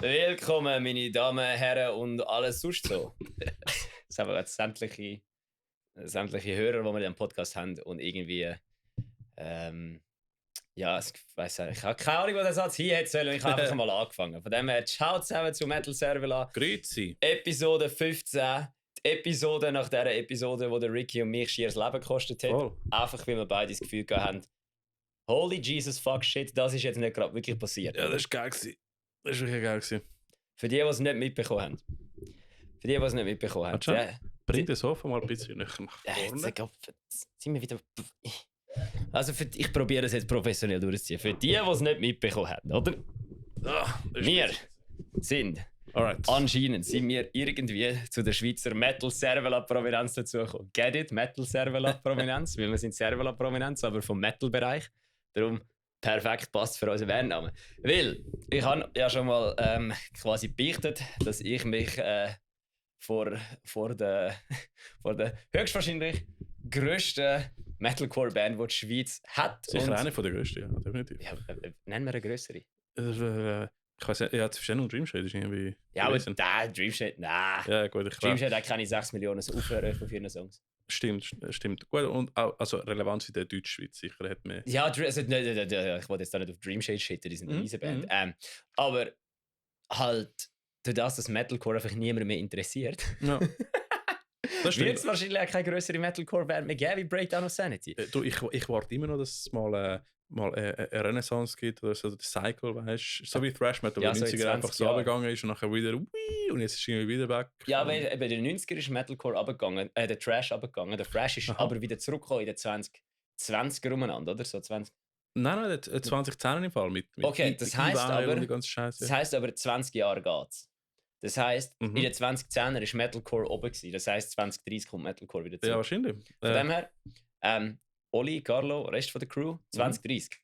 Willkommen, meine Damen, Herren und alles sonst so. Das haben wir jetzt sämtliche Hörer, die wir in diesem Podcast haben und irgendwie, ja, ich weiss nicht, ich habe keine Ahnung, wo der Satz hier hätte sollen. Ich habe einfach mal angefangen. Von dem her, ciao zusammen zu Metal Servola. Grüezi. Episode 15. Die Episode nach dieser Episode, wo der Ricky und mich schier das Leben gekostet hat. Voll. Einfach, weil wir beide das Gefühl haben, holy Jesus fuck shit, das ist jetzt nicht gerade wirklich passiert. Ja, das war geil gewesen. Das war wirklich geil gewesen. Für die es nicht mitbekommen haben. Bring das Sofa mal ein bisschen näher nach vorne. Sind wir wieder... Also ich probiere es jetzt professionell durchzuziehen. Für die es nicht mitbekommen haben, oder? Wir sind... Alright. Anscheinend sind wir irgendwie zu der Schweizer Metal Servola Prominenz dazugekommen. Get it? Metal Servola Prominenz? Weil wir sind Servola Prominenz, aber vom Metal-Bereich. Darum perfekt passt für unseren Bandnamen. Weil ich habe ja schon mal quasi beichtet, dass ich mich vor der höchstwahrscheinlich grössten Metalcore-Band, die die Schweiz hat. Sicher eine von der grössten, ja, definitiv. Ja, nennen wir eine grössere. Ich weiß nicht, ja, zwischen und Dreamshade ist irgendwie... Ja, aber der Dreamshade, nein. Ja, gut, ich Dreamshade hat keine 6 Millionen Aufrufe von 4 Songs. Stimmt. Gut, und auch, also Relevanz in der Deutschschweiz sicher hat man... Ja, also, ich wollte jetzt da nicht auf Dreamshade shitten, die sind eine riesen Band. Aber halt, durch das Metalcore einfach niemand mehr interessiert, Ja. wird es wahrscheinlich auch keine größere Metalcore-Band mehr geben wie Breakdown of Sanity. Du, ich warte immer noch, dass es mal eine Renaissance gibt oder so, der Cycle, weißt du? So wie Thrash Metal, Ja, wo so 90er einfach so runtergegangen ist und nachher wieder und jetzt ist irgendwie wieder weg. Ja, aber bei den 90er ist Metalcore runtergegangen, der Trash runtergegangen. Der Thrash ist aber wieder zurückgekommen in den 20er umeinander, oder? So 20. Nein, 2010 im Fall mit okay, das heisst aber, die ganze Scheiße. Das heisst aber 20 Jahre geht's. Das heisst, in den 2010er war Metalcore oben gewesen. Das heisst, 2030 kommt Metalcore wieder zurück. Ja, wahrscheinlich. Von dem her, Oli, Carlo, Rest von der Crew, 2030.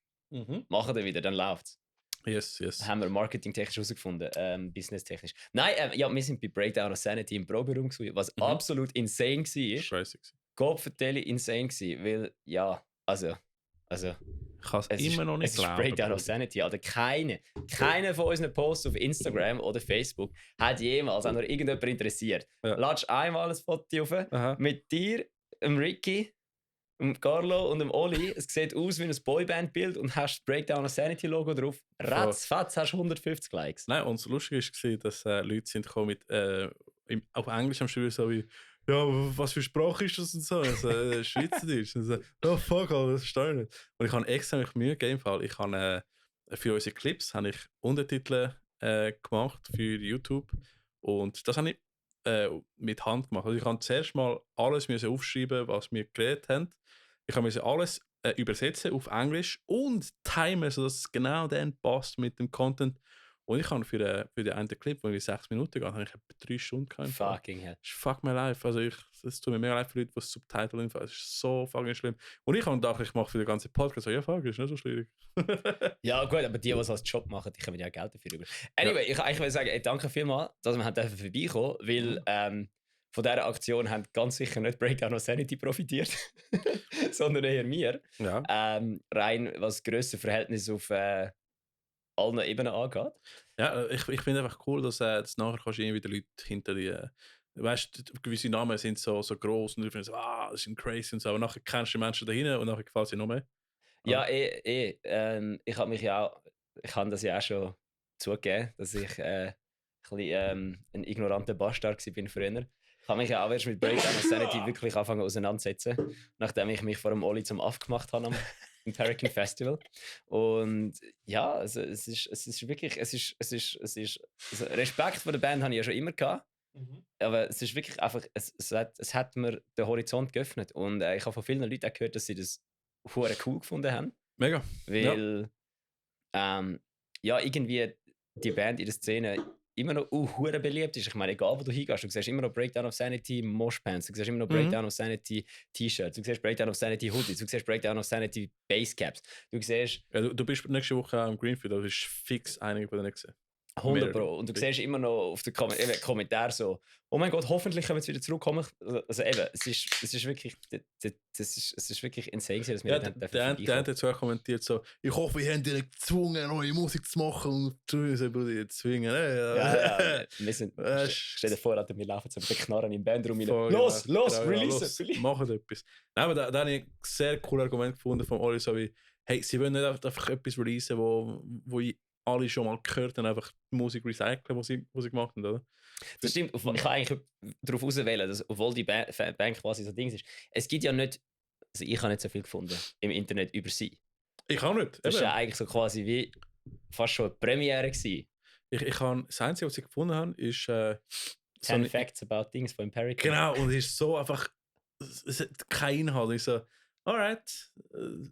Machen wir wieder, dann läuft's. Yes. Haben wir marketingtechnisch herausgefunden, businesstechnisch. Nein, ja, wir sind bei Breakdown of Sanity im Proberaum gewesen, was absolut insane war. Scheiße. Gott insane gewesen, weil, ja, also ich kann es immer noch nicht glauben. Es ist Breakdown of Sanity. Also keine von unseren Posts auf Instagram oder Facebook hat jemals auch nur irgendjemand interessiert. Ja. Ladst einmal ein Foto auf mit dir, dem Ricky, dem Carlo und dem Oli. Es sieht aus wie ein Boyband-Bild und hast das Breakdown of Sanity Logo drauf. Ratzfatz hast du 150 Likes. Nein, und das Lustige war, dass Leute sind gekommen mit auf Englisch am Schreiben so wie ja, was für Sprache ist das und so? Also, Schweizerdeutsch. Und so, oh fuck, das verstehe ich nicht. Und ich habe extra Mühe gegeben. Ich habe für unsere Clips habe ich Untertitel gemacht für YouTube. Und das habe ich mit Hand gemacht. Also ich habe zuerst mal alles aufschreiben, was wir geredet haben. Ich musste alles übersetzen auf Englisch und timen, sodass es genau dann passt mit dem Content. Und ich habe für den einen Clip, der 6 Minuten geht, habe ich etwa 3 Stunden gehabt. Fucking hell. Fuck my life. Also es tut mir mega leid für Leute, die das Subtitle info. Es ist so fucking schlimm. Und ich habe gedacht, ich mache für den ganzen Podcast so, ja fuck, ist nicht so schwierig. Ja gut, aber die es als Job machen, die können ja auch Geld dafür über. Anyway, ich will sagen, danke vielmals, dass wir vorbeikommen, weil von dieser Aktion haben ganz sicher nicht Breakdown of Sanity profitiert, sondern eher wir. Ja. Rein was grösser Verhältnis auf allen Ebenen angeht. Ja, ich finde einfach cool, dass nachher kannst du irgendwie die Leute hinter die weißt du, gewisse Namen sind so gross und du findest, das sind crazy und so, aber nachher kennst du die Menschen dahinter und nachher gefällt sie noch mehr. Ja, ich habe das ja auch schon zugegeben, dass ich ein ignoranter Bastard war früher. Ich habe mich ja auch erst mit Breakdown of Sanity wirklich angefangen auseinandersetzen, nachdem ich mich vor dem Oli zum Aff gemacht habe im Hurricane Festival. Und ja, also es ist wirklich, also Respekt vor der Band habe ich ja schon immer gehabt. Aber es ist wirklich einfach, es hat mir den Horizont geöffnet. Und ich habe von vielen Leuten auch gehört, dass sie das hure cool gefunden haben. Mega. Weil ja, irgendwie die Band in der Szene immer noch hure beliebt ist. Ich meine, egal wo du hingehst, du siehst immer noch Breakdown of Sanity Moshpants, du siehst immer noch Breakdown of Sanity T-Shirts, du siehst Breakdown of Sanity Hoodies, du siehst Breakdown of Sanity Basecaps. Du siehst... Ja, du bist nächste Woche am Greenfield, da ist fix einige von denen gesehen. 100 Pro. Und du siehst immer noch auf den Kommentaren so, oh mein Gott, hoffentlich können wir jetzt wieder zurückkommen. Also eben, es ist wirklich, es ist wirklich insane, dass wir Ja, nicht der hat jetzt auch kommentiert so, ich hoffe, ihr habt dich gezwungen, neue Musik zu machen und zu uns jetzt zwingen. Ja, wir sind, stell dir vor, Alter, wir laufen so mit den Knarren im Bandraum rein. Los, release it! Machen etwas. Nein, aber da habe ich ein sehr cooles Argument gefunden von Oli, so wie, hey, sie wollen nicht einfach etwas releasen, wo alle schon mal gehört haben, einfach die Musik recyceln, die sie gemacht haben, oder? Das stimmt, ich kann eigentlich darauf auswählen, dass, obwohl die Band quasi so Ding ist, es gibt ja nicht, also ich habe nicht so viel gefunden im Internet über sie. Ich auch nicht. Das war ja eigentlich so quasi wie fast schon eine Premiere gewesen. Ich habe, das Einzige, was ich gefunden habe, ist 10 Facts about Things von Empirical. Genau, und es ist so einfach, es hat keinen Inhalt. Ich so, alright.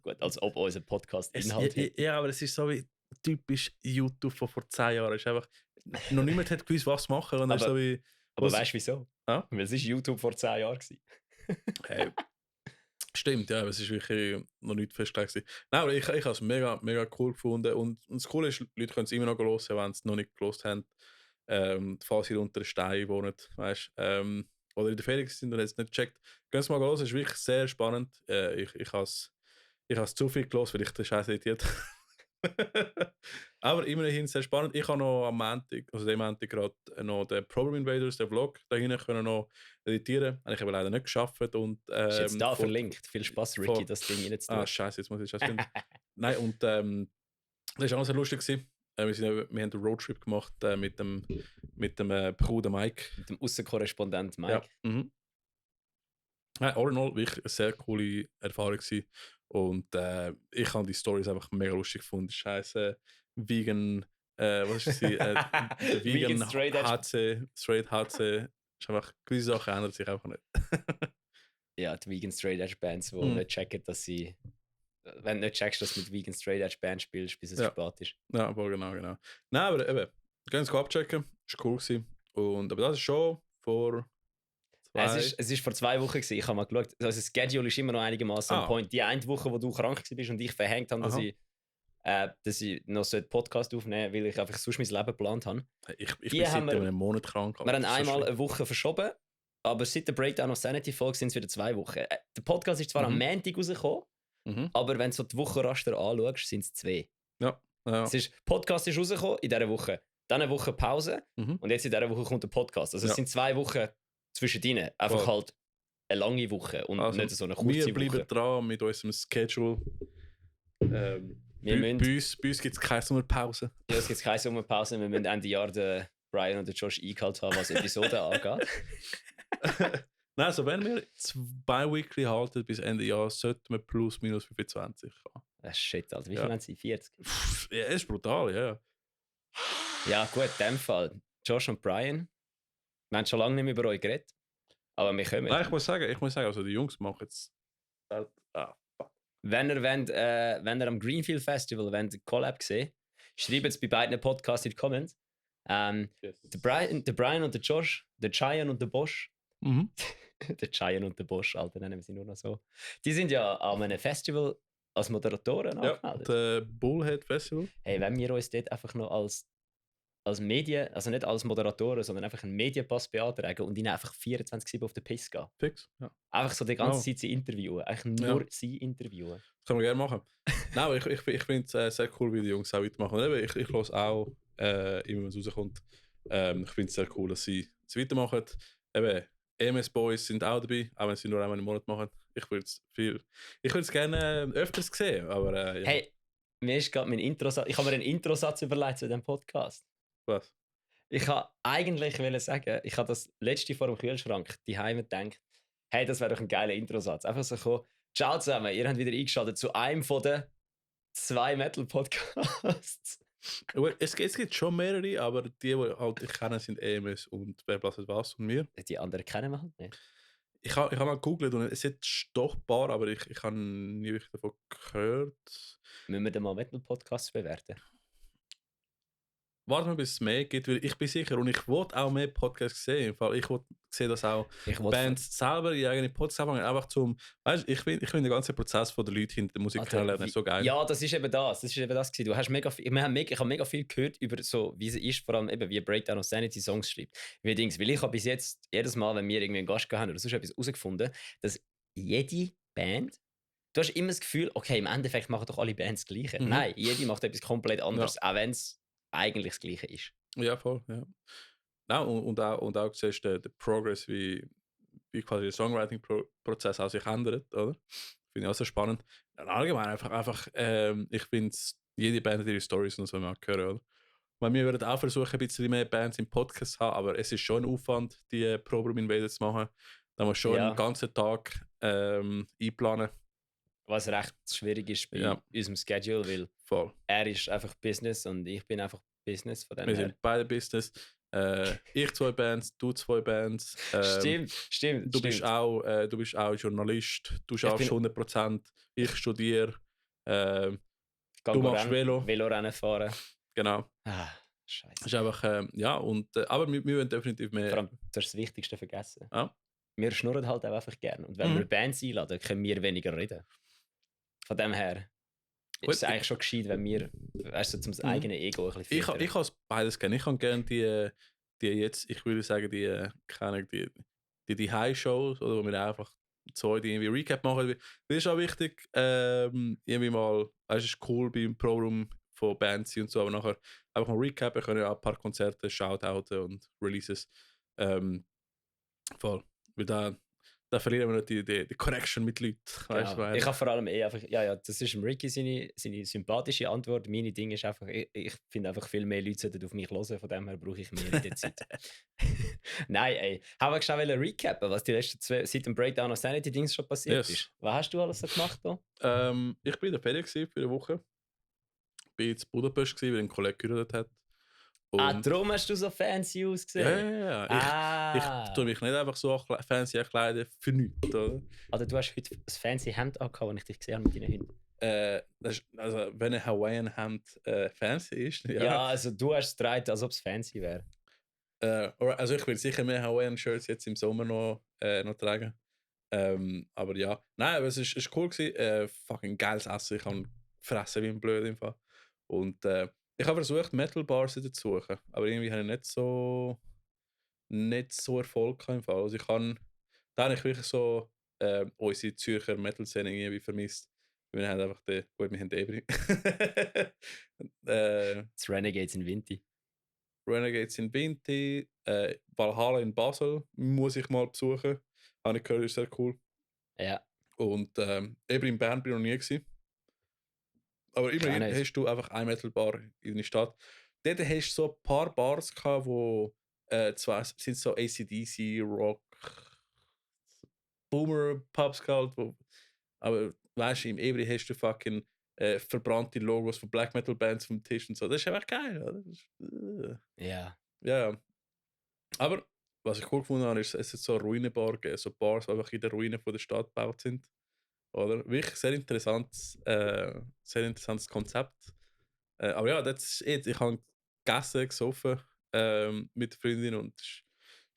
Gut, als ob unser Podcast Inhalt hat. Ja, aber es ist so wie typisch YouTube von vor 10 Jahren. Es ist einfach, noch niemand hat gewusst, was machen. Und aber so wie, aber weißt du wieso? Ja? Weil es ist YouTube vor 10 Jahren gewesen. Hey, stimmt, ja, aber es ist wirklich noch nicht festgelegt. Nein, aber ich habe es mega, mega cool gefunden. Und das Coole ist, Leute können es immer noch hören, wenn sie es noch nicht gehört haben. Falls sie unter einem Stein wohnen, weißt, oder in der Ferien sind und jetzt nicht gecheckt. Gehen Sie mal hören, es ist wirklich sehr spannend. Ich habe es zu viel gehört, weil ich den Scheiß editiert aber immerhin sehr spannend. Ich habe noch am Montag, also dem Montag gerade noch den Problem Invaders, den Vlog, dahin können noch editieren. Habe ich aber leider nicht geschafft. Und, ist jetzt da verlinkt. Viel Spaß, Ricky, das Ding reinzutun. Ah, scheiße, jetzt muss ich das finden. Nein, und das war auch sehr lustig gewesen. Wir haben einen Roadtrip gemacht mit dem Bruder Mike. Mit dem Aussenkorrespondent Mike. Ja. Mhm. All in all wirklich eine sehr coole Erfahrung gewesen. Und ich habe die Stories einfach mega lustig gefunden. Scheiße, Vegan, was ist sie? Der Vegan Straight HC. Ist einfach, gewisse Sachen ändern sich einfach nicht. Ja, die Vegan Straight Edge Bands, die nicht checken, dass sie, wenn du nicht checkst, dass du mit Vegan Straight Edge Band spielst, bis es spät ist. Ja, aber genau. Nein, aber eben, können Sie abchecken. Ist cool gewesen. Aber das ist schon vor. Es ist vor 2 Wochen gewesen. Ich habe mal geschaut, also das Schedule ist immer noch einigermaßen am Point. Die eine Woche, wo du krank warst und ich verhängt habe, dass ich noch so einen Podcast aufnehmen sollte, weil ich einfach sonst mein Leben geplant habe. Ich bin seit einem Monat krank. Wir haben einmal eine Woche verschoben, aber seit der Breakdown of Sanity Folge sind es wieder 2 Wochen. Der Podcast ist zwar am Montag rausgekommen, aber wenn du so die Wochenraster anschaust, sind es 2. Ja. Podcast ist rausgekommen in dieser Woche, dann eine Woche Pause und jetzt in dieser Woche kommt der Podcast. Also es sind 2 Wochen zwischen denen. Einfach halt eine lange Woche und nicht so eine kurze Woche. Wir bleiben dran mit unserem Schedule. Bei uns gibt es keine Sommerpause. Ja, es gibt keine Sommerpause. Wir müssen Ende Jahr den Brian und den Josh eingehalten haben, was Episoden angeht. Nein, also wenn wir 2 Weekly halten bis Ende Jahr, sollten wir plus minus 25 haben. Shit, Alter. Wie viel haben sie? 40? Ja, ist brutal, ja. Ja, gut, in dem Fall. Josh und Brian, wir haben schon lange nicht mehr über euch geredet, aber wir kommen. Nein, ich muss sagen, also die Jungs machen jetzt. Wenn ihr am Greenfield Festival eine Collab sehen, schreibt es bei beiden Podcasts in die Comments. Der Brian und der Josh, der Cheyenne und der Bosch. Der Cheyenne und der Bosch, Alter, nennen wir sie nur noch so. Die sind ja an einem Festival als Moderatoren angemeldet. Ja, der Bullhead Festival. Hey, wenn wir uns dort einfach noch als Medien, also nicht als Moderatoren, sondern einfach einen Medienpass beantragen und ihnen einfach 24/7 auf den Piss gehen. Fix, ja. Einfach so die ganze Zeit sie interviewen. Eigentlich nur sie interviewen. Das können wir gerne machen. Nein, aber ich finde es sehr cool, wie die Jungs auch weitermachen. Und eben, ich höre auch immer, wenn es rauskommt. Ich finde es sehr cool, dass sie es weitermachen. Eben, EMS Boys sind auch dabei, auch wenn sie nur einmal im Monat machen. Ich würde es gerne öfters sehen, aber ja. Hey, mir ist gerade ich habe mir einen Introsatz überlegt zu diesem Podcast. Was? Ich wollte eigentlich sagen, ich habe das letzte vor dem Kühlschrank die Heime gedacht, hey, das wäre doch ein geiler Introsatz. Einfach so kommen, ciao zusammen, ihr habt wieder eingeschaltet zu einem von den 2 Metal-Podcasts. Es gibt schon mehrere, aber die halt ich kenne, sind EMS und Wer blasset was und mir. Die anderen kennen wir halt nicht. Ich habe mal gegoogelt und es ist doch ein paar, aber ich habe nie wirklich davon gehört. Müssen wir den mal Metal-Podcasts bewerten? warten wir, bis es mehr gibt, weil ich bin sicher und ich will auch mehr Podcasts sehen. Im Fall, ich will sehen, dass auch Ich will Bands selber ihre eigenen Podcasts haben, einfach zum, weißt du, ich find den ganzen Prozess von den Leuten hinter der Musik Alter, kennenlernen so geil. Ja, das ist eben das. Das ist eben das gewesen. Du hast mega viel, ich habe mega viel gehört über so, wie es ist, vor allem eben, wie Breakdown of Sanity Songs schreibt. Wie Dings. Weil ich habe bis jetzt, jedes Mal, wenn wir irgendwie einen Gast haben oder sonst etwas herausgefunden, dass jede Band, du hast immer das Gefühl, okay, im Endeffekt machen doch alle Bands das Gleiche. Mhm. Nein, jede macht etwas komplett anderes, auch wenn es eigentlich das Gleiche ist. Ja, voll, ja. Ja, und auch siehst du den Progress, wie quasi der Songwriting-Prozess auch sich ändert, oder? Finde ich auch sehr spannend. Und allgemein einfach ich finde, jede Band hat ihre Storys und so mal hören, oder? Weil wir würden auch versuchen, ein bisschen mehr Bands im Podcast zu haben, aber es ist schon ein Aufwand, die Program Invader zu machen. Da muss schon Ja. einen ganzen Tag einplanen. Was recht schwierig ist bei Ja. unserem Schedule, weil Voll. er ist einfach Business und ich bin einfach Business von dem Wir her. sind beide Business. Ich 2 Bands, du 2 Bands. Stimmt. Du bist auch Journalist, du schaffst 100%, ich studiere, du machst Velo. Velorennen fahren. Genau. Ah, Das Scheiße. ist einfach, aber wir wollen definitiv mehr. Vor allem, du hast das Wichtigste vergessen. Ja. Wir schnurren halt auch einfach gerne. Und wenn wir Bands einladen, können wir weniger reden. Von dem her ist es eigentlich schon gescheit, wenn wir, weißt du, zum eigenen Ego ein bisschen Ich habe beides gerne. Ich habe gerne die jetzt, ich würde sagen, die High-Shows, oder wo wir einfach so die irgendwie Recap machen. Das ist auch wichtig, irgendwie mal, es ist cool beim Pro-Room von Bands und so, aber nachher einfach mal recappen, können auch ein paar Konzerte, Shoutouten und Releases. Voll. Weil da verlieren wir nicht die Connection mit Leuten. Weißt, genau. Ich habe vor allem einfach, ja, das ist Ricky seine sympathische Antwort. Meine Ding ist einfach, ich finde einfach viel mehr Leute sollten auf mich hören, von dem her brauche ich mehr in der Zeit. Nein, ey. Haben wir schnell recappen, was die letzten seit dem Breakdown of Sanity Dings schon passiert ist? Was hast du alles so gemacht da? Ich war in der Ferien für eine Woche. Ich war in Budapest, weil ein Kollege geheiratet hat. Und darum hast du so fancy ausgesehen? Ja. Ich tue mich nicht einfach so fancy kleiden für nichts, oder? Also du hast heute ein fancy Hemd angehabt, das ich dich gesehen habe mit deinen Hunden. Also wenn ein Hawaiian Hemd fancy ist, ja. Ja, also du hast es getragen, als ob es fancy wäre. Also ich will sicher mehr Hawaiian Shirts jetzt im Sommer noch tragen. Aber ja. Nein, aber es ist cool gewesen. Fucking geiles Essen. Ich habe gefressen wie ein Blöd im Fall. Und ich habe versucht, Metal Bars wieder zu suchen. Aber irgendwie habe ich nicht so Erfolg gehabt im Fall. Also da habe ich wirklich so unsere Zürcher Metal-Szene irgendwie vermisst. Wir haben einfach wir haben Ebri. Das Renegades in Vinti. Renegades in Vinti, Valhalla in Basel muss ich mal besuchen. Habe ich gehört, ist sehr cool. Ja. Und eben in Bern bin ich noch nie gewesen. Aber immerhin hast du einfach eine Metal-Bar in der Stadt. Dort hast du so ein paar Bars gehabt, wo zwar sind so AC/DC, Rock, Boomer-Pubs gehabt, aber weißt du, im Ebri hast du fucking verbrannte Logos von Black Metal Bands vom Tisch und so. Das ist einfach geil, oder? Ja. Ja. Aber was ich cool gefunden habe, ist, es hat so eine Ruinenbar gegeben, so Bars, die einfach in der Ruine von der Stadt gebaut sind. Oder? Wirklich sehr interessantes Konzept. Aber ja, das ist it. Ich habe gegessen, gesoffen mit der Freundin und es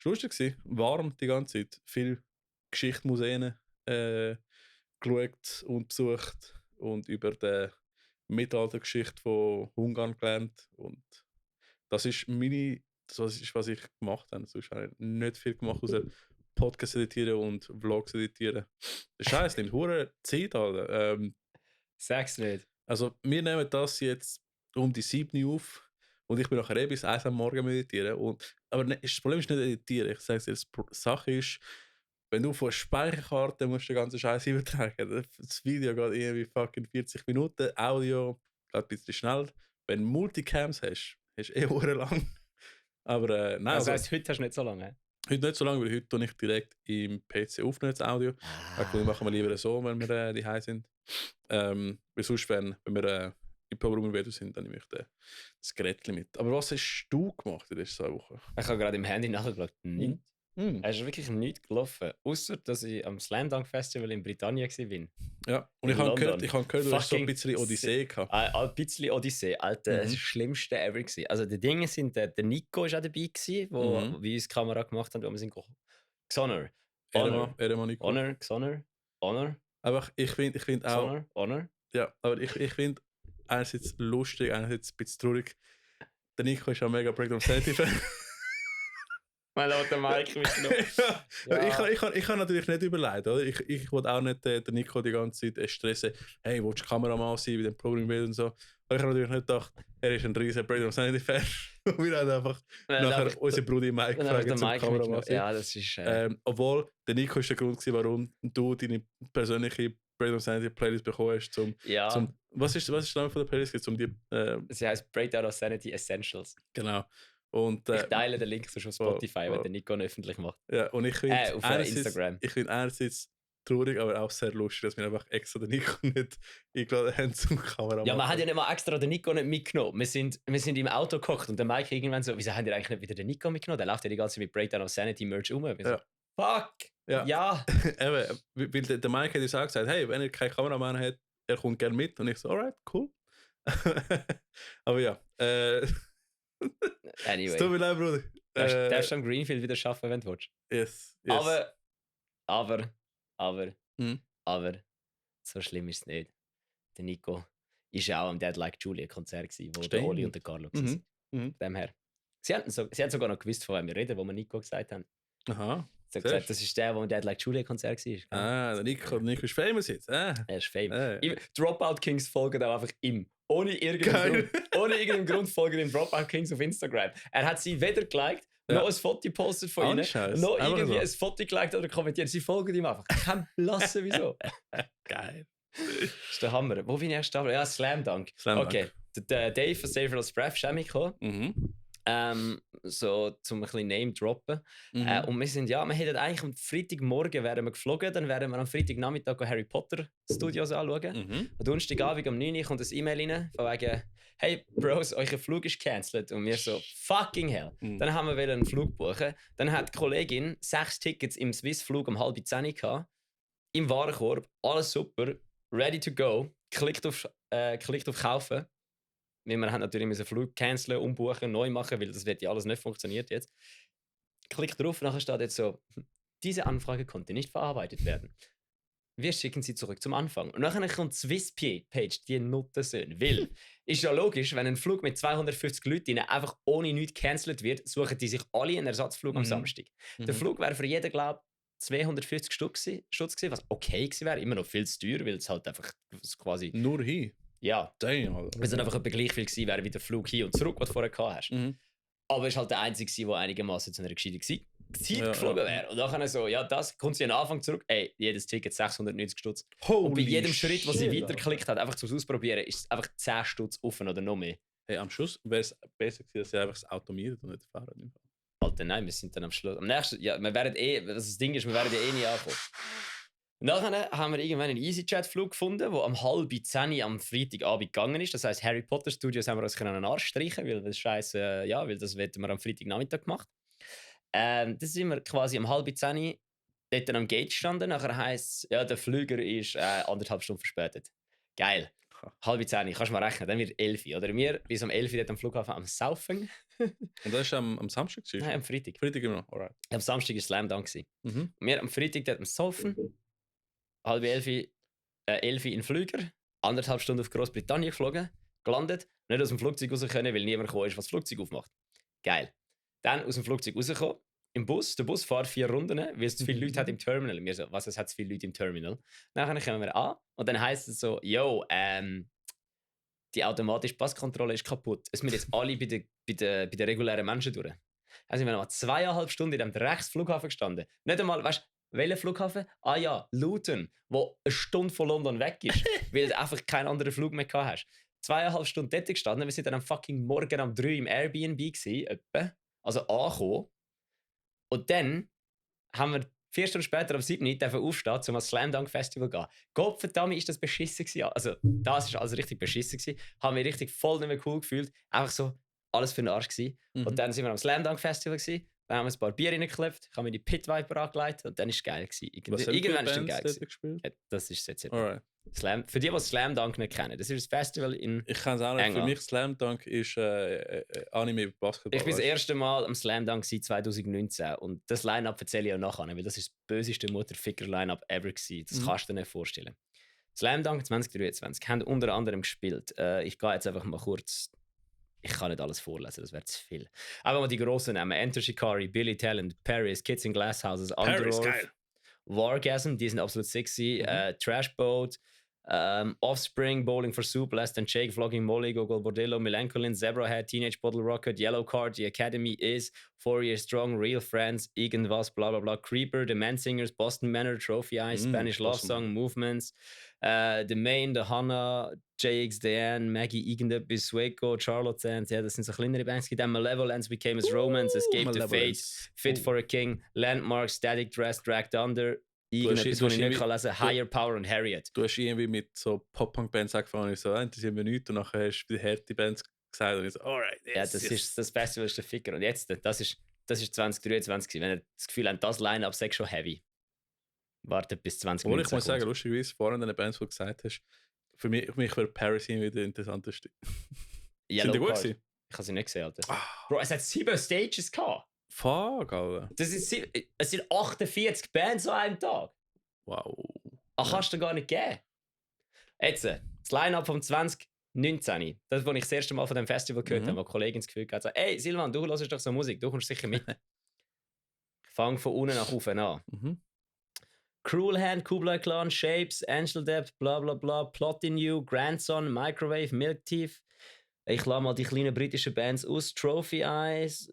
war lustig gewesen. Warm die ganze Zeit. Viel Geschichtsmuseen geschaut und besucht und über die Mittelaltergeschichte von Ungarn gelernt. Und das ist was ich gemacht habe. Sonst habe ich nicht viel gemacht, außer Podcasts editieren und Vlogs editieren. Scheiße, nimmt hure Zeit, Alter. Sag's nicht. Also, wir nehmen das jetzt um die 7 Uhr auf und ich bin nachher bis 1 am Morgen meditieren. Aber das Problem ist nicht editieren. Ich sage dir, die Sache ist, wenn du von Speicherkarte musst den ganzen Scheiß übertragen. Das Video geht irgendwie fucking 40 Minuten, Audio geht ein bisschen schnell. Wenn du Multicams hast du hure lang. Aber nein. Das heisst, heute hast du nicht so lange? Heute nicht so lange, weil heute tue ich direkt im PC aufnehmen, das Audio. Das machen wir lieber so, wenn wir daheim sind. Weil sonst, wenn wir im Programm sind, dann nehme ich das Gerät mit. Aber was hast du gemacht in dieser 2 Wochen? Ich habe gerade im Handy nachgeschaut. Nichts. Es ist wirklich nichts gelaufen. Außer, dass ich am Slam Dunk Festival in Britannien war. Ja, und ich In habe gehört, London. du hast so ein bisschen Odyssee gehabt. Ein bisschen Odyssee, Alter, das Mhm. Schlimmste ever gewesen. Also die Dinge sind, der Nico war auch dabei gewesen, wo Mhm. wir uns die Kamera gemacht haben, wo wir sind Xonor. Ehrenmann Nico. Honor, Xonor, Honor, Aber ich finde auch, Xonor, Honor. ja, aber ich finde einerseits lustig, einerseits ein bisschen traurig. Der Nico ist auch mega Breakdown Sanity-Fan. Mein lauter Mike mitgenommen. Ja. Ich kann natürlich nicht überlegt, oder? Ich wollte auch nicht den Nico die ganze Zeit stressen. Hey, willst du Kameramann sein bei dem Programmbild und so? Aber ich habe natürlich nicht gedacht, er ist ein riesiger Breakdown Sanity-Fan. Und wir haben einfach nachher unsere Brudi Mike gefragt zum Kameramann sein. Ja, das ist... Obwohl, der Nico ist der Grund gewesen, warum du deine persönliche Breakdown Sanity Playlist bekommen hast. Was ist der Name von der Playlist? Sie heisst Breakdown of Sanity Essentials. Genau. Und, ich teile den Link sonst auf Spotify, wenn der Nico ihn öffentlich macht. Ja, und ich finde auf Instagram. Ich finde einerseits traurig, aber auch sehr lustig, dass wir einfach extra den Nico nicht eingeladen haben zum Kameramann. Ja, man hat ja nicht mal extra den Nico nicht mitgenommen. Wir sind im Auto gehockt und der Mike irgendwann so, wieso haben die eigentlich nicht wieder den Nico mitgenommen? Der läuft ja die ganze Zeit mit Breakdown of Sanity Merch rum. So, fuck! Ja! Eben, weil der Mike hat uns auch gesagt, hey, wenn er keinen Kameramann hat, er kommt gerne mit. Und ich so, alright, cool. Aber ja, anyway. Es tut mir leid, Bruder. Darfst du am Greenfield wieder arbeiten, wenn du willst. Yes. Aber, so schlimm ist es nicht. Der Nico war ja auch am Dead Like Julia Konzert, wo der Oli und der Carlo waren. Dem her. Sie haben sogar noch gewusst, von wem wir reden, wo wir Nico gesagt haben. Aha. Sie haben gesagt, das ist der, der am Dead Like Julia Konzert war. Der Nico ist famous jetzt. Er ist famous. Dropout Kings folgen auch einfach ihm. Ohne irgendeinen Grund folgen ihm Dropout Kings auf Instagram. Er hat sie weder geliked, noch ein Foto gepostet von ihnen, noch irgendwie ein Foto geliked oder kommentiert. Sie folgen ihm einfach. Kein Blassen, wieso. Geil. Das ist der Hammer. Wo bin ich erst da? Ja, Slam Dunk. Okay, der Dave von Safer als Breath ist auch mitgekommen. So zum ein bisschen Name droppen. Und wir hätten eigentlich am Freitagmorgen wären wir geflogen, dann wären wir am Freitagnachmittag Harry Potter Studios anschauen. Am Donnerstagabend um 9 Uhr kommt ein E-Mail rein, von wegen, hey Bros, euer Flug ist cancelled. Und wir so, fucking hell. Dann haben wir einen Flug buchen. Dann hat die Kollegin 6 Tickets im Swiss-Flug um 9:30 gehabt. Im Warenkorb, alles super, ready to go. Klickt auf Kaufen. Wir haben natürlich einen Flug canceln, umbuchen, neu machen, weil das wird ja alles nicht funktioniert jetzt. Klickt drauf, nachher steht jetzt so, diese Anfrage konnte nicht verarbeitet werden. Wir schicken sie zurück zum Anfang. Und nachher kommt Swisspage, die Nuttensöhne. Weil, ist ja logisch, wenn ein Flug mit 250 Leuten einfach ohne nichts cancelt wird, suchen die sich alle einen Ersatzflug am Samstag. Der Flug wäre für jeden, glaube ich, 250 Stutz gewesen, was okay gewesen wäre. Immer noch viel zu teuer, weil es halt einfach quasi... Nur hin? Ja. Damn, Alter. Weil es dann einfach gleich viel gewesen wäre wie der Flug hin und zurück, was du vorher gehabt hast. Aber es war halt der einzige, der einigermaßen zu einer gescheiten Zeit geflogen wäre. Und dann so, ja, das kommt sie an den Anfang zurück. Ey, jedes Ticket 690 Stutz. Und bei jedem Schritt, den sie weitergeklickt hat, einfach zum Ausprobieren, ist es einfach 10 Stutz offen oder noch mehr. Hey, am Schluss wäre es besser gewesen, dass sie einfach das Auto mietet und nicht fahren. Alter, nein, wir sind dann am Schluss. Am nächsten, ja, das Ding ist, wir werden ja nie ankommen. Und nachher haben wir irgendwann einen EasyJet-Flug gefunden, der um 9:30 am Freitagabend gegangen ist. Das heisst, Harry Potter Studios haben wir uns an den Arsch streichen, weil das Scheiße, weil das hätten wir am Freitagnachmittag gemacht. Das sind wir quasi um 9:30 dort am Gate gestanden. Nachher heisst es, ja, der Flüger ist 1,5 Stunden verspätet. Geil. 9:30, kannst du mal rechnen, dann wird 11 Uhr. Oder wir bis um 11 Uhr dort am Flughafen am Saufen. Und das war am Samstag? Nein, am Freitag. Freitag immer noch, alright. Am Samstag war Slam Dunk. Und wir am Freitag dort am Saufen. 10:30 11 in den Flüger, 1,5 Stunden auf Großbritannien geflogen, gelandet, nicht aus dem Flugzeug raus können, weil niemand gekommen ist, was das Flugzeug aufmacht. Geil. Dann aus dem Flugzeug rausgekommen, im Bus. Der Bus fährt 4 Runden, weil es zu viele Leute hat im Terminal. Wir so, was, es hat zu viele Leute im Terminal? Nachher kommen wir an und dann heisst es so, yo, die automatische Passkontrolle ist kaputt. Es müssen jetzt alle bei den regulären Menschen durch. Also wir haben noch 2,5 Stunden in dem Rechtsflughafen gestanden. Nicht einmal, weißt du, welcher Flughafen? Ah ja, Luton, wo eine Stunde von London weg ist, weil du einfach keinen anderen Flug mehr gehabt hast. 2,5 Stunden dort gestanden, wir sind dann am fucking Morgen um 3 im Airbnb gewesen, etwa. Also angekommen. Und dann haben wir 4 Stunden später am 7. dürfen aufstehen, um ans Slam Dunk Festival zu gehen. Gottverdammt, ist das beschissen gewesen. Also, das war alles richtig beschissen gewesen. Haben mich richtig voll nicht mehr cool gefühlt. Einfach so, alles für den Arsch gewesen. Und dann sind wir am Slam Dunk Festival gewesen. dann haben wir ein paar Bier reingeklebt, ich habe mir die Pit Viper angelegt und dann war es geil. Irgendwann ist es dann geil. Gespielt? Ja, das ist jetzt Alright. Für die Slam Dunk nicht kennen, das ist ein Festival in Ich kann es auch nicht. England. Für mich Slam Dunk ist Anime über Basketball. Ich bin das erste Mal am Slam Dunk 2019 und das Line-Up erzähle ich auch nachher, weil das ist das böseste Mutterficker-Line-Up ever gewesen. Das kannst du dir nicht vorstellen. Slam Dunk 2023 haben unter anderem gespielt. Ich gehe jetzt einfach mal kurz. Ich kann nicht alles vorlesen, das wäre zu viel. Aber mal die grossen Namen: Enter Shikari, Billy Talent, Paris, Kids in Glass Houses, Underworld, Wargasm, die sind absolut sexy, Trash Boat, Offspring, Bowling for Soup, Less Than Jake, Vlogging Molly, Gogol Bordello, Melancholine, Zebrahead, Teenage Bottle Rocket, Yellow Card, The Academy Is, 4 Years Strong, Real Friends, irgendwas, bla bla bla, Creeper, The Mansingers, Boston Manor, Trophy Eyes, Spanish Love Song, Movements, The Main, The Hannah, JXDN, Maggie irgendetwas, Swaco, Charlotte Sands, ja, das sind so kleinere Bands. Dann Malevolence, Became as Romance, Escape the Fate, Fit for a King, Landmark, Static Dress, Dragged Under, irgendetwas, was ich nicht kann lesen, Higher Power und Harriet. Du hast irgendwie mit so Pop-Punk-Bands angefangen und ich so, interessiert mich nichts. Und nachher hast du die Härte-Bands gesagt und ich so, alright. Yes, ja, das Festival ist der Ficker. Und jetzt, das ist 2023 gewesen. Wenn ihr das Gefühl habt, das Line-Up sei schon heavy. Wartet bis 20 Minuten. Ich muss sagen, lustigerweise, vorhin den Bands, die du gesagt hast, für mich wäre Paris irgendwie der interessanteste. Sind die gut gewesen? Ich habe sie nicht gesehen, Alter. Bro, es hat 7 Stages gehabt. Fuck, Alter. Es sind 48 Bands an einem Tag. Wow. Ach, kannst du gar nicht geben. Jetzt, das Line-Up vom 2019. Das, was ich das erste Mal von dem Festival gehört habe, wo Kollegen das Gefühl hatten, ey Silvan, du hörst doch so Musik, du kommst sicher mit. Ich fange von unten nach oben an. Cruel Hand, Kublai Clan, Shapes, Angel Depth, bla bla bla, Plot in You, Grandson, Microwave, Milk Teeth. Ich lasse mal die kleinen britischen Bands aus. Trophy Eyes,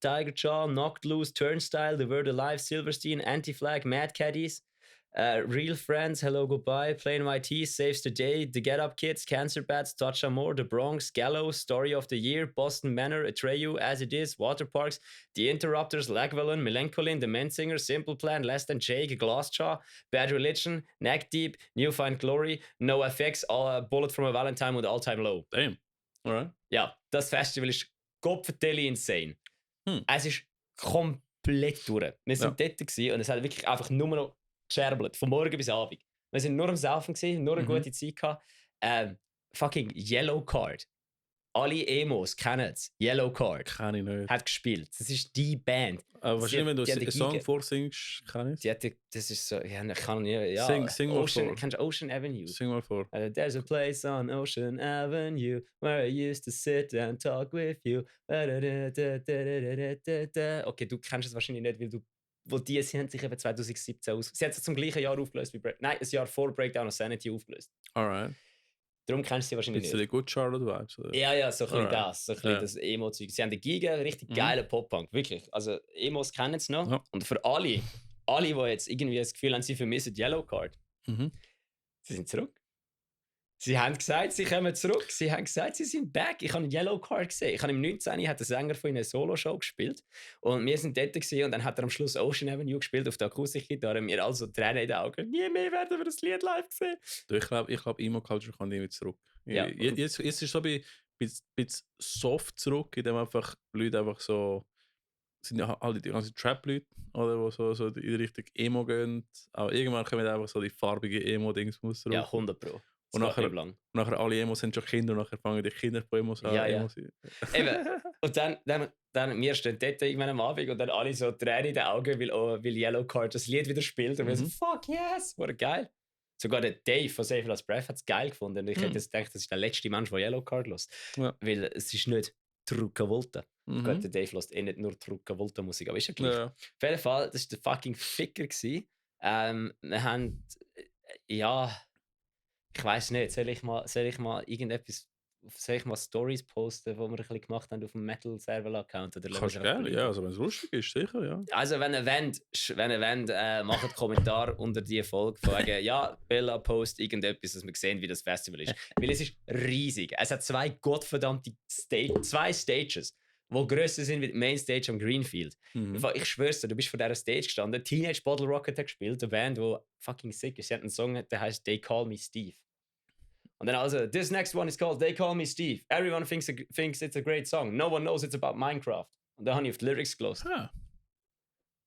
Tiger Jaw, Knocked Loose, Turnstile, The Word Alive, Silverstein, Anti-Flag, Mad Caddies, Real Friends, Hello Goodbye, Plain White Tea, Saves the Day, The Get Up Kids, Cancer Bats, Touch Amore, The Bronx, Gallows, Story of the Year, Boston Manor, Atreyu, As It Is, Water Parks, The Interrupters, Lagvallon, Melancholine, The Mensinger, Simple Plan, Less Than Jake, Glassjaw, Bad Religion, Neck Deep, Newfound Glory, No FX, Bullet from a Valentine und All Time Low. Damn. Alright. Ja, das Festival ist kopfverteilig insane. Es ist komplett durch. Wir sind dort gewesen und es hat wirklich einfach nur noch gescherbelt, von morgen bis Abend. Wir sind nur am Saufen gewesen, nur eine gute Zeit gehabt. Fucking Yellow Card. Alle Emos kennen es. Yellow Card. Kann ich nicht. Hat gespielt. Das ist die Band. Aber wahrscheinlich, wenn du einen Song vorsingst, kann ich es. Das ist so, ja, ich kann nicht, ja. Sing mal vor. Kennst du Ocean Avenue? Sing mal vor. There's a place on Ocean Avenue where I used to sit and talk with you. Okay, du kennst es wahrscheinlich nicht, weil sie haben sich eben 2017 sie haben sich zum gleichen Jahr aufgelöst wie Nein, ein Jahr vor Breakdown of Sanity aufgelöst. Alright. Darum kennst du sie wahrscheinlich nicht. Bisschen Good Charlotte Vibes, oder? Ja, so ein bisschen das. So ein bisschen das Emo-Zeug. Sie haben den Giga, richtig geilen Pop-Punk. Wirklich. Also Emos kennen es noch. Ja. Und für alle, die jetzt irgendwie das Gefühl haben, sie vermissen Yellow Card, sie sind zurück. Sie haben gesagt, sie kommen zurück. Sie haben gesagt, sie sind back. Ich habe Yellow Card gesehen. Ich habe im 19. hat der Sänger von ihnen eine Solo-Show gespielt. Und wir sind dort gewesen, und dann hat er am Schluss Ocean Avenue gespielt auf der Akustikgitarre. Wir also Tränen in den Augen. Nie mehr werden wir das Lied live sehen. Ich glaube, Emo-Culture kommt immer zurück. Ja. Jetzt ist es so ein bisschen soft zurück, indem einfach Leute einfach so sind ja alle die ganzen Trap-Leute, oder, die so in die Richtung Emo gehen. Aber irgendwann kommen einfach so die farbigen Emo-Dings raus. Ja, 100%. Und nachher alle Emos sind schon Kinder und nachher fangen die Kinder von Emos an. Ja. Eben. Und dann wir stehen dort irgendwann am Abend und dann alle so Tränen in den Augen, weil Yellow Card das Lied wieder spielt. Und wir so, fuck yes, wurde geil. Sogar der Dave von Save Last Breath hat es geil gefunden. Und ich hätte gedacht, das ist der letzte Mensch, der Yellow Card lässt. Ja. Weil es ist nicht Trucca Volta. Gut, der Dave lässt nicht nur Trucca Volta Musik, aber ist ja gleich. Ja. Auf jeden Fall, das war der fucking Ficker gewesen. Wir haben, ich weiß nicht, soll ich mal irgendetwas, soll ich mal Stories posten, die wir ein bisschen gemacht haben auf dem Metal-Server-Account? Kannst du gerne, ja, also wenn es lustig ist, sicher, ja. Also wenn ihr wollt, macht einen Kommentar unter die Folge, fragen, ja, Bella post irgendetwas, dass wir sehen, wie das Festival ist. Weil es ist riesig. Es hat zwei Stages, die grösser sind wie die Mainstage am Greenfield. Ich schwör's dir, du bist vor dieser Stage gestanden. Teenage Bottle Rocket hat gespielt, eine Band, die fucking sick ist. Sie hat einen Song, der heißt They Call Me Steve. Und dann also, this next one is called They Call Me Steve. Everyone thinks it's a great song. No one knows it's about Minecraft. Und dann habe ich auf die Lyrics gehört. Ah.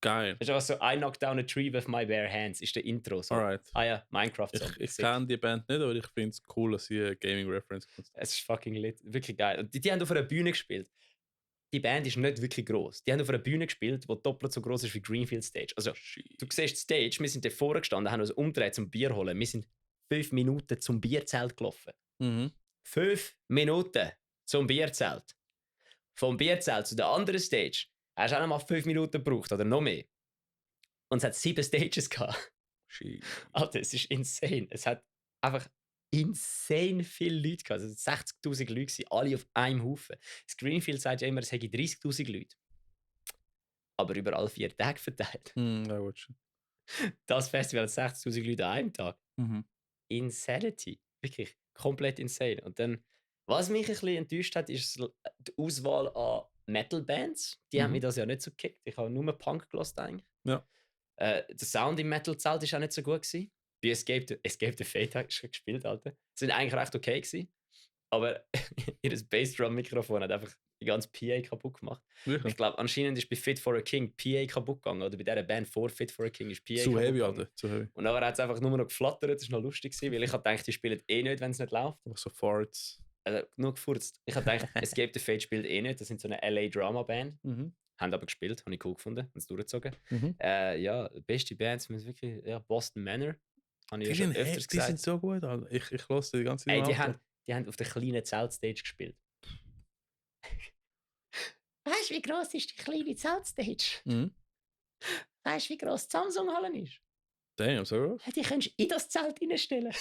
Geil. Das ist einfach so, I knocked down a tree with my bare hands, ist der Intro. So. Alright. Ah ja, Minecraft-Song. Ich kenne die Band nicht, aber ich finde es cool, dass sie eine Gaming-Reference benutzt. Es ist fucking lit. Wirklich geil. Und die haben auf einer Bühne gespielt. Die Band ist nicht wirklich gross. Die haben auf einer Bühne gespielt, die doppelt so groß ist wie Greenfield Stage. Also, du siehst die Stage, wir sind da vorne gestanden, haben uns umgedreht zum Bier holen. Wir sind 5 Minuten zum Bierzelt gelaufen. 5 Minuten zum Bierzelt. Vom Bierzelt zu der anderen Stage hast du auch noch mal 5 Minuten gebraucht oder noch mehr. Und es hat 7 Stages gehabt. Alter, es ist insane. Es hat einfach insane viele Leute gehabt. Also 60.000 Leute waren alle auf einem Haufen. Das Greenfield sagt ja immer, es hätte 30.000 Leute. Aber über alle 4 Tage verteilt. Das Festival hat 60.000 Leute an einem Tag. Insanity. Wirklich komplett insane. Und dann, was mich ein bisschen enttäuscht hat, ist die Auswahl an Metal-Bands. Die haben mich das ja nicht so gekickt. Ich habe nur Punk gehört eigentlich. Ja. Der Sound im Metal-Zelt war auch nicht so gut gewesen. Bei Escape the Fate habe ich gespielt, Alter. Sie sind eigentlich recht okay gewesen. Aber ihr Bassdrum-Mikrofon hat einfach die ganze PA kaputt gemacht. Wirklich? Ich glaube, anscheinend ist bei Fit for a King PA kaputt gegangen. Oder bei dieser Band vor Fit for a King ist PA zu kaputt heavy, gegangen. Alter. Zu heavy. Und dann hat es einfach nur noch geflattert. Das war noch lustig gewesen, weil ich dachte, die spielen eh nicht, wenn es nicht läuft. Einfach so Farts. Also nur gefurzt. Ich dachte, Escape the Fate spielt eh nicht. Das sind so eine LA Drama Band. Haben aber gespielt, habe ich cool gefunden, haben es durchgezogen. Ja, beste Bands sind wirklich Boston Manor. Habe ich ja schon öfters gesagt. Die sind so gut, Alter. Ich höre die ganze Zeit. Ey, die haben auf der kleinen Zeltstage gespielt. Weißt du, wie gross ist die kleine Zeltstage? Weißt du, wie gross die Samsung-Halle ist? Damn, so groß? Die kannst du in das Zelt reinstellen.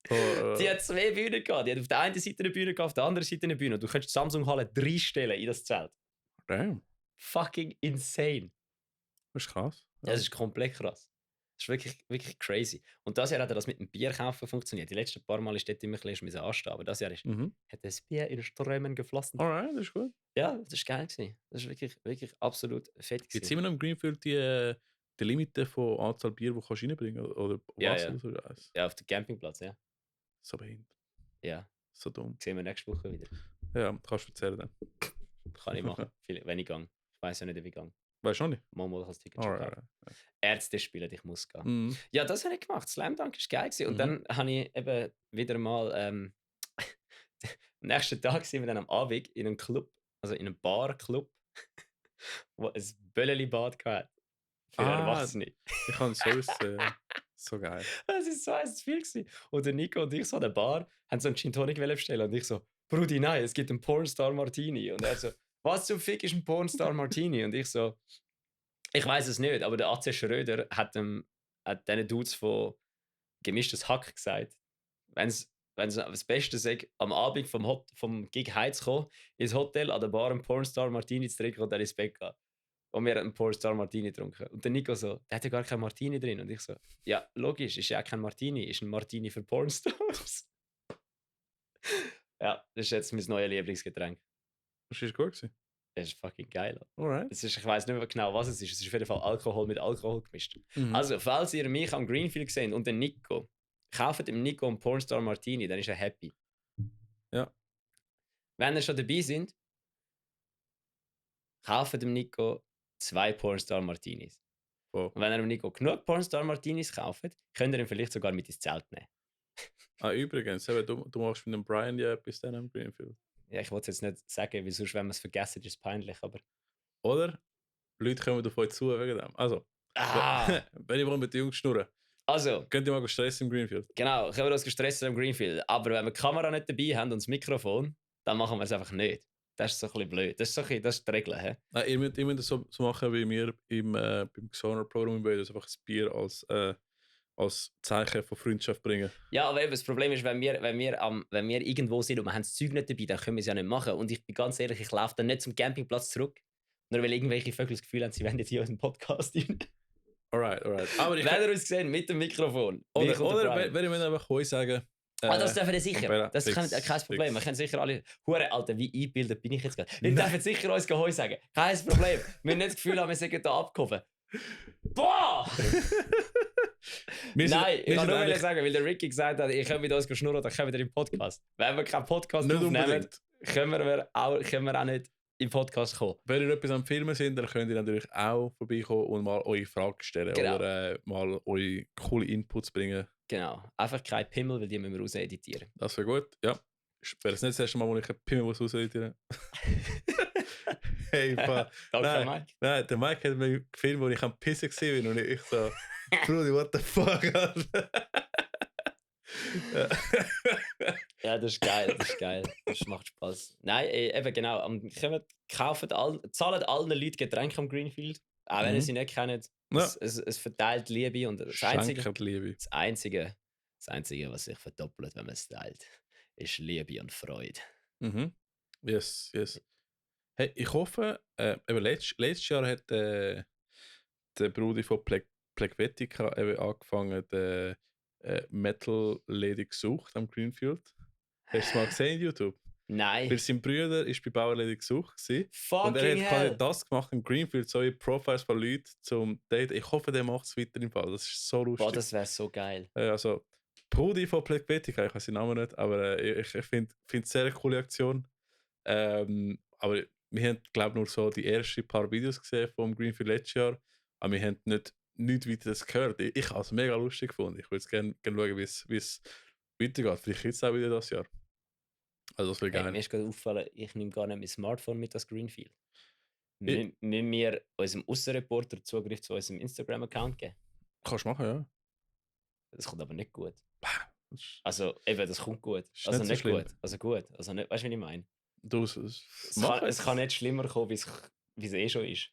Die hat 2 Bühnen gehabt. Die hat auf der einen Seite eine Bühne gehabt, auf der anderen Seite eine Bühne. Und du kannst die Samsung-Halle 3 stellen in das Zelt. Damn. Fucking insane. Das ist krass. Ja. Das ist komplett krass. Das ist wirklich, wirklich crazy. Und das Jahr hat das mit dem Bier kaufen funktioniert. Die letzten paar Mal ist dort immer ein bisschen anstehen, aber das Jahr hat das Bier in Strömen geflossen. Alright, das ist gut. Ja, das war geil gewesen. Das ist wirklich, wirklich absolut fett gewesen. Jetzt immer noch im Greenfield die Limite von Anzahl Bier, die kannst du reinbringen oder ja, was? Ja. Ja, auf dem Campingplatz, ja. So behindert. Ja. So dumm. Sehen wir nächste Woche wieder. Ja, kannst du erzählen dann. Kann ich machen, wenn ich gehe. Ich weiß ja nicht, wie ich gehe. Weißt du noch nicht? Mal das Ticket schon gehabt. Ärzte spielen, ich muss gehen. Mhm. Ja, das habe ich gemacht. Slam Dunk war geil gewesen. Und dann habe ich eben wieder mal am nächsten Tag sind wir dann am Abend in einem Club, also in einem Bar-Club, wo ein Bölleli-Bad hatte. Für Erwachsene. Ich kann es so so geil. Das war so eins zu viel gewesen. Und der Nico und ich so an der Bar haben so einen Gin Tonic bestellen und ich so, Brudi, nein, es gibt einen Pornstar Martini. Und er so, was zum Fick ist ein Pornstar Martini? Und ich so, ich weiß es nicht, aber der AC Schröder hat diesen Dudes von Gemischtes Hack gesagt, wenn es das Beste sagt, am Abend vom Gig heimzukommen, ins Hotel, an der Bar einen Pornstar Martini zu trinken und dann ins Bett gehen. Und wir haben einen Pornstar Martini getrunken. Und der Nico so, der hat ja gar kein Martini drin. Und ich so, ja, logisch, ist ja auch kein Martini, ist ein Martini für Pornstars. Ja, das ist jetzt mein neues Lieblingsgetränk. Das ist gut gewesen. Das ist fucking geil. Alright. Ich weiß nicht mehr genau, was es ist. Es ist auf jeden Fall Alkohol mit Alkohol gemischt. Also, falls ihr mich am Greenfield seht und den Nico, kauft dem Nico einen Pornstar Martini, dann ist er happy. Ja. Wenn ihr schon dabei sind, kauft dem Nico 2 Pornstar Martinis. Oh. Und wenn ihr dem Nico genug Pornstar Martinis kauft, könnt ihr ihn vielleicht sogar mit ins Zelt nehmen. Übrigens, du machst mit dem Brian ja etwas dann am Greenfield. Ja, ich wollte es jetzt nicht sagen, weil sonst, wenn wir es vergessen, ist es peinlich, aber... Oder? Leute kommen auf euch zu wegen dem. Also, wenn ich mal mit den Jungs schnurren, könnt ihr mal stressen im Greenfield. Genau, können wir uns gestresst im Greenfield. Aber wenn wir die Kamera nicht dabei haben und das Mikrofon, dann machen wir es einfach nicht. Das ist so ein bisschen blöd. Das ist die Regel. He? Nein, ihr müsst das so machen wie wir beim Xoner-Programm, das einfach das Bier als Zeichen von Freundschaft bringen. Ja, aber eben, das Problem ist, wenn wir irgendwo sind und wir haben das Zeug nicht dabei, dann können wir es ja nicht machen. Und ich bin ganz ehrlich, ich laufe dann nicht zum Campingplatz zurück, nur weil irgendwelche Vögel das Gefühl haben, sie wollen jetzt hier unseren Podcast rein. Alright. Aber wenn ihr uns gesehen mit dem Mikrofon. Oder wenn ich einfach euch sagen... das dürfen wir sicher. Das ist kein Problem. Wir können sicher alle... Hure, Alter, wie eingebildet bin ich jetzt gerade? Wir dürfen sicher uns Heu sagen. Kein Problem. Wir haben nicht das Gefühl, wir sind da abgehoben. Boah! Nein, ich kann nur sagen, weil der Ricky gesagt hat, ihr könnt mit uns schnurren, dann kommen wir in den Podcast. Wenn wir keinen Podcast aufnehmen, können wir auch nicht im Podcast kommen. Wenn ihr etwas am Filmen seid, dann könnt ihr natürlich auch vorbeikommen und mal eure Fragen stellen Genau. oder mal eure coole Inputs bringen. Genau. Einfach kein Pimmel, weil die müssen wir rauseditieren. Das wäre gut, ja. Wäre das nicht das erste Mal, wo ich einen Pimmel rauseditieren Hey, Danke, Mike. Nein, der Mike hat mir gefilmt, wo ich am Pissen war und ich so, Brudi, what the fuck, Alter? Ja, das ist geil, das ist geil. Das macht Spaß. Nein, eben genau. Zahlen allen Leuten Getränke am Greenfield, auch wenn ihr sie nicht kennt. Ja. Es verteilt Liebe und Schenkt Liebe. das Einzige, was sich verdoppelt, wenn man es teilt, ist Liebe und Freude. Mhm. Yes. Hey, ich hoffe, eben letztes Jahr hat der Brudi von Plegvetica eben angefangen, Metal Lady gesucht am Greenfield. Hast du es mal gesehen in YouTube? Nein. Weil sein Bruder war bei Bauer Lady gesucht gewesen. Fucking Und er hat hell. quasi das gemacht im Greenfield, so Profiles von Leuten zum Daten. Ich hoffe, der macht es weiter im Fall. Das ist so lustig. Boah, das wäre so geil. Also, Brudi von Plegvetica, ich weiß den Namen nicht, aber ich finde es sehr eine coole Aktion. Aber wir haben, glaube ich, nur so die ersten paar Videos gesehen vom Greenfield letztes Jahr, aber wir haben nichts weiteres gehört. Ich habe es mega lustig gefunden. Ich würde gerne schauen, wie es weitergeht. Vielleicht jetzt auch wieder das Jahr. Also das wäre Hey, geil. mir ist gerade aufgefallen, ich nehme gar nicht mein Smartphone mit das Greenfield. Ich- Müssen wir unserem Aussenreporter Zugriff zu unserem Instagram-Account geben? Kannst du machen, ja. Das kommt aber nicht gut. Das ist- Also, eben, das kommt gut. Ist Also nicht so nicht schlimm. gut. Also gut. Also nicht, weißt du, wie ich meine? Mach Es kann nicht schlimmer kommen, wie es eh schon ist.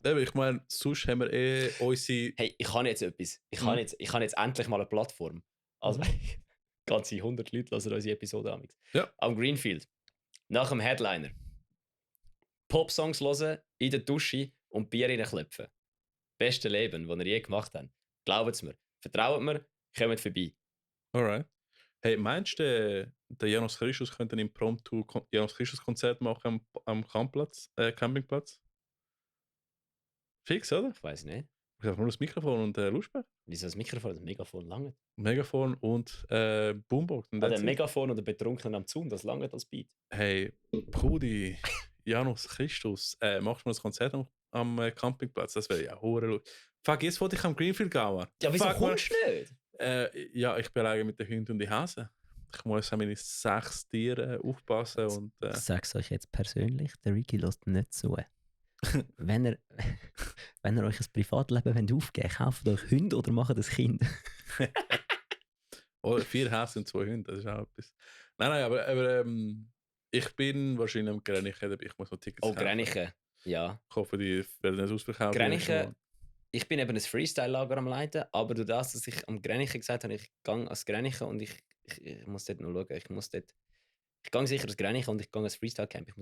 Eben, ich meine, sonst haben wir unsere... Hey, ich habe jetzt etwas. Ich Mhm. habe jetzt endlich mal eine Plattform. Also, ganze 100 Leute hören unsere Episode an. Ja. Am Greenfield. Nach dem Headliner. Popsongs hören, in der Dusche und Bier reinklopfen. Beste Leben, das ihr je gemacht habt. Glaubt es mir. Vertraut mir, kommt vorbei. Alright. Hey, meinst du, der Janos Christus könnte ein Impromptu Janos Christus Konzert machen am Campingplatz? Fix, oder? Ich weiß nicht. Ich habe nur das Mikrofon und Lautsprecher. Wieso das Mikrofon? Das Megafon lange. Megafon und Boombox. Und Der that's it. Megafon oder Betrunken am Zaun, das lange als Beat. Hey, Brudi, Janos Christus, machst du mal das Konzert am Campingplatz? Das wäre ja hure. Fuck, jetzt wollte ich am Greenfield gehen. Ja, wieso Fuck, kommst du nicht? Ja, ich bin alleine mit den Hunden und den Hasen. Ich muss an meine 6 Tiere aufpassen und... Ich sag's euch jetzt persönlich, der Ricky lässt nicht zu. wenn ihr euch ein Privatleben aufgeben wollt, kauft euch Hunde oder macht ein Kind. Oder 4 Hasen und 2 Hunde, das ist auch etwas. Nein, aber ich bin wahrscheinlich am Grenichen, ich muss noch Tickets Oh, kaufen. Grenichen. Ja. Ich hoffe, die werden nicht ausverkauft. Grenichen, ich bin eben ein Freestyle-Lager am Leiten, aber durch das, dass ich am Grenichen gesagt habe, ich gehe ans Grenichen und ich muss dort noch schauen. Ich gehe sicher ans Grenichen und ich gehe ans Freestyle-Camp. Ich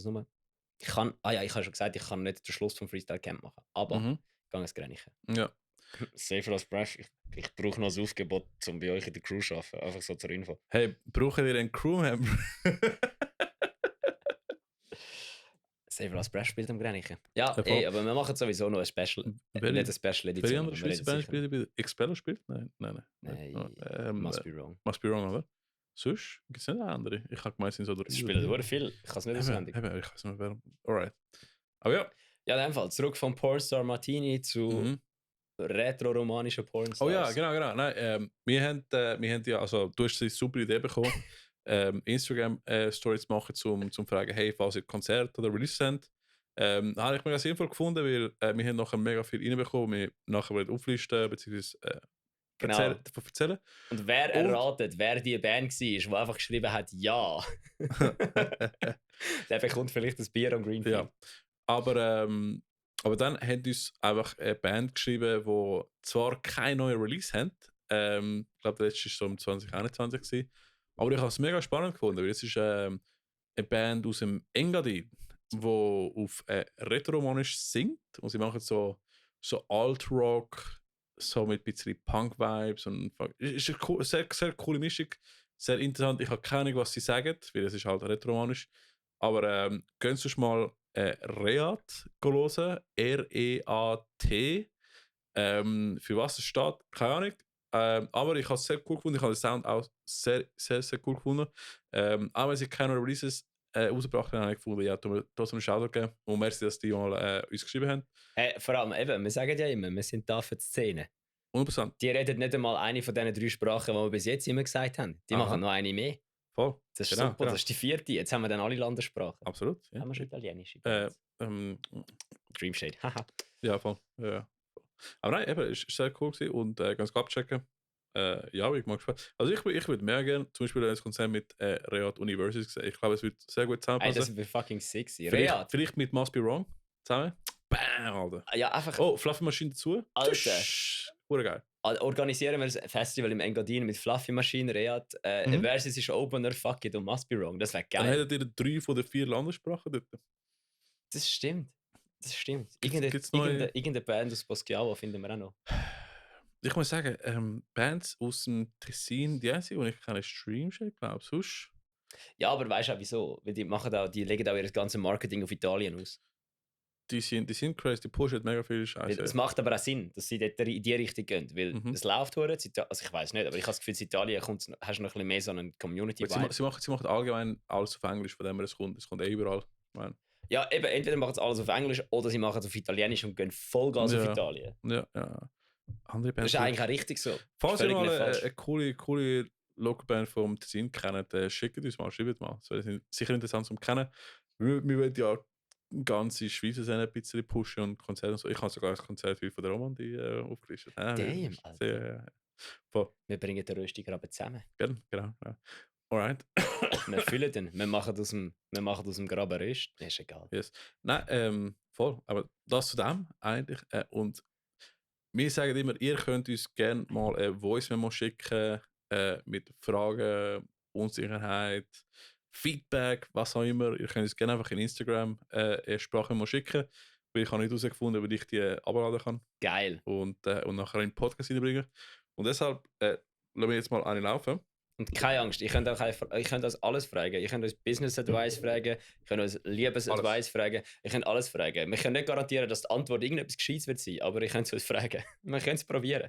habe schon gesagt, ich kann nicht den Schluss vom Freestyle-Camp machen, aber ich gehe ans Grenichen. Ja. Safe als Brush. Ich brauche noch ein Aufgebot, um bei euch in der Crew zu arbeiten. Einfach so zur Info. Hey, brauchen wir einen Crewmember? Safe als Brush spielt am Grenichen. Ja, Ja, voll. aber wir machen sowieso noch ein Special. Nicht eine Special Welche Edition. andere Schweizer Band spielt bei Expeller spielt? Nein. Must be wrong. Must be wrong, oder? Sonst gibt es nicht eine andere. Ich habe gemeint, es sind so 3. Es spielen nur viel. Ich kann es nicht auswendig. Ich weiß nicht mehr, wer. Alright. Aber ja. Ja, in dem Fall. Zurück von Pornstar Martini zu retro-romanischen Pornstars. Oh ja, genau. Nein, wir haben ja, also du hast eine super Idee bekommen, Instagram-Stories zu machen, zum fragen, hey, falls ihr Konzert oder Release habt. Habe ich mega sinnvoll gefunden, weil wir haben nachher mega viel reinbekommen, wir nachher wollen auflisten, beziehungsweise erzählen. Und wer erratet, wer die Band war, die einfach geschrieben hat, ja, der bekommt vielleicht ein Bier am Greenfield. Ja. Aber dann haben uns einfach eine Band geschrieben, die zwar kein neues Release haben. Ich glaube, der letzte war so im 2021 gewesen. Aber ich habe es mega spannend gefunden, weil es ist eine Band aus dem Engadin, die auf Retro-Romanisch singt. Und sie machen so Alt-Rock, so mit ein bisschen Punk-Vibes. Es ist eine sehr, sehr coole Mischung, sehr interessant. Ich habe keine Ahnung, was sie sagen, weil es ist halt Retro-Romanisch. Aber könnt ihr mal Reat hören, R-E-A-T. Für was es steht, keine Ahnung. Aber ich habe es sehr cool gefunden. Ich habe den Sound auch sehr, sehr, sehr cool gefunden. Auch wenn sie keine Releases rausgebracht haben, habe ich gefunden, ja, tun wir trotzdem einen Shoutout geben. Und merci, dass die mal uns geschrieben haben. Vor allem, eben, wir sagen ja immer, wir sind da für die Szene. 100%. Die reden nicht einmal eine von diesen 3 Sprachen, die wir bis jetzt immer gesagt haben. Die Aha. machen noch eine mehr. Voll. Das ist Genau, super, das ist die 4. Jetzt haben wir dann alle Landessprachen. Absolut. Ja. Haben wir schon Italienische? Dreamshade, haha. Ja, voll. Ja. Aber nein, eben, es war sehr cool gewesen und ganz gut abchecken. Ja, ich mag gespannt. Also ich würde mehr gerne zum Beispiel ein Konzert mit Reat University sehen. Ich glaube, es wird sehr gut Ey, zusammenpassen. das wird fucking sexy. Vielleicht mit Must Be Wrong zusammen. Bam, Alter. Ja, einfach. Oh, Fluffy Maschine dazu. Alter. Hure geil. Organisieren wir ein Festival im Engadin mit Fluffy Maschine, Reat, Versus ist Opener, Fuck It und Must Be Wrong. Das wäre Dann geil. hättet ihr 3 von den 4 Landessprachen dort. Das stimmt. Das stimmt. Gibt's neue- Irgendeine Band aus Poschiavo finden wir auch noch. Ich muss sagen, Bands aus dem Tessin, die einzige, die ich kenne, ist Streamshake, glaube ich. Sonst. Ja, aber weißt du auch wieso? Weil die legen auch ihr ganzes Marketing auf Italien aus. Die sind crazy, die pushen mega viel Weil Scheiße. es macht aber auch Sinn, dass sie dort in die Richtung gehen. Weil es läuft hure, also ich weiß nicht, aber ich habe das Gefühl, in Italien hast du noch ein bisschen mehr so einen Community-Vibe. Sie machen allgemein alles auf Englisch, von dem her es kommt überall. Ja, eben, entweder machen sie alles auf Englisch oder sie machen es auf Italienisch und gehen Vollgas auf Italien. Ja. Andere Bands. Das ist eigentlich auch richtig so. Falls ihr mal eine coole Local Band vom Tessin kennt, schickt uns mal, schreibt mal. Das wäre sicher interessant zu kennen. Wir wollen ja die ganze Schweiz ein bisschen pushen und Konzerte und so. Ich habe sogar ein Konzert von der Romandie aufgelistet. Damn, Alter. Wir bringen den Röstigraben zusammen. Genau. Alright. Wir füllen den. Wir machen aus dem Graben Röst. Das ist egal. Yes. Nein, voll. Aber das zu dem eigentlich. Und wir sagen immer, ihr könnt uns gerne mal eine Voice-Memo schicken mit Fragen, Unsicherheit, Feedback, was auch immer. Ihr könnt uns gerne einfach in Instagram eine Sprachmemo schicken, weil ich habe nicht herausgefunden, ob ich die abladen kann. Geil. Und nachher in den Podcast reinbringen. Und deshalb lassen wir jetzt mal eine laufen. Und keine Angst, ich könnte uns alles fragen. Ich könnte uns Business Advice fragen, ich könnte uns Liebesadvice fragen, ich könnte alles fragen. Wir können nicht garantieren, dass die Antwort irgendetwas Gescheites wird sein, aber ich könnte es uns fragen. Wir können es probieren.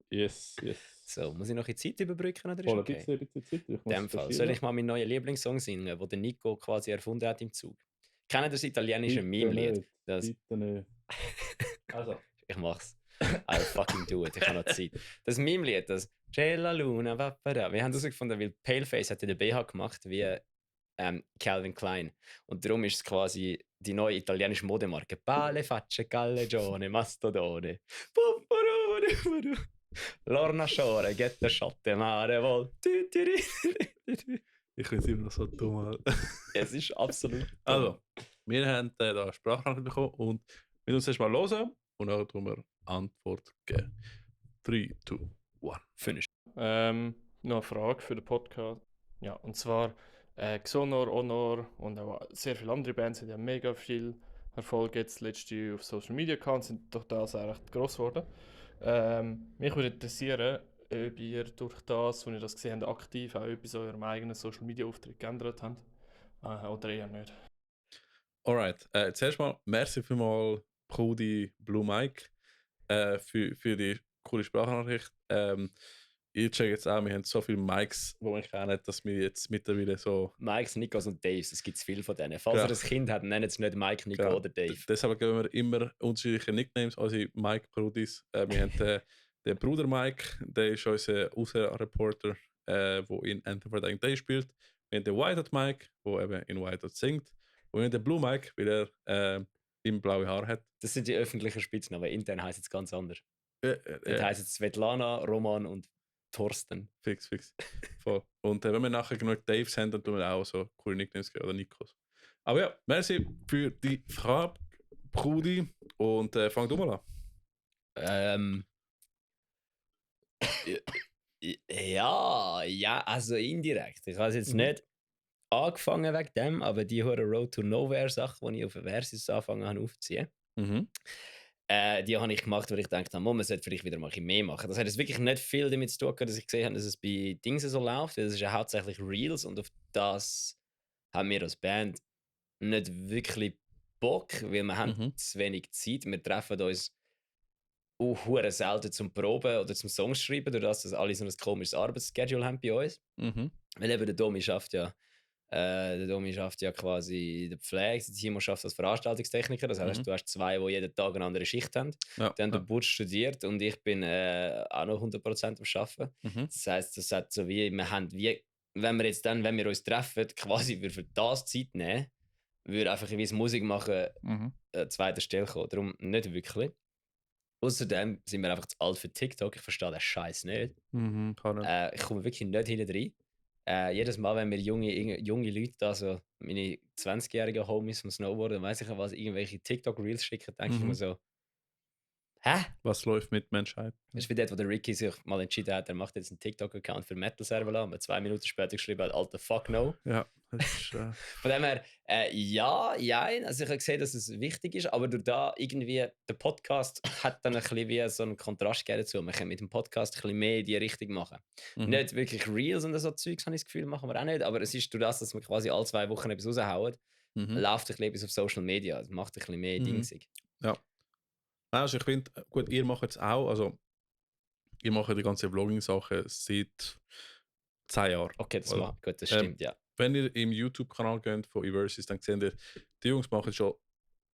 Yes. So, muss ich noch in Zeit überbrücken oder ist Voll, okay? ein bisschen Zeit. In dem Fall. Soll ich mal meinen neuen Lieblingssong singen, den der Nico quasi erfunden hat im Zug? Kennt ihr das italienische Meme-Lied? Bitte nicht. Also. Ich mach's. I'll fucking do it, ich habe noch Zeit. Das Meme-Lied, das C'è la luna, vappara. Wir haben herausgefunden, weil Paleface hat den BH gemacht wie Calvin Klein. Und darum ist es quasi die neue italienische Modemarke. Pale facce callegione, mastodone. Lorna Shore, get the shot, mare vol. Ich finde es immer noch so dumm. Es ist absolut dumm. Also, wir haben da Sprachnachricht bekommen und wir uns erst mal hören und dann tun wir Antwort geben. 3, 2, 1. Finish. Noch eine Frage für den Podcast. Ja, und zwar Xonor, Honor und auch sehr viele andere Bands haben ja mega viel Erfolg jetzt letzte auf Social Media gehabt, sind durch das auch recht gross geworden. Mich würde interessieren, ob ihr durch das, als ihr das gesehen habt, aktiv auch etwas an eurem eigenen Social Media Auftritt geändert habt oder eher nicht. Alright, zuerst mal merci vielmals Prudi Blue Mike für die coole Sprachnachricht. Ich check jetzt auch, wir haben so viele Mikes, die wir kennen, dass wir jetzt mittlerweile so... Mikes, Nikos und Daves, es gibt viele von denen. Falls ihr ein Kind habt, nennt es nicht Mike, Nico oder Dave. Deshalb geben wir immer unterschiedliche Nicknames, also Mike Prudis. Wir haben den Bruder Mike, der ist unser Außenreporter, der in Anthem for Dying Day spielt. Wir haben den Whiteout Mike, der eben in Whiteout singt. Und wir haben den Blue Mike, weil er im blaue Haar hat. Das sind die öffentlichen Spitznamen. Intern heisst es ganz anders. Dort heisst es Svetlana, Roman und Thorsten. Fix. Voll. Und wenn wir nachher genug Daves haben, dann tun wir auch so coole Nicknames geben, oder Nikos. Aber ja, merci für die Frage, Brudi. Und fang du mal an. Ja, also indirekt. Ich habe es jetzt nicht angefangen wegen dem, aber die Road to Nowhere Sache, die ich auf Versus angefangen habe aufzuziehen, die habe ich gemacht, weil ich dachte, man sollte vielleicht wieder mal ein bisschen mehr machen. Das hat jetzt wirklich nicht viel damit zu tun, dass ich gesehen habe, dass es bei Dingen so läuft, weil es ist ja hauptsächlich Reels und auf das haben wir als Band nicht wirklich Bock, weil wir haben zu wenig Zeit. Wir treffen uns hure selten zum Proben oder zum Songs schreiben, dadurch, dass alle so ein komisches Arbeitsschedule haben bei uns. Weil eben der Domi schafft ja Der Domi schafft ja quasi in der Pflege, der Timo schafft als Veranstaltungstechniker. Das heißt, du hast zwei, die jeden Tag eine andere Schicht haben. Ja, Dann der ja. Butch studiert und ich bin auch noch 100% am Arbeiten. Mhm. Das heisst, das hat so wie, wir haben wie, wenn wir uns treffen, quasi für das Zeit nehmen, würde einfach wie Musik machen Mhm. an zweiter Stelle kommen. Darum nicht wirklich. Außerdem sind wir einfach zu alt für TikTok. Ich verstehe den Scheiß nicht. Mhm. Kann nicht. Ich komme wirklich nicht hinten rein. Jedes Mal, wenn wir junge Leute, also meine 20-jährigen Homies vom Snowboarden, weiss ich was, irgendwelche TikTok-Reels schicken, denke ich Mhm. mir so, hä? Was läuft mit Menschheit? Das ist wie dort, wo der Ricky sich mal entschieden hat, er macht jetzt einen TikTok-Account für Metal-Server und 2 Minuten später geschrieben hat, alter Fuck no. Ja, das ist, Von dem her, ja, also ich habe gesehen, dass es wichtig ist, aber durch da irgendwie, der Podcast hat dann ein bisschen wie so einen Kontrast gegeben dazu. Man kann mit dem Podcast ein bisschen mehr in die Richtung machen. mhm. Nicht wirklich Reels und so Zeugs, habe ich das Gefühl, machen wir auch nicht, aber es ist durch das, dass wir quasi alle 2 Wochen etwas raushauen, Mhm. läuft ein bisschen etwas auf Social Media. Es macht ein bisschen mehr Mhm. Dingsig. Ja. Also ich finde, gut, ihr macht es auch, also ihr macht die ganze Vlogging-Sache seit 10 Jahren. Okay, das Oder? macht gut, das stimmt, ja. Wenn ihr im YouTube-Kanal geht von Eversys, dann seht ihr, die Jungs machen es schon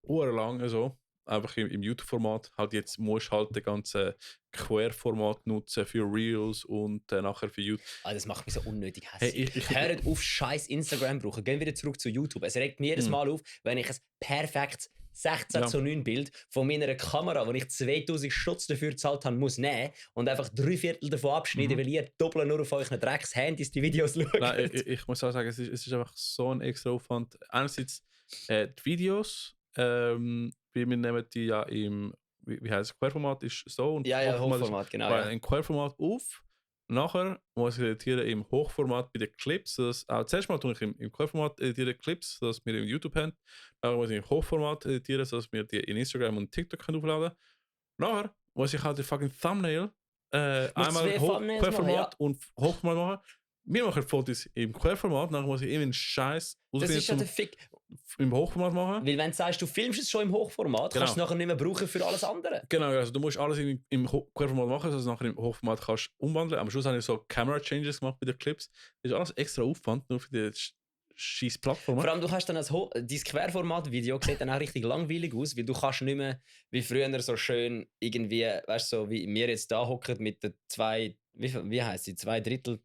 lang so, einfach im YouTube-Format. Halt jetzt musst du halt den ganzen Querformat nutzen für Reels und nachher für YouTube. Das macht mich so unnötig Hey, hässlich. Hört auf, scheiß Instagram brauchen. Gehen wieder zurück zu YouTube. Es regt mir jedes Mal auf, wenn ich ein perfektes 16:9 Bild von meiner Kamera, wo ich 2000 Stutz dafür gezahlt habe, muss nehmen und einfach 3/4 davon abschneiden, weil ihr doppelt nur auf euren Drecks-Handys die Videos schaut. Nein, ich muss auch sagen, es ist einfach so ein extra Aufwand. Einerseits die Videos, weil wir nehmen die ja im, wie heißt es, Querformat ist so und Ja, Hochformat Hochformat, genau. ist ein Querformat auf. Nachher muss ich editieren im Hochformat bei den Clips. Zuerst mal tue ich im Querformat editieren Clips, dass wir im YouTube haben. Dann muss ich im Hochformat editieren, dass wir die in Instagram und TikTok können aufladen können. Nachher muss ich halt den fucking Thumbnail einmal Querformat und Hochformat machen. Wir machen Fotos im Querformat, nachher muss ich immer einen Scheiß Das ist ja der Fick. im Hochformat machen. Weil wenn du sagst, du filmst es schon im Hochformat, kannst du es nachher nicht mehr brauchen für alles andere. Genau, also du musst alles im Querformat machen, dass du nachher im Hochformat kannst umwandeln. Am Schluss habe ich so Camera Changes gemacht bei den Clips. Das ist alles extra Aufwand, nur für die scheiß Plattform. Vor allem, du hast dann dein Querformat-Video sieht dann auch richtig langweilig aus, weil du kannst nicht mehr wie früher so schön irgendwie, weißt du, so wie wir jetzt da hocken mit der wie heisst sie, 2/3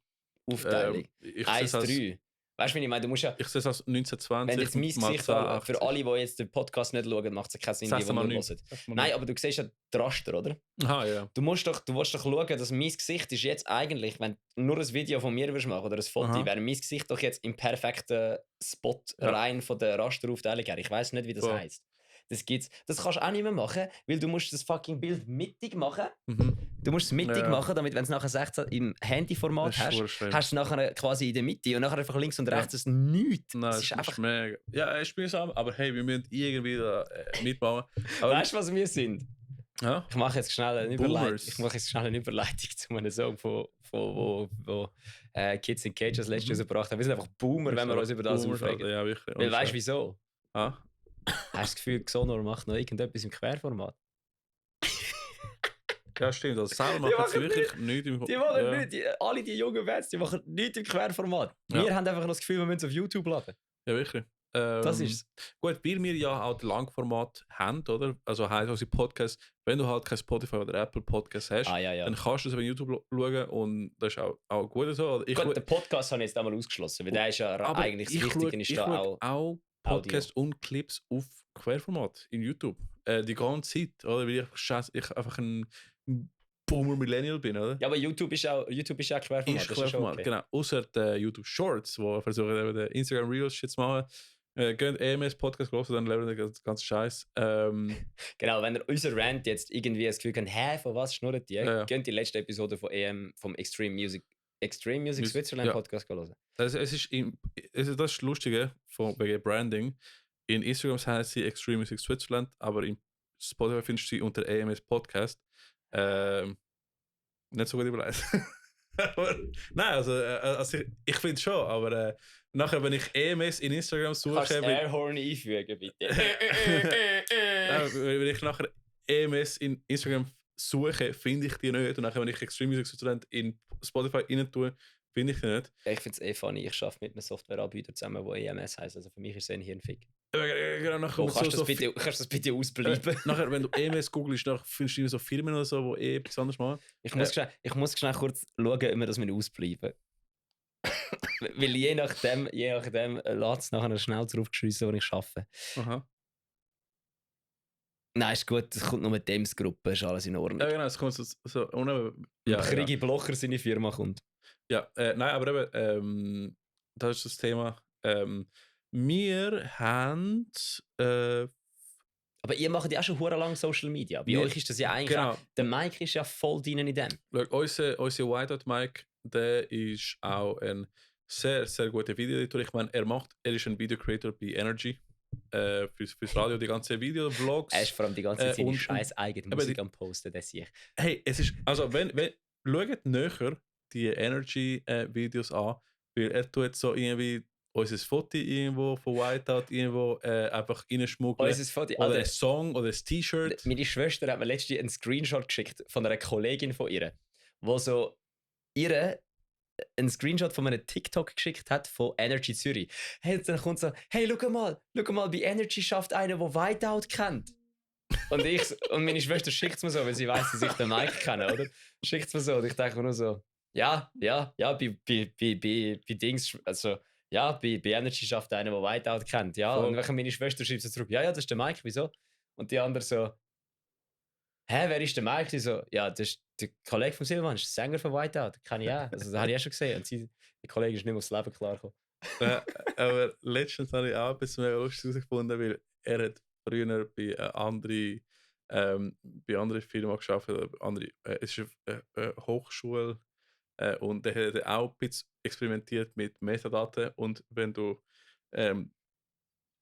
Aufteilung. 1:3. Weißt du, wie ich meine? Du musst ja. Ich sehe es als 1920. Wenn jetzt mein Gesicht da, für alle, die jetzt den Podcast nicht schauen, macht es keinen Sinn, die nur hören. Nein, aber du siehst ja den Raster, oder? Aha, ja. Du willst doch schauen, dass mein Gesicht ist jetzt eigentlich, wenn du nur ein Video von mir machen oder ein Foto, wäre mein Gesicht doch jetzt im perfekten Spot rein von der Rasteraufteilung her. Ich weiß nicht, wie das heisst. Das gibt's. Das kannst du auch nicht mehr machen, weil du musst das fucking Bild mittig machen. Du musst es mittig machen, damit, wenn du es nachher 16 im Handyformat hast, hast du nachher quasi in der Mitte und nachher einfach links und rechts ist nichts. Nein, das ist einfach mega. Ja, ich spiele zusammen, aber hey, wir müssen irgendwie da mitbauen. Weißt du, was wir sind? Ja? Ich mache jetzt schnell eine Überleitung zu einem Song, wo Kids in Cages letztes rausgebracht haben. Wir sind einfach Boomer, wenn wir uns über das aufregen. Ja, wirklich. Weil weißt du wieso? Ah? Hast du das Gefühl, Xonor macht noch irgendetwas im Querformat? Ja, stimmt. Also selber machen sie wirklich nichts im Die machen nichts. Alle die jungen Bands, die machen nichts im Querformat. Wir haben einfach noch das Gefühl, wir müssen es auf YouTube laden. Ja, wirklich. Das ist gut, weil wir ja auch das Langformat haben, oder? Also heisst unsere Podcasts, wenn du halt kein Spotify oder Apple Podcast hast, dann kannst du es auf YouTube schauen und das ist auch gut so. Oder gut, den Podcast habe ich jetzt einmal ausgeschlossen, weil der ist ja eigentlich das Wichtige. Ich schaue auch Podcasts und Clips auf Querformat in YouTube. Die ganze Zeit, oder? Weil ich einfach ein Boomer Millennial bin, oder? Ja, aber YouTube ist auch Querformat. Ist Querformat, okay. Genau. Außer die YouTube Shorts, wo versuchen den Instagram Reels Shit zu machen. Geht EMS Podcast hören, dann lernen wir den ganzen Scheiß. Genau, wenn ihr unser Rant jetzt irgendwie das Gefühl habt, von was schnurrt die? Könnt die letzte Episode vom Extreme Music Switzerland Podcast hören. Das ist das Lustige wegen Branding. In Instagram heißt sie Extreme Music Switzerland, aber in Spotify findest du sie unter EMS Podcast. Nicht so gut überlegt. Nein, also ich finde es schon, aber nachher, wenn ich EMS in Instagram suche... Kannst du das Airhorn einfügen, bitte? Wenn ich nachher EMS in Instagram suche, finde ich die nicht. Und nachher, wenn ich Extreme Music Switzerland in Spotify rein tue, finde ich nicht. Ich finde es funny, ich arbeite mit einem Softwareanbieter zusammen, der EMS heisst. Also für mich ist es ein Hirnfick. Genau, nachher Oh, mit kannst du das bitte ausbleiben? nachher, wenn du EMS googelst, nachher findest du so Firmen oder so, die etwas anderes machen. Ich muss schnell kurz schauen, ob wir das ausbleiben. Weil je nachdem lässt es nachher schnell draufgeschrissen, wo ich arbeite. Aha. Nein, ist gut, es kommt nur mit Dems-Gruppe, ist alles in Ordnung. Ja, genau, es kommt so Ja, Krigi Blocher seine Firma kommt. Ja, nein, aber eben, das ist das Thema. Wir haben. Aber ihr macht ja auch schon hure lang Social Media. Bei euch ist das ja eigentlich genau. auch, der Mike ist ja voll drin in dem. Schau, unser Whiteout Mike, der ist auch ein sehr, sehr guter Video-Editor. Ich meine, er ist ein Video-Creator bei Energy. Fürs Radio, die ganzen Videovlogs. Er ist vor allem die ganze Zeit seine und- scheiß eigene Musik am Posten, das sehe ich. Hey, es ist. Also, schaut näher die Energy-Videos an, weil er tut so irgendwie unser Foto irgendwo von Whiteout irgendwo einfach reinschmuggeln. Unser Foto, Oder Alter, ein Song oder ein T-Shirt. meine Schwester hat mir letztens einen Screenshot geschickt von einer Kollegin von ihr, wo so ihre einen Screenshot von einem TikTok geschickt hat von Energy Zürich. Hey, dann kommt so, hey, schau mal, bei Energy schafft einer, der Whiteout kennt. Und meine Schwester schickt es mir so, weil sie weiß, dass ich den Mike kenne, oder? Schickt es mir so und ich denke mir nur so, ja, bei Dings, also ja, bei Energy schafft einer, der Whiteout kennt, ja. Voll. Und wenn meine Schwester schreibt so zurück, ja, das ist der Mike, wieso? Und die andere so, hä, wer ist der Mike? Die so, ja, das ist der Kollege von Silvan, ist der Sänger von Whiteout, den kenne ich auch. Also, das habe ich auch schon gesehen. Und der Kollege ist nicht mehr aufs Leben klargekommen. Aber letztens habe ich auch etwas mehr lustig herausgefunden, weil er hat früher bei anderen Firmen gearbeitet, es ist eine Hochschule und der hat auch ein bisschen experimentiert mit Metadaten und wenn du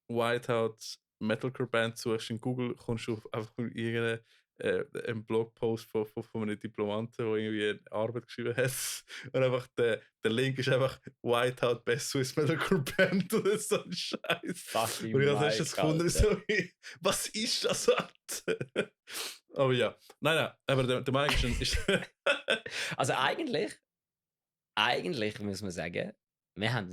Whiteout Metalcore Band suchst in Google, kommst du auf einfach irgendeinen einen Blogpost von einem Diplomanten, der irgendwie eine Arbeit geschrieben hat. Und einfach der Link ist einfach Whiteout Best Swiss Metalcore Band oder so ein Scheiß. Fucking Und ich habe letztens Mike, gefunden, so, was ist das? Aber ja, nein, aber der Mike ist Also eigentlich muss man sagen, wir haben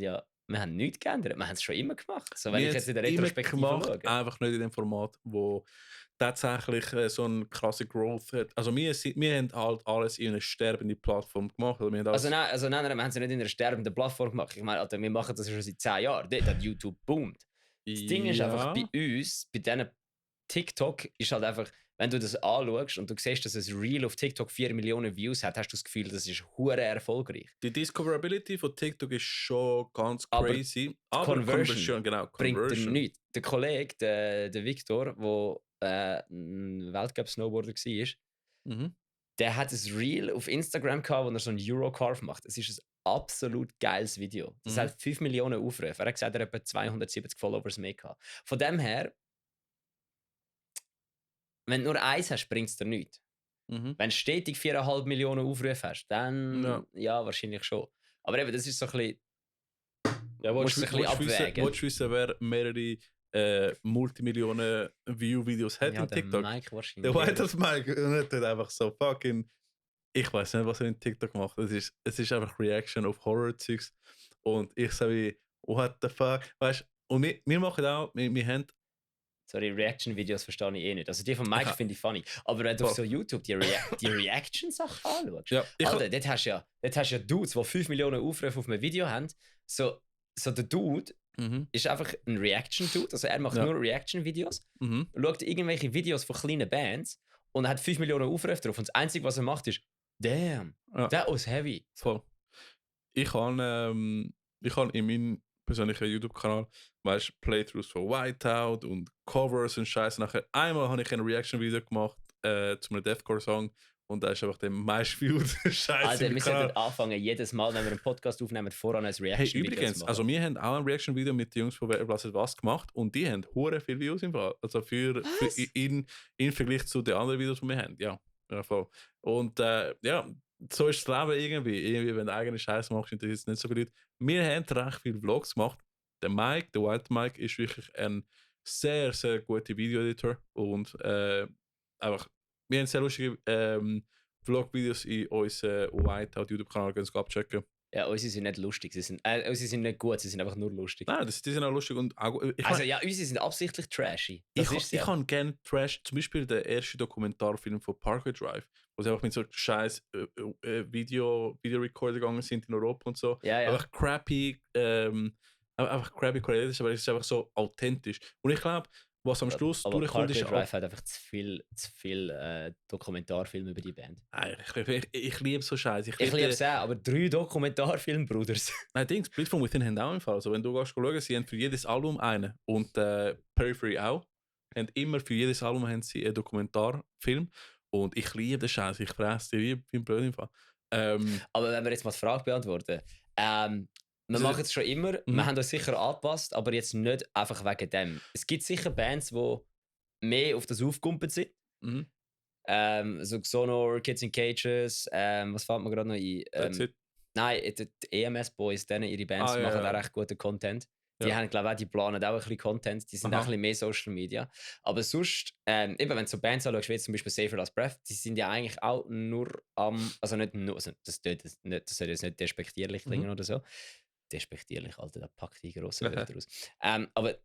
nichts geändert. Wir haben es schon immer gemacht. So, wenn ich jetzt in der Retrospektive schaue. einfach nicht in dem Format, wo tatsächlich so eine krasse Growth hat. Also wir haben halt alles in eine sterbende Plattform gemacht. Wir haben Also nein, wir haben es nicht in einer sterbenden Plattform gemacht. Ich meine, Alter, wir machen das schon seit 10 Jahren. Dort hat YouTube boomt. Das Ding ist einfach, bei uns, bei diesen TikTok, ist halt einfach, wenn du das anschaust und du siehst, dass ein Reel auf TikTok 4 Millionen Views hat, hast du das Gefühl, das ist hure erfolgreich. Die Discoverability von TikTok ist schon ganz Aber crazy. Aber Conversion genau, bringt dir nichts. Der Kollege, der Victor, der ein Weltcup-Snowboarder war, Mhm. der hat ein Reel auf Instagram gehabt, wo er so einen Eurocarve macht. Es ist ein absolut geiles Video. Das hat 5 Millionen Aufrufe. Er hat gesagt, er hat etwa 270 Followers mehr gehabt. Von dem her, wenn du nur eins hast, bringt es dir nichts. Mhm. Wenn du stetig 4,5 Millionen Aufrufe hast, dann ja, wahrscheinlich schon. Aber eben, das ist so ein bisschen. Ja, musst du ein bisschen abwägen. Willst du wissen, wer mehrere Multimillionen View-Videos hat Ja, in der TikTok? Mike wahrscheinlich. Der Whiteout Mike. Und er tut einfach so fucking. Ich weiß nicht, was er in TikTok macht. Es ist einfach Reaction auf Horror-Zeugs. Und ich sage wie, what the fuck? Weißt du, und wir machen auch, wir haben. Sorry, Reaction-Videos verstehe ich eh nicht. Also die von Mike Aha. finde ich funny. Aber wenn du auf so YouTube die Reaction-Sachen anschaust, Ja, Alter, dort hast du ja Dudes, die 5 Millionen Aufrufe auf einem Video haben. So der Dude ist einfach ein Reaction-Dude. Also er macht nur Reaction-Videos, schaut irgendwelche Videos von kleinen Bands und hat 5 Millionen Aufrufe drauf. Und das Einzige, was er macht, ist damn, that was heavy. Voll. Ich habe in meinem persönlichen YouTube-Kanal, weißt du, Playthroughs von Whiteout und Covers und Scheiße. Nachher einmal habe ich ein Reaction-Video gemacht zu einem Deathcore-Song und da ist einfach der meistviewte Scheiße. Alter, wir sollten anfangen, jedes Mal, wenn wir einen Podcast aufnehmen, voran ein Reaction-Video Hey, übrigens, zu machen. also wir haben auch ein Reaction-Video mit den Jungs von Wer blasset was gemacht und die haben hure viele Views im Fall. Also für in Vergleich zu den anderen Videos, die wir haben. Ja, voll. Und ja, so ist das Leben irgendwie, wenn du eigene Scheiße machst, interessiert es nicht so viele Leute. Wir haben recht viele Vlogs gemacht. Der White Mike, ist wirklich ein sehr, sehr guter Video-Editor und einfach, wir haben sehr lustige Vlog-Videos in unserem Whiteout YouTube-Kanal, können Sie abchecken. Ja, unsere sind nicht lustig. Unsere sind nicht gut, sie sind einfach nur lustig. Nein, die sind auch lustig und auch, Also ja, unsere sind absichtlich trashy. Das ist ich kann gerne Trash, zum Beispiel der erste Dokumentarfilm von Parkway Drive, wo sie einfach mit so scheiß Video-Recorder gegangen sind in Europa und so. Ja, ja. Einfach crappy, einfach crappy Qualität, aber es ist einfach so authentisch. Und ich glaube, was am Schluss Aber durchkommt, Parkway ist Drive hat einfach zu viel Dokumentarfilme über die Band. Ich liebe so Scheiße. Ich liebe es auch, aber 3 Dokumentarfilme, Bruders. Nein, Dings, Split from Within haben auch im Fall. Also, wenn du gehst schauen, sie haben für jedes Album einen und Periphery auch. Haben immer für jedes Album haben sie einen Dokumentarfilm. Und ich liebe den Scheiß, ich fresse die wie ein Blöd im Fall. Aber wenn wir jetzt mal die Frage beantworten, wir Also- machen es schon immer, Mhm. wir haben uns sicher angepasst, aber jetzt nicht einfach wegen dem. Es gibt sicher Bands, die mehr auf das aufgekumpelt sind. Mhm. So Xonor, Kids in Cages, was fällt mir gerade noch ein? That's it. Nein, die EMS Boys, denen ihre Bands Ja, machen ja. auch recht guten Content. Die Ja. haben, glaube ich, auch, die planen auch ein bisschen Content, die sind Aha. auch ein bisschen mehr Social Media. Aber sonst, eben, wenn du so Bands anschaust, wie jetzt zum Beispiel Safer Last Breath, die sind ja eigentlich auch nur also nicht nur, also das soll jetzt nicht despektierlich klingen oder so. Despektierlich, Alter, da packt die grossen Wörter aus. Aber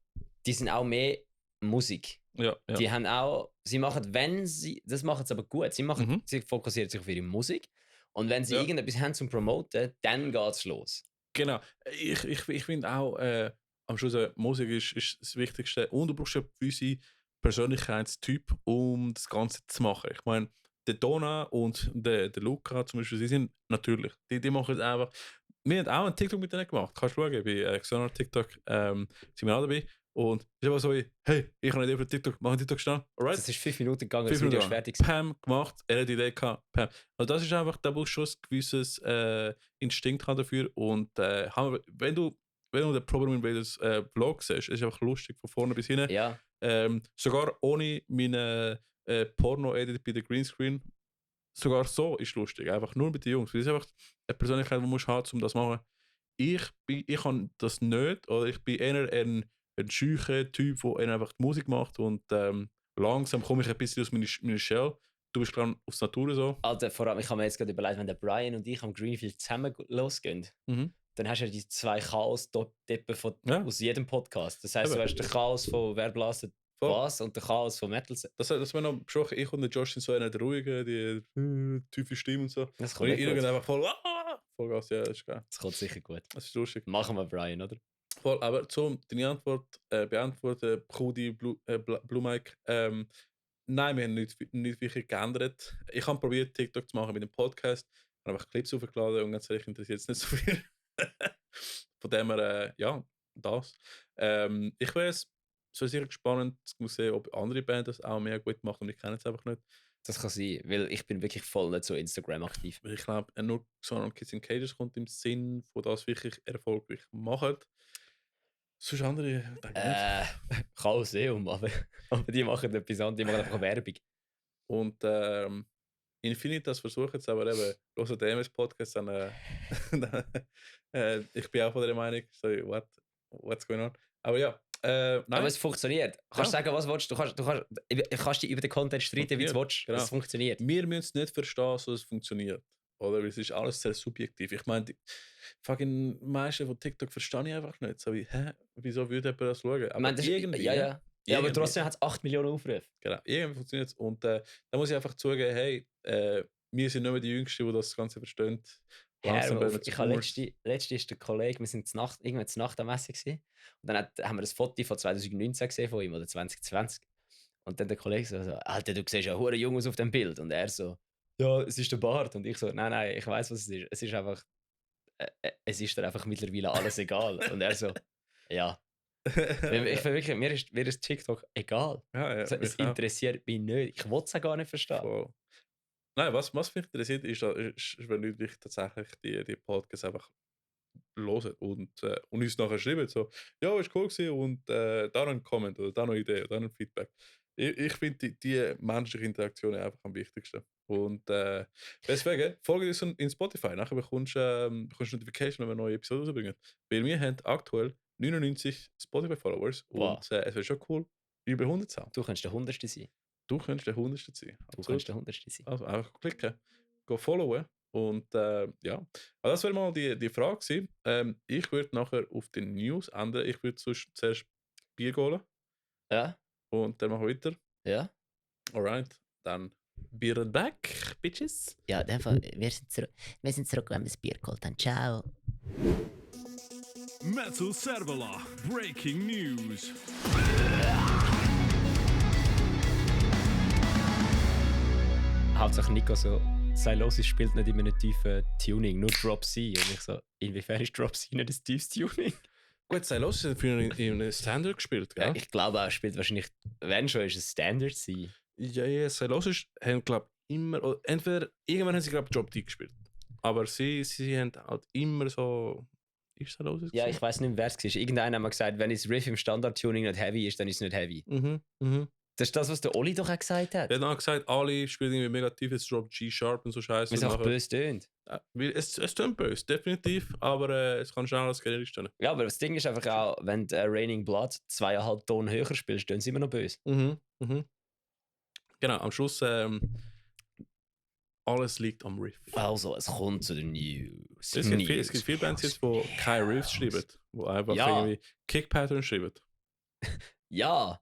die sind auch mehr Musik. Ja, ja. Die haben auch, sie machen, das machen sie aber gut. Mhm. Sie fokussieren sich auf ihre Musik. Und wenn sie Ja. irgendetwas haben zum Promoten, dann geht's los. Genau. Ich finde auch, am Schluss, Musik ist das Wichtigste. Und du brauchst einen gewissen Persönlichkeitstyp, um das Ganze zu machen. Ich meine, der Donna und der Luca zum Beispiel, sie sind natürlich. Die machen es einfach. Wir haben auch einen TikTok mit denen gemacht. Kannst du schauen, bei Xonor TikTok sind wir auch dabei. Und es ist einfach so, hey, ich habe eine Idee für TikTok, mach einen TikTok schnell. Alright? Das ist 5 Minuten gegangen, 5 das Video ist Minuten. fertig. Pam gemacht, er hat die Idee gehabt, Pam. Also das ist einfach, da brauchst du schon ein gewisses Instinkt haben dafür. Und wenn du den Problem Invaders Vlog siehst, ist einfach lustig von vorne bis hinten. Ja, Sogar ohne meinen Porno-Edit bei der Greenscreen, sogar so ist lustig. Einfach nur mit den Jungs. Das ist einfach eine Persönlichkeit, die du musst haben, um das zu machen. Ich kann das nicht, oder ich bin eher ein scheucher Typ, der einfach die Musik macht und langsam komme ich ein bisschen aus meiner Shell. Du bist dann aufs Natur so. Alter, vor allem, ich habe mir jetzt gerade überlegt, wenn der Brian und ich am Greenfield zusammen losgehen, dann hast du ja die 2 Chaos-Tippen Ja. aus jedem Podcast. Das heisst, Eben. du hast den Chaos von Wer blastet Voll. was und den Chaos von Metal. Das wir noch besprochen. Ich und der Josh sind so einer der ruhigen, die tiefe Stimme und so. Das Und kommt ich nicht gut. einfach voll Gas, ja, das ist geil. Das kommt sicher gut. Das ist lustig. Machen wir Brian, oder? Voll, aber zum deine Antwort beantworten, Cody, Blue Mike, nein, wir haben nicht wirklich geändert. Ich habe probiert, TikTok zu machen mit dem Podcast, habe einfach Clips aufgeladen und ganz ehrlich interessiert es nicht so viel. Von dem her, ja, das. Ich wäre es so sicher spannend zu sehen, ob andere Bands das auch mehr gut machen und ich kenne es einfach nicht. Das kann sein, weil ich bin wirklich voll nicht so Instagram aktiv. Weil ich glaube, nur Xonor und Kids in Cages kommt im Sinn, von das wirklich erfolgreich machen. Sonst andere, denke ich nicht. Chaoseum, aber die machen etwas anderes, die machen einfach Werbung. Und Infinitas versucht es, aber eben, los den MS-Podcast, dann ich bin auch von der Meinung, so, what's going on? Aber ja, nein. Aber es funktioniert. Kannst Ja. sagen, was du willst. Du kannst dich über den Content streiten, wie du willst. Genau. Es funktioniert. Wir müssen es nicht verstehen, so es funktioniert. Oder? Weil es ist alles sehr subjektiv. Ich meine, die fucking meisten von TikTok verstehe ich einfach nicht. So wie, wieso würde jemand das schauen? Aber Ich meine, irgendwie, ja, aber irgendwie. trotzdem hat es 8 Millionen Aufrufe. Genau, irgendwie funktioniert es. Und da muss ich einfach zugeben, hey, wir sind nicht mehr die Jüngsten, die das Ganze verstehen. Langsam werden wir zu Ich habe Boomers. letzte ist der Kollege, wir sind irgendwann zur Nacht am Messe gewesen. Und dann haben wir ein Foto von 2019 gesehen von ihm oder 2020. Und dann der Kollege so, Alter, du siehst ja hure jung aus auf dem Bild. Und er so, ja, es ist der Bart. Und ich so, nein, ich weiß, was es ist. Es ist einfach, es ist dir einfach mittlerweile alles egal. Und er so, ja. Ich bin wirklich, mir ist TikTok egal. Ja, Also, es interessiert mich nicht. Ich will es auch gar nicht verstehen. Voll. Nein, was mich interessiert, ist, wenn Leute tatsächlich die Podcasts einfach hören und uns nachher schreiben, so, ja, ist cool gewesen und da noch ein Comment oder da noch eine Idee oder da noch ein Feedback. Ich finde die menschliche Interaktion einfach am wichtigsten. Und deswegen, folge uns in Spotify. Nachher bekommst du Notification, wenn wir eine neue Episode rausbringen. Weil wir haben aktuell 99 Spotify-Followers Wow. und es wäre schon cool, über 100 zu haben. Du könntest der 100. sein. Du könntest der 100. sein. Du Absolut. könntest der 100. sein. Also einfach klicken, go followen Und ja, also das wäre mal die Frage gewesen. Ich würde nachher auf die News ändern. Ich würde zuerst Bier holen Ja, und dann machen wir weiter. ja. Alright, dann Beer and back, bitches. Ja, in dem Fall, wir sind zurück, wenn wir das Bier geholt haben. Ciao. Metal Servola, breaking news. Hauptsächlich Nico so, Sylosis spielt nicht in einem tiefen Tuning, nur Drop C. Und ich so, inwiefern ist Drop C nicht ein tiefes Tuning? Gut, Silos hat früher in einem Standard gespielt, gell? Ja, ich glaube auch, spielt wahrscheinlich, wenn schon, ist es Standard C. Ja, Silos haben, glaube ich, immer, oder entweder, irgendwann haben sie, glaube ich, Drop D gespielt. Aber sie haben halt immer so, ist Silos? Ja, ich weiß nicht mehr, wer es war. Irgendeiner hat mal gesagt, wenn das Riff im Standard-Tuning nicht heavy ist, dann ist es nicht heavy. Mhm. Das ist das, was der Oli doch auch gesagt hat. Er hat dann auch gesagt, alle spielen irgendwie mega tief, jetzt Drop G-Sharp und so Scheiße. Weil es auch böse tönt. Es tönt böse, definitiv, aber es kann schnell als generisch tönen. Ja, aber das Ding ist einfach auch, wenn du Raining Blood 2,5 Ton höher spielst, tönt es immer noch böse. Genau, am Schluss alles liegt am Riff. Also, es kommt zu den News. Es gibt viele Bands jetzt, die keine Riffs schreiben, die einfach Ja. irgendwie Kick-Patterns schreiben. Ja,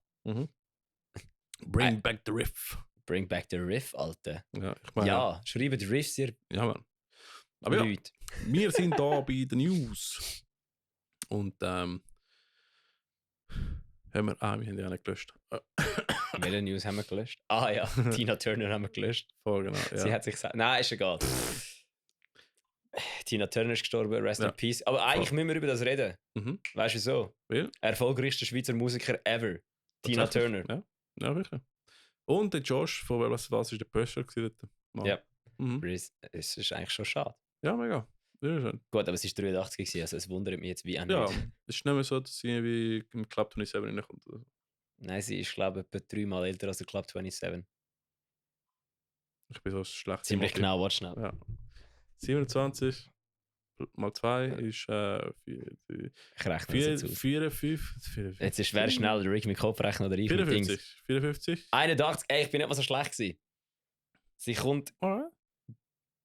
Bring back the Riff. bring back the Riff, Alter. Ja, ich meine, Ja, schreibt Riffs, ihr ja, Mann. Aber ja, Leute. wir sind da bei den News. Und haben wir haben die auch nicht gelöscht. Welche News haben wir gelöscht? Ah ja, Tina Turner haben wir gelöscht. Voll genau, ja. Sie hat sich gesagt, nein, ist egal. Tina Turner ist gestorben, rest Ja. in peace. Aber eigentlich müssen wir über das reden. Mhm. Weißt du so? Weil? Erfolgreichster Schweizer Musiker ever. Tina Tatsächlich, Turner. Ja, wirklich. Und der Josh von was ist der Pöscher gewesen dort? Mann. Ja. Mhm. Es ist eigentlich schon schade. Ja, mega. Sehr schön. Gut, aber es war 83 gewesen, also es wundert mich jetzt wie auch Ja, nicht. es ist nicht mehr so, dass sie irgendwie im Club 27 reinkommt. oder so. Nein, sie ist glaube ich etwa 3-mal älter als der Club 27. Ich bin so schlecht. Ziemlich im genau, warte schnell. Ja. 27 mal 2 ist Ich rechne das jetzt aus. 4, Jetzt ist wer schnell, der Rick mit Kopf rechnen oder ich mit Dings. 54. 81, ey, ich bin nicht mal so schlecht gewesen. Sie kommt Alright.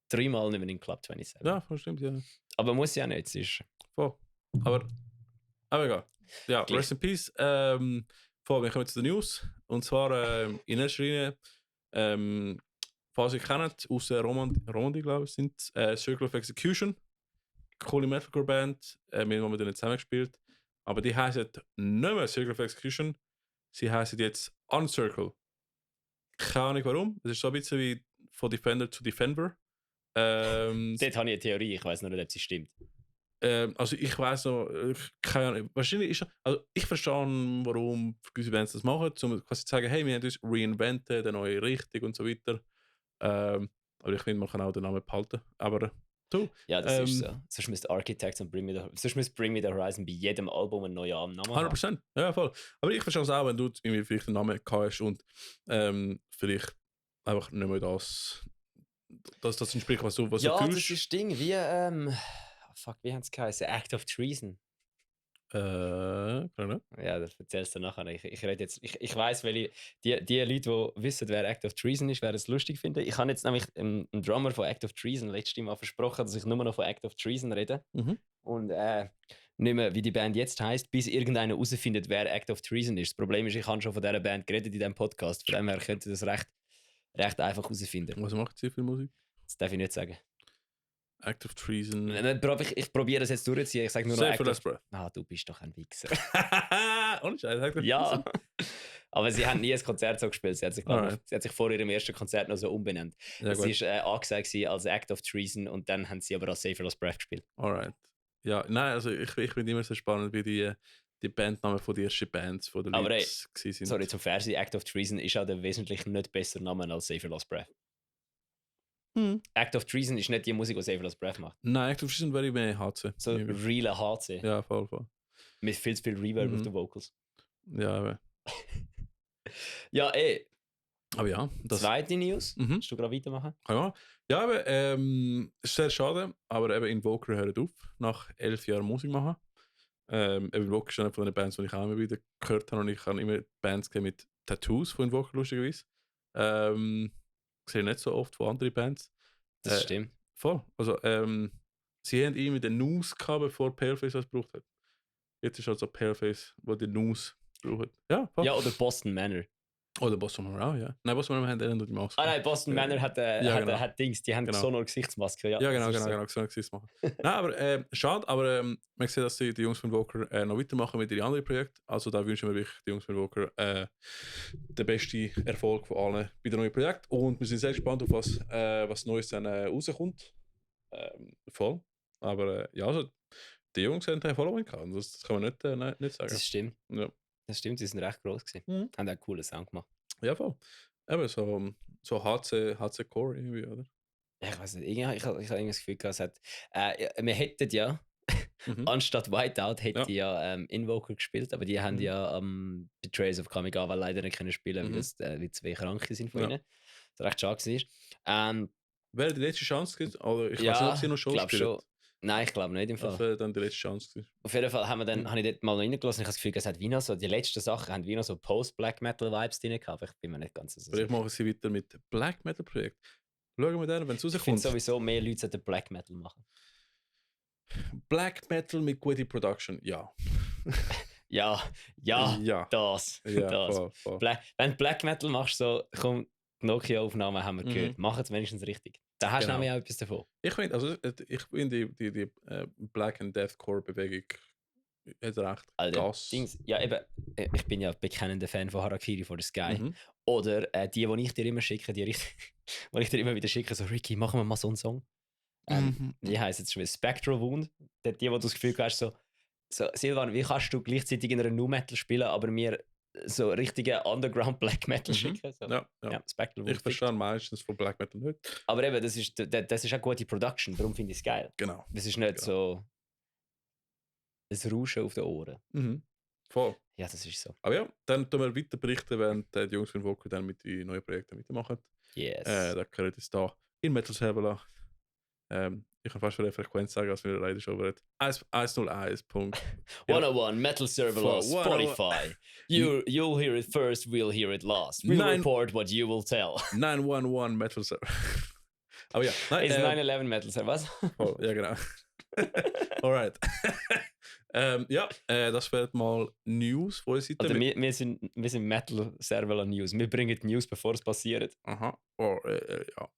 3-mal nicht mehr in den Club 27. Ja, voll stimmt, ja. Aber muss ja nicht, sie ist... Voll. Aber egal. Ja, Gleich. Rest in Peace. Voll, wir kommen zu den News. Und zwar in erster Linie, falls ihr kennt, aus der Romandie, glaube ich, sind Circle of Execution. Coole Metalcore-Band. Wir haben mit denen zusammengespielt. Aber die heißen nicht mehr Circle of Execution. Sie heißen jetzt Uncircle. Keine Ahnung warum. Es ist so ein bisschen wie von Defender zu Defender. Dort habe ich eine Theorie, ich weiß noch nicht, ob sie stimmt. Also ich weiß noch, keine Ahnung, wahrscheinlich ist also ich verstehe, warum gewisse Bands das machen, um quasi zu sagen, hey, wir haben uns reinvented, eine neue Richtung und so weiter. Aber ich finde, man kann auch den Namen behalten. Aber du, Ja, das ist so. Sonst müsste Architects und Bring Me The Horizon bei jedem Album einen neuen Namen haben. 100%, ja voll. Aber ich verstehe es auch, wenn du irgendwie vielleicht einen Namen gehabt hast und vielleicht einfach nicht mehr das entspricht, was du Ja, fühlst. das ist das Ding, wie, fuck, wie haben sie geheißen? Act of Treason. Keine Ahnung. Ja, das erzählst du nachher. Ich rede jetzt, ich weiss, welche, die Leute, die wissen, wer Act of Treason ist, werden es lustig finden. Ich habe jetzt nämlich einem Drummer von Act of Treason letztes Mal versprochen, dass ich nur noch von Act of Treason rede. Mhm. Und nicht mehr, wie die Band jetzt heisst, bis irgendeiner herausfindet, wer Act of Treason ist. Das Problem ist, ich habe schon von dieser Band geredet in diesem Podcast. Von dem her könnt ihr das recht einfach herausfinden. Was macht sie für Musik? Das darf ich nicht sagen. Act of Treason. Ich probiere das jetzt durchzuziehen. Ich sage nur noch Save Act for of... Last Breath. Ah, du bist doch ein Wichser. Ohne Scheiß, Act of Ja. Treason. Aber sie haben nie ein Konzert so gespielt. Sie hat sich, glaub ich, Alright. sie hat sich vor ihrem ersten Konzert noch so umbenannt. Ja, Sie gut. war angesagt gewesen als Act of Treason und dann haben sie aber als Save for Last Breath gespielt. Alright. Ja, nein, also ich finde immer so spannend, wie die Bandnamen von den ersten Bands von den Aber Leuten ey, gewesen sind. Sorry, zum Fernsehen, Act of Treason ist auch der wesentlich nicht bessere Name als Save for Last Breath. Act of Treason ist nicht die Musik, die Save for Last Breath macht. Nein, Act of Treason wäre mehr HC. So reale HC. Ja, voll. Mit viel zu viel Reverb auf Mhm. den Vocals. Ja, aber Ja, aber ja, das zweite News. Mhm. Willst du gerade weitermachen? kann ich machen. Ja, aber ist sehr schade, aber eben Invoker hört auf, nach 11 Jahren Musik machen. Invoker ist eine von den Bands, die ich auch immer wieder gehört habe und ich habe immer Bands gesehen mit Tattoos von Invoker, lustigerweise. Sehe nicht so oft von anderen Bands. Das stimmt. Voll. Also, sie haben ihn mit den News gehabt, bevor Paleface das gebraucht hat. Jetzt ist also Paleface, wo die News braucht. Ja, voll. Ja, oder Boston Manor. Oder Boston Manor auch, ja. Nein, Boston Manor haben nur die Maske. Ah nein, Boston Manor hat, Ja, genau. hat Dings, die haben Genau. so eine Gesichtsmaske. Ja, Ja, das genau, ist so. genau, so es machen. Nein, aber schade, aber man sieht, dass die Jungs von Walker noch weitermachen mit ihren anderen Projekten. Also da wünschen wir wirklich die Jungs von Walker den besten Erfolg von allen bei den neuen Projekten. Und wir sind sehr gespannt auf was Neues dann rauskommt. Voll. Aber ja, also die Jungs haben einen Following gehabt. Das kann man nicht sagen. Das stimmt. Ja. Das stimmt, sie sind recht groß gewesen. Mhm. Haben auch einen coolen Sound gemacht. Ja, voll. Eben so HC Core irgendwie, oder? Ja, ich weiß nicht, ich habe irgendwie das Gefühl gehabt, es hat, wir hätten ja, Mhm. anstatt Whiteout hätte ja Invoker gespielt, aber die haben Mhm. ja Betrayals of Kamigawa leider nicht können spielen, Mhm. weil zwei Kranke sind von Ja. ihnen. Das recht schade war. Wäre die letzte Chance gewesen? Oder ich weiß Ja, nicht, ob sie noch Show glaub spielen. schon. Nein, ich glaube nicht im Fall. Das wäre dann die letzte Chance gewesen. Auf jeden Fall habe Mhm. ich dort mal reingelassen. Ich habe das Gefühl, es hat wie noch so, die letzten Sachen haben wie noch so Post-Black-Metal-Vibes drin gehabt. Aber ich bin mir nicht ganz sicher. Vielleicht machen sie weiter mit Black Metal Projekt. Schauen wir dann, wenn es Ich finde rauskommt. sowieso, mehr Leute sollten Black Metal machen. Black Metal mit gute Production, ja. Ja, Ja. das. Ja, das. voll. Wenn du Black Metal machst, so, komm, die Nokia-Aufnahmen haben wir Mhm. gehört. Mach es wenigstens richtig. Da hast du Genau. nämlich auch etwas davon. Ich finde, also die Black and Deathcore Bewegung hat recht Alter, Gas. Dings, ja, eben, ich bin ja bekennender Fan von Harakiri for the Sky. Mhm. Oder die ich dir immer schicke, die ich dir immer wieder schicke, so Ricky, machen wir mal so einen Song. Mhm. Wie heisst es schon wieder? Spectral Wound. Die, wo du das Gefühl hast, so Silvan, wie kannst du gleichzeitig in einer Nu Metal spielen, aber mir so richtige Underground Black Metal Mhm. schicken? So. Ja. Spectral Wound. Ich verstehe meistens von Black Metal nicht. Aber eben, das ist auch gute Production, darum finde ich es geil. Genau. Das ist nicht so ein Rauschen auf den Ohren. Mhm. Voll. Ja, das ist so. Aber ja, dann tun wir weiter berichten, wenn die Jungs von Walker dann mit den neuen Projekten weitermachen. Yes. Da gehört es da in Metal Server. Ich kann fast für eine Frequenz sagen, als wir leider schon über 101. Punkt. 101 Metal Server Law, For 101. Spotify. You'll hear it first, we'll hear it last. We'll Nein. report what you will tell. 911 Metal Server. Aber ja, Ist 9/11 Metal Server, was? oh, ja genau. Alright. Ja, das wäre mal News von unserer Seite. Also wir sind Metal Server News. Wir bringen die News, bevor es passiert. Aha. Oh,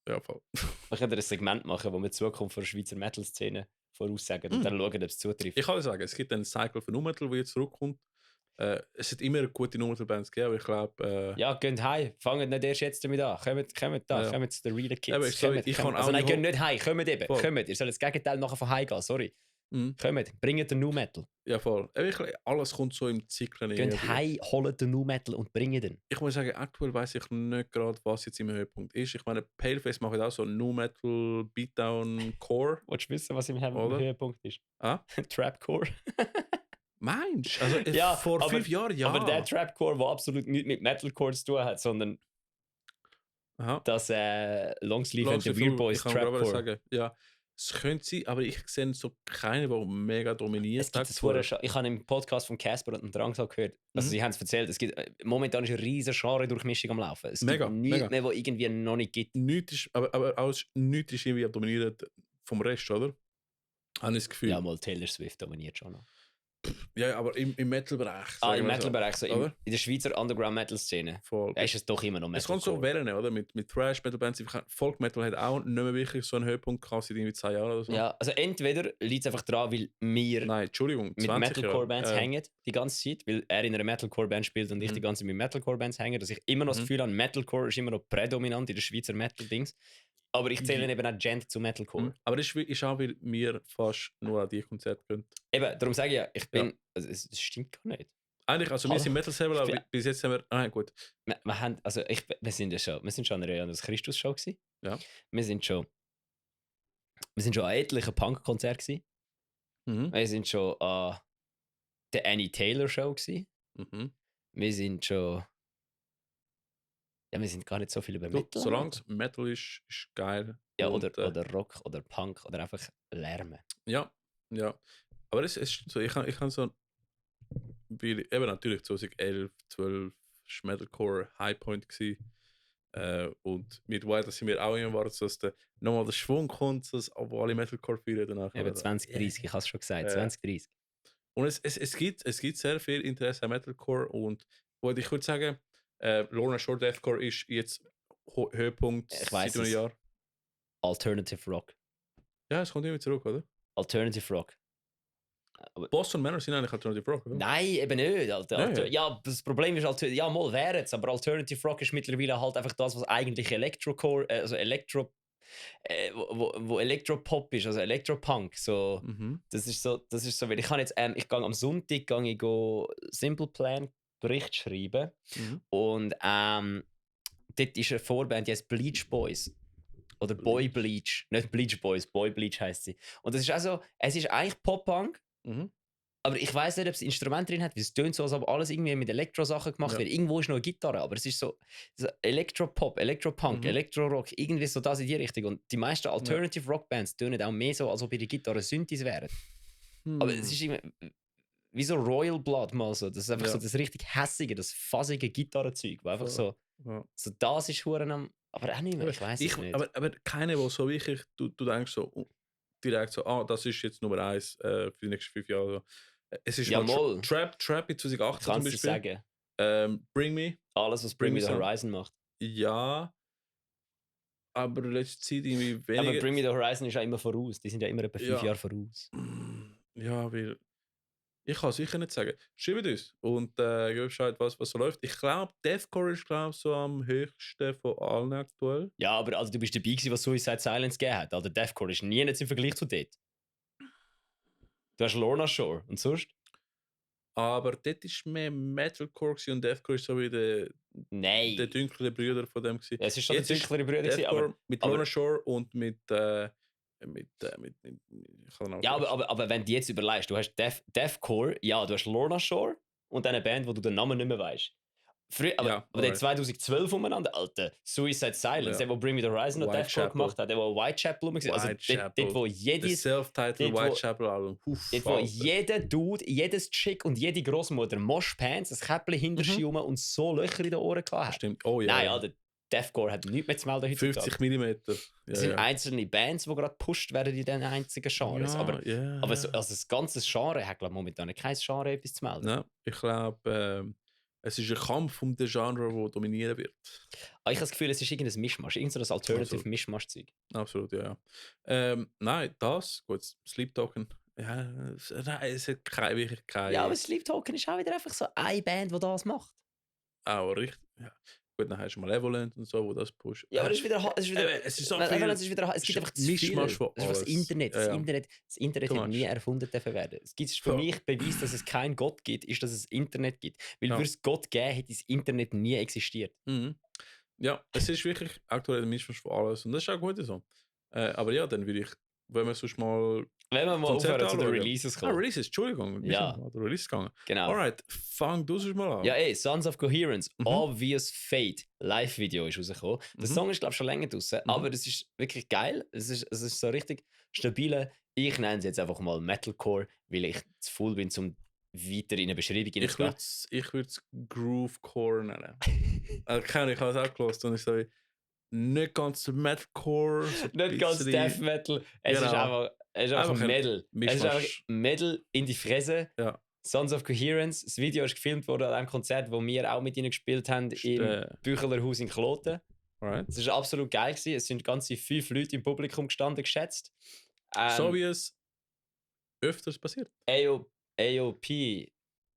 ja, voll. Wir können ein Segment machen, wo wir die Zukunft der Schweizer Metal-Szene voraussagen und dann schauen, ob es zutrifft. Ich kann sagen, es gibt einen Cycle von Nu-Metal, der jetzt zurückkommt. Es hat immer gute Nu-Metal-Bands gegeben, aber ich glaube... Ja, geht heim. Fangt nicht erst jetzt damit an. Kommt da, Ja. kommt zu den Real Kids. Aber ich sage, ich kann also auch nein, nicht geht nicht heim. Kommt eben. Voll. Kommt. Ihr sollt das Gegenteil nachher von heim gehen. Sorry. Mhm. Kommt. Bringt den Nu Metal. Ja, voll. Alles kommt so im Zyklen. Geht heim, holt den Nu Metal und bringt den. Ich muss sagen, aktuell weiß ich nicht gerade, was jetzt im Höhepunkt ist. Ich meine, Paleface macht auch so Nu-Metal, Beatdown, Core. Willst du wissen, was im Oder? Höhepunkt ist? Ah? Trapcore. Meinst du? Also Ja, vor aber- 5 Jahren, ja. Aber der Trapcore, der absolut nichts mit Metalcore zu tun hat, sondern Aha. das Longsleeve and the Longsleeve, Weird Boys ich kann gerade Trapcore. sagen, ja. Es könnte sein, aber ich sehe so keinen, der mega dominiert. Es gibt das hure ich habe im Podcast von Casper und dem Drangsal gehört, also Mhm. sie haben es erzählt, es gibt momentan ist eine riesige Genre-Durchmischung am Laufen. Es Mega, gibt nichts mega. mehr, was irgendwie noch nicht gibt. Nichts ist, aber auch nichts ist irgendwie dominiert vom Rest, oder? Habe ich das Gefühl. Ja, mal Taylor Swift dominiert schon noch. Ja, aber im Metal-Bereich. Ah, sagen im wir Metal-Bereich, so Oder? in der Schweizer Underground-Metal-Szene. Voll. Da ist es doch immer noch Es kommt so Metalcore. werden, oder? Mit Thrash-Metal-Bands. Folk-Metal hat auch nicht mehr wirklich so einen Höhepunkt gehabt seit irgendwie 2 Jahren oder so. Ja, also entweder liegt es einfach daran, weil wir Nein, Entschuldigung, mit 20 Metalcore-Bands Jahre. hängen die ganze Zeit, weil er in einer Metalcore-Band spielt und ich Mhm. die ganze Zeit mit Metalcore-Bands hänge, dass ich immer noch das Mhm. Gefühl habe, Metalcore ist immer noch prädominant in der Schweizer Metal-Dings. Aber ich zähle eben auch Gent zu Metalcore. Mhm. Aber das ist auch, weil wir fast nur an die Konzerte gehen. Eben, darum sage ich ja, ich bin. Also es stimmt gar nicht. Eigentlich, also wir Hallo. sind Metal-Server, Ich aber bin- bis jetzt haben wir... Ah, gut. Wir haben, also wir sind schon an der Johannes Christus-Show gewesen. Ja. Wir sind schon an etlichen Punk-Konzerten gewesen. Mhm. Wir sind schon an der Annie Taylor-Show gewesen. Mhm. Wir sind schon... Ja, wir sind gar nicht so viel über Du, Metal. solange es Metal ist geil. Ja, Und, oder Rock oder Punk oder einfach Lärmen. Ja. Aber es ist so, ich kann so... Weil, eben natürlich 2011, 12 war Metalcore Highpoint gewesen. Und mit White sind wir auch immer warten, dass nochmal der Schwung kommt, dass alle Metalcore feiern danach. Eben 2030, ich habe es schon gesagt, 2030. Und es gibt sehr viel Interesse an Metalcore und ich würde sagen, Lorna Shore Deathcore ist jetzt Höhepunkt Ich weiss seit einem es. Jahr. Alternative Rock. Ja, es kommt immer zurück, oder? Alternative Rock. Boston Manor sind eigentlich Alternative Rock, oder? Nein, eben nicht. Ja. Ja, das Problem ist, ja, mal wäre es, aber Alternative Rock ist mittlerweile halt einfach das, was eigentlich Electrocore, also wo Elektropop ist, also Elektropunk. So, Mhm. das ist so, weil ich kann jetzt, ich gehe am Sonntag Simple Plan Bericht schreiben Mhm. und dort ist eine Vorband, die heißt Bleach Boys. Oder Boy Bleach. Nicht Bleach Boys, Boy Bleach heisst sie. Und das ist also, es ist eigentlich Pop-Punk, Mhm. aber ich weiß nicht, ob es Instrument drin hat, weil es tönt so, als ob alles irgendwie mit Elektro-Sachen gemacht Ja. wird. Irgendwo ist noch eine Gitarre, aber es ist so Elektropop, Elektropunk, Mhm. Elektrorock, irgendwie so das in die Richtung. Und die meisten Alternative Rock-Bands tönen auch mehr so, als ob ihre Gitarre Synthes wären. Aber es ist irgendwie wie so Royal Blood mal so. Das ist einfach Ja. so das richtig hässige, das fassige Gitarrenzeug, wo einfach Voll. so, Ja. so das ist Huren am... Aber auch nicht mehr, ich weiß es nicht. Aber keine, wo so wirklich, du denkst so direkt so, das ist jetzt Nummer 1 für die nächsten 5 Jahre. Es ist Ja, mal mal. Trap in 2018 zum Kannst du Beispiel. sagen, Bring Me, alles, was Bring Me the Bring Me Horizon macht. ja. Aber letzte Zeit irgendwie Ja, weniger. aber Bring Me the Horizon ist ja immer voraus. Die sind ja immer etwa 5 Ja. Jahre voraus. Ja, weil ich kann sicher nicht sagen. Schreibt uns und gebt Bescheid, was so läuft. Ich glaube, Deathcore ist so am höchsten von allen aktuell. Ja, aber also, du bist dabei gewesen, was Suicide Silence gegeben hat. Also Deathcore ist nie jetzt im Vergleich zu dort. Du hast Lorna Shore und sonst? Aber dort war mehr Metalcore und Deathcore ist so wie der Nein. dunklere Brüder von dem gewesen. Ja, es ist schon Jetzt der ist dunklere Brüder gewesen, Deathcore aber... mit aber- Lorna Shore und mit ich kann den Namen Ja, vergessen. aber wenn du jetzt überlegst, du hast Deathcore, ja, du hast Lorna Shore und dann eine Band, wo du den Namen nicht mehr weißt. Aber Ja, der alright. 2012 umeinander, Alter, Suicide Silence, Ja. der, wo Bring Me the Horizon und Deathcore Whitechapel. gemacht hat, der, wo Whitechapel war. Also dort, wo Das jedes... Self-Titled dort, wo- Whitechapel Album. Dort, wo jeder Dude, jedes Chick und jede Großmutter Moshpants, ein Käppchen hinter sich rum und so Löcher in den Ohren gehabt hat. Stimmt. Oh ja. Nein, ja. Alter, Deathcore hat nichts mehr zu melden heutzutage. 50 mm. Es sind einzelne Bands, die gerade gepusht werden in diesen einzigen Genres. Aber so, also das ganze Genre hat, glaube ich, momentan kein Genre etwas zu melden. Ja, ich glaube, es ist ein Kampf um das Genre, das dominieren wird. Aber ich habe das Gefühl, es ist irgendein Mischmasch, irgendein so Alternative Absolut. Mischmasch-Zeug. Absolut, ja. Nein, gut, Sleep Token. Ja, nein, es hat wirklich keine. Ja, aber Sleep Token ist auch wieder einfach so eine Band, die das macht. Auch richtig. Ja. Gut, dann hast du Malevolent und so, wo das pusht. Ja, aber es ist wieder... Es ist so Nein, viel. es ist wieder, es gibt einfach zu viel. Mischmasch von Das ist was alles. Internet. Ja, ja. Das Internet Too hat much. nie erfunden dürfen werden. Es gibt für So. mich Beweis, dass es keinen Gott gibt, ist, dass es Internet gibt. Weil Ja. würde es Gott geben, hätte das Internet nie existiert. Mhm. Ja, es ist wirklich aktuell ein Mischmasch von alles und das ist auch gut so. Aber ja, dann würde ich, wenn wir sonst mal. Wenn wir mal Konzerte aufhören zu den anschauen. Releases Ah, kommen. Releases, Entschuldigung. Wir Ja. sind mal an die Releases gegangen. Genau. Alright, fang du sonst mal an. Ja, Sons of Coherence, Mhm. Obvious Fate, Live-Video ist rausgekommen. Der Mhm. Song ist, glaube ich, schon länger draußen, aber es ist wirklich geil. Es ist so richtig stabil. Ich nenne es jetzt einfach mal Metalcore, weil ich zu faul bin, um weiter in eine Beschreibung hineinzugehen. Ich würde es Groovecore nennen. Ich habe es auch gelesen und ich so wie, nicht ganz Metalcore. So ein Nicht ganz bisschen- Death Metal, es Genau. ist einfach Einfach ein Metal. Es ist Mischmasch. einfach Metal in die Fresse. Ja. Sons of Coherence, das Video ist gefilmt worden an einem Konzert, wo wir auch mit ihnen gespielt haben im Büchelerhaus in Kloten. Alright. Es war absolut geil gewesen. Es sind ganze 5 Leute im Publikum gestanden, geschätzt. So wie es öfters passiert. AOP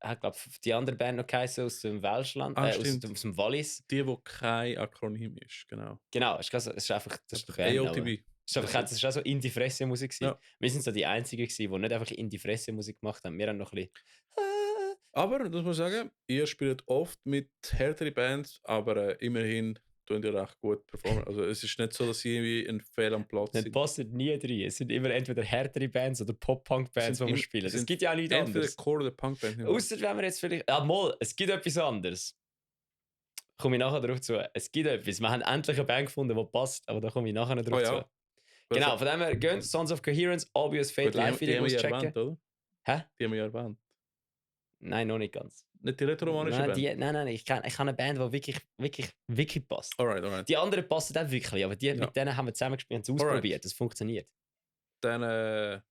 hat, glaube ich, die andere Band noch geheißen aus dem Welschland, Stimmt. aus dem Wallis. Die, wo kein Akronym ist, genau. Genau, es ist einfach das ist der Band, aber- AOTB. Das war auch so Indie-Fresse-Musik. gewesen. Ja. Wir sind so die Einzigen, die nicht einfach Indie-Fresse-Musik gemacht haben. Wir haben noch ein bisschen... Aber, das muss ich sagen, ihr spielt oft mit härteren Bands, aber immerhin tun ihr recht gut performen. Also es ist nicht so, dass sie irgendwie ein Fehl am Platz Das sind. passt nie rein. Es sind immer entweder härtere Bands oder Pop-Punk-Bands, die wir spielen. Es gibt ja auch nichts Entweder anderes. Core oder Punkband. Außer wenn wir jetzt vielleicht... Ja, mal, es gibt etwas anderes. Komme ich nachher darauf zu. Es gibt etwas. Wir haben endlich eine Band gefunden, die passt, aber da komme ich nachher noch drauf zu. Genau, von dem her, geht Sons of Coherence, Obvious Fate, Die haben Live-Video wir ja auschecken. erwähnt, oder? Hä? Die haben wir ja erwähnt. Nein, noch nicht ganz. Nicht die rätoromanische Nein, Band? nein, ich habe eine Band, die wirklich passt. Alright. Die anderen passen auch wirklich, aber mit denen haben wir zusammen gespielt und es ausprobiert. Das funktioniert. Dann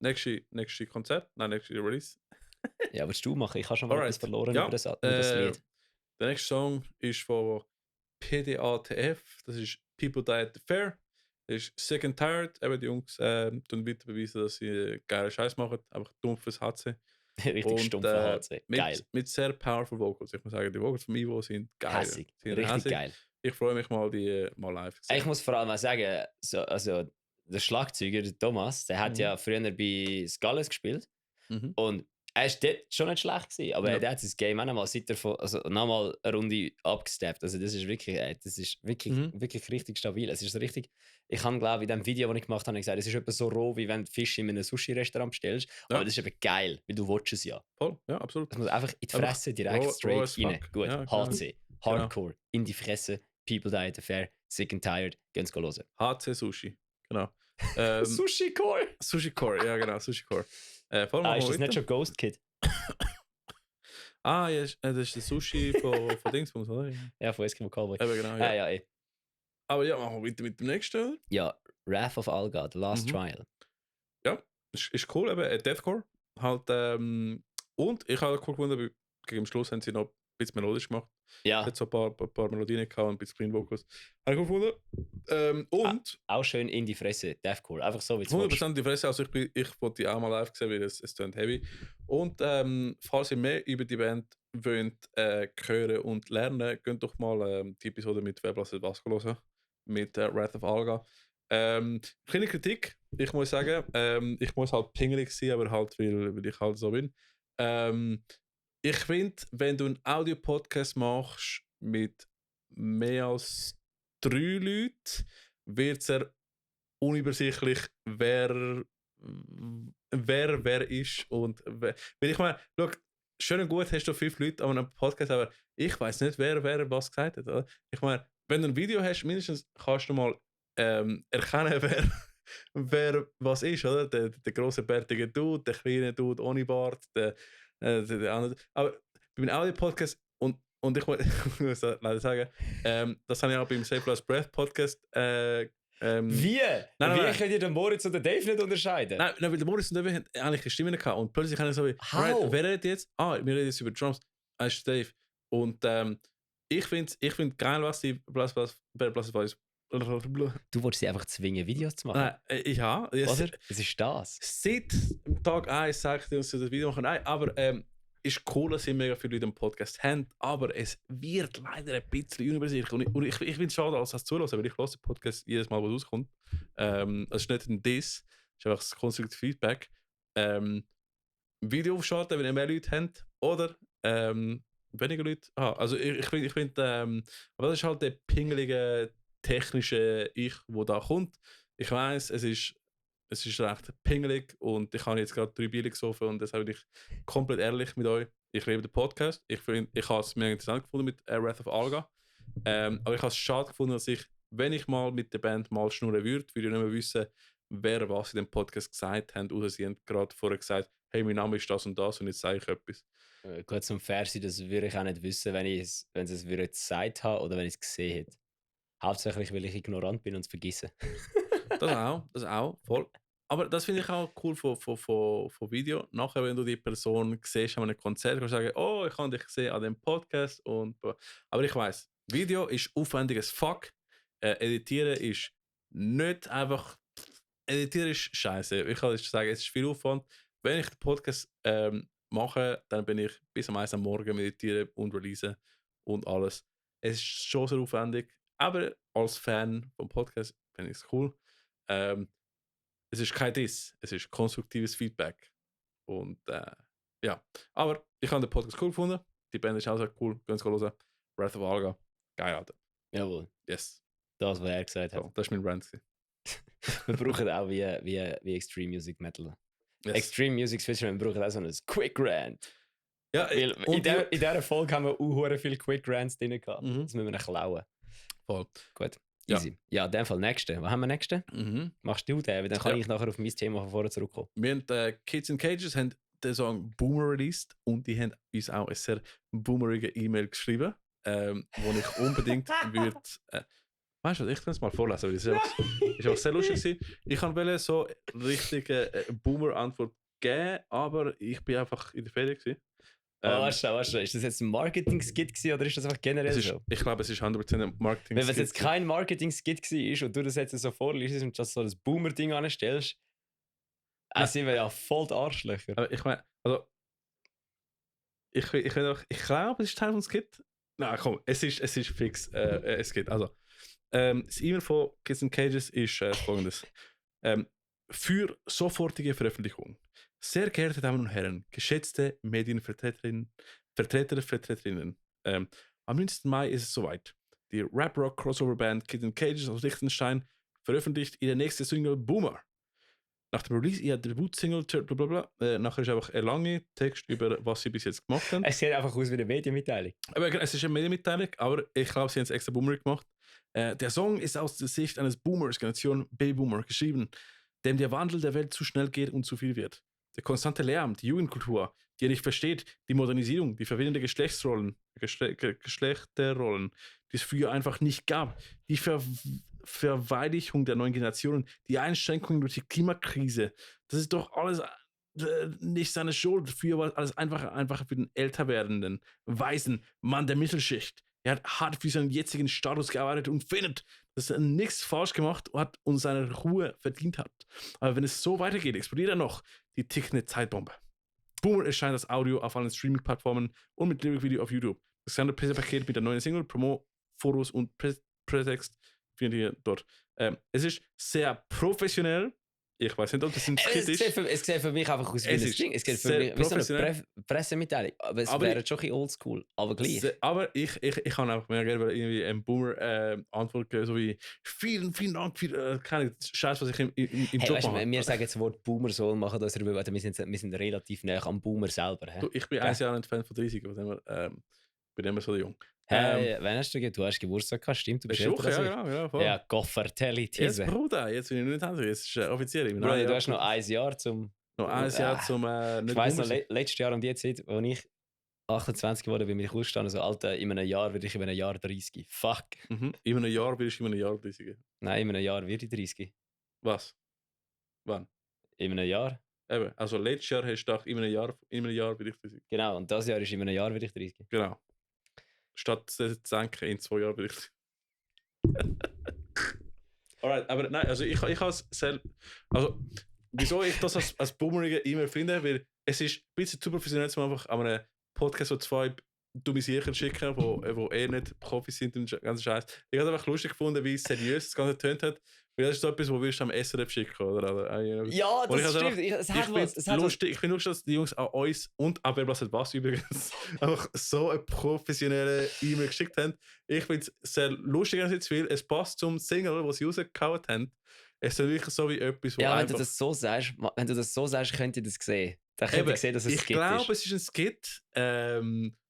nächste Konzert, nein, nächste Release. Ja, willst du machen? Ich habe schon mal Alright. etwas verloren Ja, über das Lied. Der nächste Song ist von PDATF, das ist People Die at the Fair. Das ist Sick and Tired, eben die Jungs tun weiter beweisen, dass sie geilen Scheiß machen, einfach dumpfes HC. Richtig stumpfer HC. Geil. Mit sehr powerful Vocals. Ich muss sagen, die Vocals von Ivo sind geil. Hässig. Richtig geil. Ich freue mich mal, die mal live zu sehen. Ich muss vor allem auch sagen, also der Schlagzeuger, der Thomas, der hat ja früher bei Skulls gespielt. Mhm. Und er war dort schon nicht schlecht gewesen, aber Ja. der hat sein Game auch nochmal eine Runde abgesteppt. Also das ist wirklich, wirklich richtig stabil. Es ist so richtig, ich habe glaube in dem Video, das ich gemacht habe, gesagt, es ist etwa so roh, wie wenn du Fisch in einem Sushi-Restaurant bestellst. Ja. Aber das ist eben geil, weil du watchst es ja. Voll, ja, absolut. Das muss einfach in die Einfach Fresse direkt raw straight as rein. fuck. Gut, Ja, genau. HC, Hardcore, in die Fresse, People Die at the Fair, Sick and Tired, gehen Sie hören. HC Sushi, genau. Sushi-Core! Sushi Core, ja genau, Sushi Core. Voll Ah, ist das nicht schon Ghost Kid? Ah, ja, das ist der Sushi von Dingsbums, oder? Ja, von Eskimo Callboy. Eben genau, ja. Ja, Aber ja, machen wir weiter mit dem nächsten, oder? ja, Wrath of Alga, The Last Mhm. Trial. Ja, ist cool, eben Deathcore. Halt, und ich habe cool gefunden, weil gegen den Schluss haben sie noch ein bisschen melodisch gemacht. Ja, Jetzt so ein paar Melodien gehabt und ein bisschen Clean Vocals. Habe ich cool gefunden. Und auch schön in die Fresse, Deathcore. Einfach so, wie es 100% die Fresse, also ich wollte die auch mal live sehen, weil es tönt heavy. Und falls ihr mehr über die Band wollt hören und lernen, könnt doch mal die Episode mit Wer blasset was hören, mit Wrath of Alga. Kleine Kritik, ich muss sagen, ich muss halt pingelig sein, aber halt, weil ich halt so bin. Ich finde, wenn du einen Audio-Podcast machst mit mehr als 3 Leuten, wird es sehr unübersichtlich, wer ist und wer. Weil ich meine, schau, schön und gut hast du 5 Leute an einem Podcast, aber ich weiß nicht, wer was gesagt hat. Oder? Ich meine, wenn du ein Video hast, mindestens kannst du mal erkennen, wer was ist, oder? Der grosse bärtige Dude, der kleine Dude ohne Bart, der andere. Aber bei einem Audio-Podcast und ich muss leider sagen, das habe ich auch beim Save Last Breath Podcast. Wie? Nein. Wie könnt ihr den Moritz und den Dave nicht unterscheiden? Nein, weil der Moritz und Dave haben eigentlich eine Stimme gehabt und plötzlich haben sie so wie, How? right, wer redet jetzt? Wir reden jetzt über Drums. Das ist Dave. Und ich find geil, was die Du wolltest sie einfach zwingen, Videos zu machen. Nein, ja. Oder? Was ist das? Seit Tag 1 sage ich dir, dass sie das Video machen. Nein, aber ist cool, dass sie mega viele Leute im Podcast haben, aber es wird leider ein bisschen unübersichtlich. Und ich finde es schade, als das zulassen, weil ich höre den Podcast jedes Mal, wo es rauskommt. Es ist nicht ein Diss, es ist einfach das konstruktive Feedback. Video aufschalten, wenn ihr mehr Leute habt, oder weniger Leute. Also ich finde, aber das ist halt der pingelige technische Ich, wo da kommt. Ich weiß, es ist recht pingelig und ich habe jetzt gerade 3 Bier gesoffen und deshalb bin ich komplett ehrlich mit euch. Ich liebe den Podcast. Ich habe es mega interessant gefunden mit Wrath of Alga. Aber ich habe es schade gefunden, dass ich, wenn ich mal mit der Band mal schnurren würde ich nicht mehr wissen, wer was in dem Podcast gesagt hat. Außer sie haben gerade vorher gesagt, hey, mein Name ist das und jetzt sage ich etwas. Gut, zum Fair-Sein, das würde ich auch nicht wissen, wenn sie es gesagt haben oder wenn ich es gesehen hätte. Hauptsächlich, weil ich ignorant bin und es vergesse. Das auch, voll. Aber das finde ich auch cool von Video. Nachher, wenn du die Person siehst an einem Konzert, kannst du sagen, oh, ich habe dich gesehen an dem Podcast. Aber ich weiß, Video ist aufwendig as fuck. Editieren ist nicht einfach. Editieren ist scheiße. Ich kann sagen, es ist viel Aufwand. Wenn ich den Podcast mache, dann bin ich bis am 1 am Morgen meditieren und releasen und alles. Es ist schon sehr aufwendig. Aber als Fan vom Podcast finde ich es cool. Es ist kein Diss, es ist konstruktives Feedback. Und ja, aber ich habe den Podcast cool gefunden. Die Band ist auch sehr cool. Gehen Sie hören. Wrath of Alga. Geil, Alter. Jawohl, Yes. das, was er gesagt hat. So, das war mein Rant. Wir brauchen auch wie Extreme Music Metal. Yes. Extreme Music Switcher, wir brauchen auch so ein Quick Rant. Ja, Weil und in dieser Folge haben wir auch viele Quick Rants drin gehabt. Mhm. Das müssen wir noch klauen. voll. Gut, Ja. easy. Ja, in dem Fall nächste. Was haben wir nächste? Mhm. Machst du den? Weil dann kann Ja. ich nachher auf mein Thema von vorne zurückkommen. Wir haben Kids in Cages haben den Song Boomer released und die haben uns auch eine sehr boomerige E-Mail geschrieben, wo ich unbedingt würde. Weißt du, ich kann es mal vorlesen, weil es ist auch sehr lustig gewesen. Ich wollte so richtige Boomer-Antwort geben, aber ich bin einfach in der Ferien gewesen. Warte, ist das jetzt ein Marketing-Skit gewesen, oder ist das einfach generell so? Ich glaube, es ist 100% ein Marketing. Wenn es jetzt kein Marketing-Skit war und du das jetzt so vorliest und das so das Boomer-Ding anstellst, dann sind wir ja voll die Arschlöcher. Aber ich meine, also ich glaube, es ist Teil von Skit. Nein, komm, es ist fix. Es geht. Also, das E-Mail von Kids and Cages ist folgendes. Für sofortige Veröffentlichung. Sehr geehrte Damen und Herren, geschätzte Medienvertreterinnen, Vertreterinnen, am 19. Mai ist es soweit. Die Rap-Rock-Crossover-Band Kids and Cages aus Liechtenstein veröffentlicht ihre nächste Single Boomer. Nach dem Release ihrer Debut-Single, blablabla, nachher ist einfach ein langer Text über was sie bis jetzt gemacht haben. Es sieht einfach aus wie eine Medienmitteilung. Aber es ist eine Medienmitteilung, aber ich glaube, sie haben es extra Boomer gemacht. Der Song ist aus der Sicht eines Boomers, Generation Babyboomer, geschrieben, dem der Wandel der Welt zu schnell geht und zu viel wird. Der konstante Lärm, die Jugendkultur, die er nicht versteht, die Modernisierung, die verwirrende Geschlechterrollen, die es früher einfach nicht gab, die Verweichlichung der neuen Generationen, die Einschränkungen durch die Klimakrise, das ist doch alles nicht seine Schuld. Früher war alles einfacher für den älter werdenden, weißen Mann der Mittelschicht. Er hat hart für seinen jetzigen Status gearbeitet und findet, dass er nichts falsch gemacht hat und seine Ruhe verdient hat. Aber wenn es so weitergeht, explodiert er noch die tickende Zeitbombe. Boomer erscheint das Audio auf allen Streaming-Plattformen und mit Lyric-Video auf YouTube. Das kleine Pressepaket mit der neuen Single, Promo, Fotos und Prätext findet ihr dort. Es ist sehr professionell. Ich weiß nicht, ob das ein Skit ist. Es sieht für mich einfach aus wie ein Ding. Es sieht für mich wie so eine Pressemitteilung. Aber es wäre schon ein bisschen oldschool. Aber gleich. Aber ich kann auch mehr gerne irgendwie einen Boomer Antwort geben, so wie vielen Dank für keine Scheiß, was ich im Job mache. Wir sagen das Wort Boomer soll machen, dass wir sind relativ nah am Boomer selber. Du, ich bin 1 Jahr ein Fan von 30, bin immer so jung. Wann hast du Geburtstag gehabt? Stimmt, du bist älter als ich. Ja, voll. Ja, Goffertelli, Jetzt, Tise. Bruder, jetzt bin ich nicht älter, jetzt ist offiziell. Bruder, du hast noch ein Jahr zum... Noch ein Jahr zum... ich weiss noch, letztes Jahr um die Zeit, als ich 28 geworden bin, bin ich ausgestanden, so, Alter, in einem Jahr werde ich in einem Jahr 30. Fuck. Mhm. In einem Jahr wirst du in einem Jahr 30. Nein, in einem Jahr werde ich 30. Was? Wann? In einem Jahr. Eben, also letztes Jahr hast du gedacht, in einem Jahr werde ich 30. Genau, und das Jahr ist in einem Jahr werde ich 30. Genau. Statt zu denken, in 2 Jahren werde ich... Alright, aber nein, also ich habe es sehr... Also, wieso ich das als boomerige E-Mail finde, weil es ist ein bisschen zu professionell, um einfach an einem Podcast so 2 dumme Sachen schicken, wo nicht Profis sind und ganz Scheiß. Ich habe es einfach lustig gefunden, wie seriös das Ganze getönt hat. Weil das ist so etwas, wo wirst du am SRF schicken, oder? Ja, das stimmt. Es hat was. Ich finde lustig, dass die Jungs an uns und an wer was was übrigens einfach so eine professionelle E-Mail geschickt haben. Ich finde es sehr lustig, weil es passt zum Single, das sie rausgehauen haben. Es ist wirklich so wie etwas, wo ja, einfach... wenn du das so sagst, könnt ihr das sehen. Dann könnt ihr sehen, dass es ein Skit ist. Ich glaube, es ist ein Skit.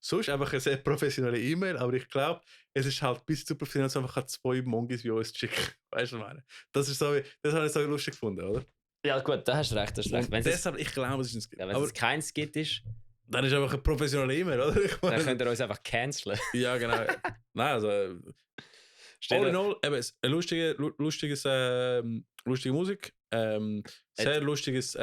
Sonst einfach eine sehr professionelle E-Mail, aber ich glaube, es ist halt bis zu professionell, dass einfach 2 Mongis wie uns schicken. Weißt du, was ich meine? Das habe ich so lustig gefunden, oder? Ja, gut, da hast du recht. Deshalb, ich glaube, es ist ein Skit. Ja, wenn es kein Skit ist, dann ist es einfach eine professionelle E-Mail, oder? Dann könnt ihr uns einfach canceln. Ja, genau. Nein, also... all in all, eben, eine lustige Musik, sehr lustiges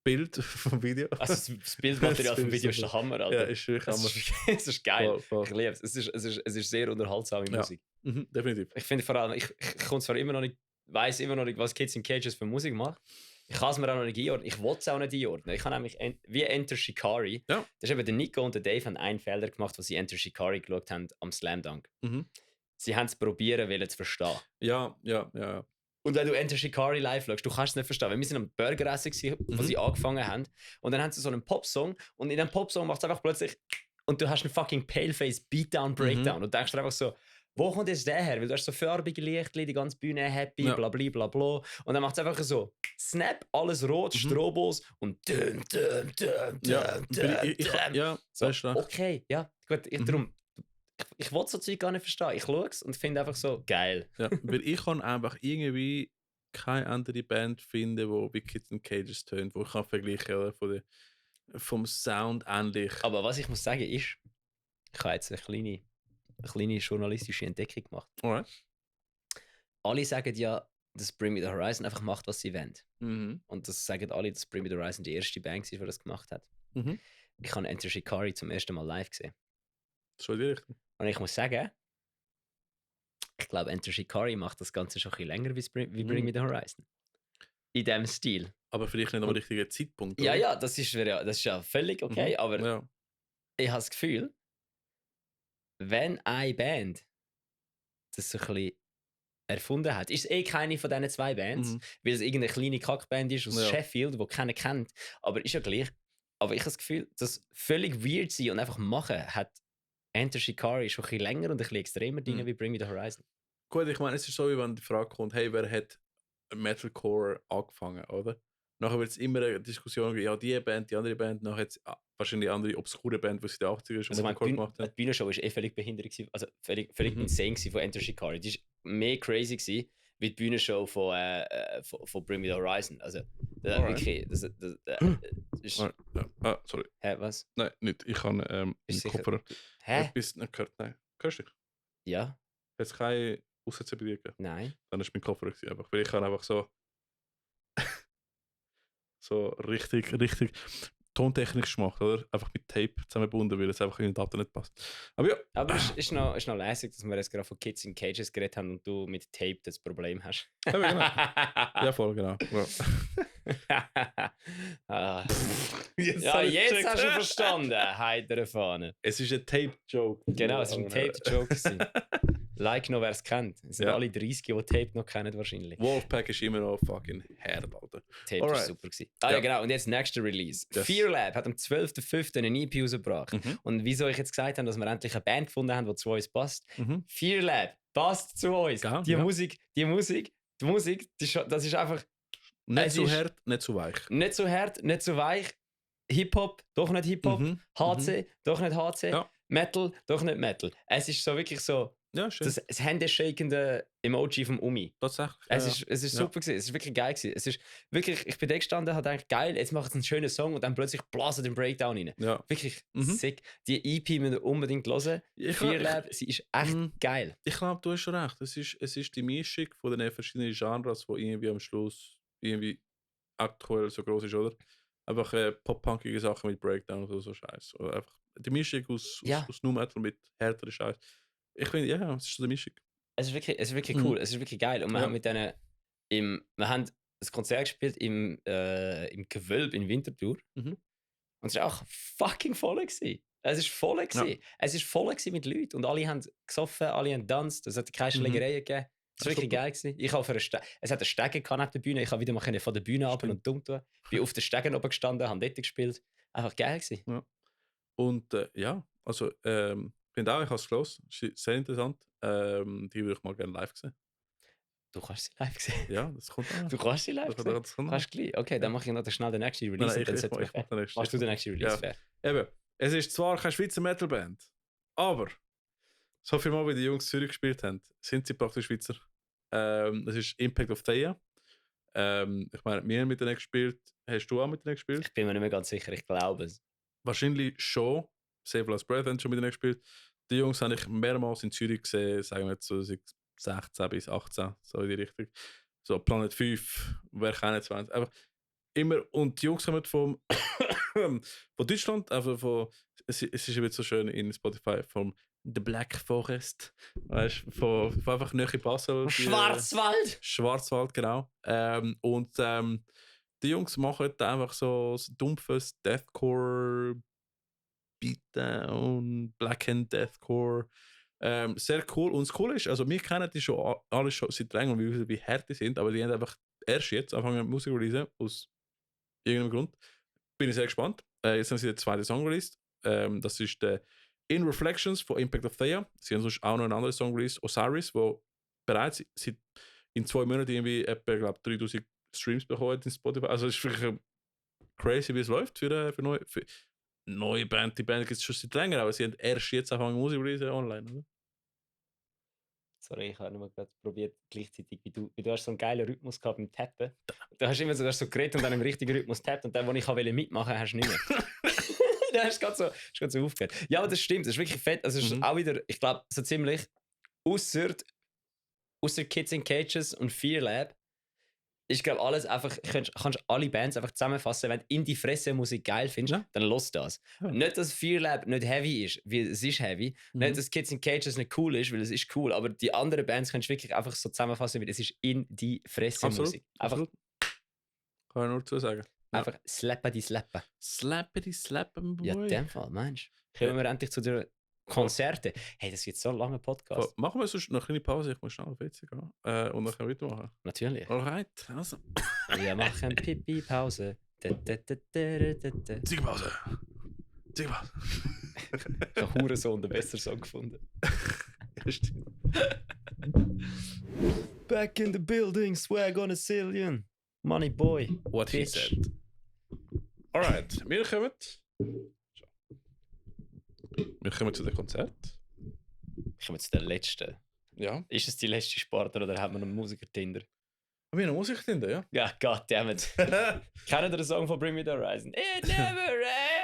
Bild vom Video. Also das Bildmaterial vom Video ist der Hammer, Alter. Ja, ist wirklich Hammer. Es ist geil. Voll. Ich liebe es. Es ist sehr unterhaltsame Musik. Mhm, definitiv. Ich finde vor allem, ich komme zwar immer noch nicht, weiss immer noch nicht, was Kids in Cages für Musik macht. Ich kann es mir auch noch nicht einordnen. Ich will es auch nicht einordnen. Ich habe nämlich wie Enter Shikari. Ja. Das ist eben der Nico und der Dave haben einen Fehler gemacht, wo sie Enter Shikari geschaut haben am Slam Dunk. Mhm. Sie haben es probieren, zu verstehen. Ja. Und wenn du Enter Shikari live schaust, du kannst es nicht verstehen. Weil wir sind am Burger essen, wo sie angefangen haben. Und dann haben sie so einen Popsong. Und in dem Popsong macht es einfach plötzlich... Und du hast einen fucking Paleface Beatdown, Breakdown. Und du denkst dir einfach so, wo kommt jetzt der her? Weil du hast so farbige Lichtli, die ganze Bühne happy, Ja. bla. Und dann macht es einfach so, Snap, alles rot, Strobos und düm. Ja, So, weißt du. okay, ja, gut. Darum, ich will so Zeug gar nicht verstehen. Ich schaue es und finde einfach so geil. Ja, weil ich kann einfach irgendwie keine andere Band finden, die wie Kids in Cages tönt, die ich kann vergleichen oder vom Sound ähnlich. Aber was ich muss sagen ist, ich habe jetzt eine kleine journalistische Entdeckung gemacht. Alright. Alle sagen ja, dass Bring Me The Horizon einfach macht, was sie wollen. Mhm. Und das sagen alle, dass Bring Me The Horizon die erste Band war, die das gemacht hat. Mhm. Ich habe Enter Shikari zum ersten Mal live gesehen. So in die Richtung. Und ich muss sagen, ich glaube, Enter Shikari macht das Ganze schon ein bisschen länger wie Bring Me The Horizon. In diesem Stil. Aber vielleicht nicht am richtigen Zeitpunkt. Ja, oder? ja, das ist ja völlig okay, aber Ja. ich habe das Gefühl, wenn eine Band das so ein bisschen erfunden hat, ist es eh keine von diesen zwei Bands, weil es irgendeine kleine Kackband ist aus Ja. Sheffield, die keiner kennt, aber ist ja gleich. Aber ich habe das Gefühl, das völlig weird sein und einfach machen hat Enter Shikari schon ein bisschen länger und ein bisschen extremer Dinge wie Bring Me The Horizon. Gut, ich meine, es ist so, wie wenn die Frage kommt, hey, wer hat Metalcore angefangen, oder? Nachher wird es immer eine Diskussion geben, ja, die Band, die andere Band, nachher jetzt wahrscheinlich eine andere obskure Band, die sie in den 80er schon Also mal ich meine, gemacht die haben. Bühnenshow war eh völlig behindert gewesen, also völlig insane gewesen von Enter Shikari. Die war mehr crazy gewesen, wie die Bühnenshow von Bring Me The Horizon. Also, Alright. wirklich, das ist... Ja. Ah, sorry. Hä, was? Nein, nicht. Ich habe im Ist sicher- Kopfhörer Hä? etwas nicht gehört. Nein. Hörst du dich? Ja? Hat es keine Aussätze bei dir gegeben? Nein? Dann ist mein Kopfhörer gewesen, einfach. Weil ich habe einfach so so richtig tontechnisch gemacht, oder? Einfach mit Tape zusammengebunden, weil es einfach in den Daten nicht passt. Aber ja. Aber es ist noch lässig, dass wir jetzt gerade von Kids in Cages geredet haben und du mit Tape das Problem hast. Ja, genau. Ja, voll, genau. Ja. Ah. Jetzt Ja, habe ich jetzt gecheckt. hast du verstanden, heitere Fahne. Es ist ein Tape-Joke. Genau, es war ein Tape-Joke gewesen. Like noch, wer es kennt. Es sind Ja. alle 30, die Tape noch kennen wahrscheinlich. Wolfpack ist immer noch fucking Herd, Alter. Tape war Alright. super gewesen. Ah ja, Ja. genau. Und jetzt nächster Release. Yes. Fear Lab hat am 12.05. eine EP rausgebracht. Und wieso ich jetzt gesagt habe, dass wir endlich eine Band gefunden haben, die zu uns passt. Mhm. Fear Lab passt zu uns. Ja, Die ja. Musik, das ist einfach Nicht Es zu ist- hart, nicht zu weich. nicht so hart, nicht so weich. Hip-Hop, doch nicht Hip-Hop. Mhm. HC, doch nicht HC. Ja. Metal, doch nicht Metal. Es ist so wirklich so Ja, schön. das händeshakende Emoji vom Umi. Tatsächlich. Es ist Ja. super gewesen. Es ist wirklich geil gewesen. Es ist wirklich, ich bin da gestanden, habe gedacht, geil, jetzt macht es einen schönen Song und dann plötzlich blasen den Breakdown rein. Ja. Wirklich Mhm. sick. Die EP müsst ihr unbedingt hören. Fear Lab, sie ist echt Mhm. geil. Ich glaube, du hast schon recht. Es ist die Mischung von den verschiedenen Genres, die irgendwie am Schluss irgendwie aktuell so groß ist, oder? Einfach pop-punkige Sachen mit Breakdown oder so Scheiß. Oder einfach die Mischung aus Ja. Nu Metal mit härteren Scheiß. Ich finde, ja, es ist so eine Mischung. Es ist wirklich Mhm. cool, es ist wirklich geil. Und wir Ja. haben mit denen wir haben ein Konzert gespielt im Gewölb in Winterthur. Mhm. Und es war auch fucking voll gewesen. Es ist voll gewesen. Es ist voll gewesen mit Leuten. Und alle haben gesoffen, alle haben getanzt. Es hat keine Schlägereien gegeben. Es war Ja, wirklich super. geil gewesen. Ich habe es hat einen Stegen gehabt neben der Bühne. Ich habe wieder mal von der Bühne ab Stimmt. und dumm tun. Bin auf den Stegen oben gestanden, habe dort gespielt. Einfach geil gewesen. Und ja, also, ich finde auch, ich habe es gelesen. Ist sehr interessant. Die würde ich mal gerne live sehen. Du kannst sie live sehen. Ja, das kommt auch. Du kannst sie live sehen. Das kommt auch. Kannst gleich. Okay, dann mache ich noch schnell den nächsten Release. Nein, und dann ich sollten wir mach den nächsten. Machst du den nächsten Release Ja. fair? Eben, es ist zwar keine Schweizer Metalband, aber so viel Mal, wie die Jungs Zürich gespielt haben, sind sie praktisch Schweizer. Das ist Impact of Thea. Ich meine, wir haben mit denen gespielt. Hast du auch mit denen gespielt? Ich bin mir nicht mehr ganz sicher, ich glaube es. Wahrscheinlich schon. Save Last Breath haben schon mit denen gespielt. Die Jungs habe ich mehrmals in Zürich gesehen, sagen wir jetzt so 16 bis 18, so in die Richtung. So Planet 5, wer kennt 20. Einfach immer. Und die Jungs kommen von Deutschland, also es ist eben so schön in Spotify, vom The Black Forest. Weißt du, von einfach Nähe Basel. die, Schwarzwald! Schwarzwald, genau. Und die Jungs machen da einfach so dumpfes Deathcore Beatdown und Black Hand Deathcore. Sehr cool. Und das Coole ist, also wir kennen die schon alle schon seit länger und wir wissen, wie hart die sind, aber die haben einfach erst jetzt angefangen mit Musik releasen, aus irgendeinem Grund. Bin ich sehr gespannt. Jetzt haben sie den zweiten Song released. Das ist der In Reflections von Impact of Thea. Sie haben sonst auch noch einen anderen Song released, Osiris, wo bereits seit in 2 Monaten irgendwie etwa, glaube 3000 Streams bekommen in Spotify. Also es ist wirklich crazy, wie es läuft für neue Band. Die Band gibt es schon seit länger, aber sie haben erst jetzt angefangen Musik releasen online, oder? Sorry, ich habe nur gerade probiert, gleichzeitig, wie du hast so einen geilen Rhythmus gehabt beim Tappen. Du hast immer so, du hast so geredet und dann im richtigen Rhythmus tappt und dann, wo ich mitmachen wollte, hast du nicht mehr. Dann hast du gerade so aufgehört. Ja, aber das stimmt, das ist wirklich fett. Also, es ist auch wieder, ich glaube, so ziemlich, ausser Kids in Cages und Fear Lab, ich glaube, alles einfach, kannst alle Bands einfach zusammenfassen, wenn du in die Fresse Musik geil findest, dann los das. Ja. Nicht, dass Fear Lab nicht heavy ist, weil es ist heavy. Nicht, dass Kids in Cages nicht cool ist, weil es ist cool. Aber die anderen Bands kannst du wirklich einfach so zusammenfassen, weil es ist in die Fresse Musik. Einfach, Absolut. Kann ich nur dazu sagen. einfach slappen die slappen. Slappen, boy. Ja, in dem Fall, meinst du? Kommen wir endlich zu den Konzerten. Hey, das wird so ein langer Podcast. Machen wir sonst noch eine kleine Pause, ich muss schnell auf WC gehen. Und dann können wir weitermachen. Natürlich. Alright, also. Wir machen Pipi-Pause. Ziegelpause. Ziegelpause. Ich habe Hurensohn, den besseren Song gefunden. Ja, stimmt. Back in the building, swag on a zillion. Money boy. What he Bitch. said. Alright, wir kommen zu dem Konzert. Kommen wir zu der letzten. Ja. Ist es die letzte Sparte oder haben wir noch Musiker-Tinder? Wir haben Musik drin, ja? Ja, goddammit. Kennt ihr den Song von Bring Me the Horizon? It never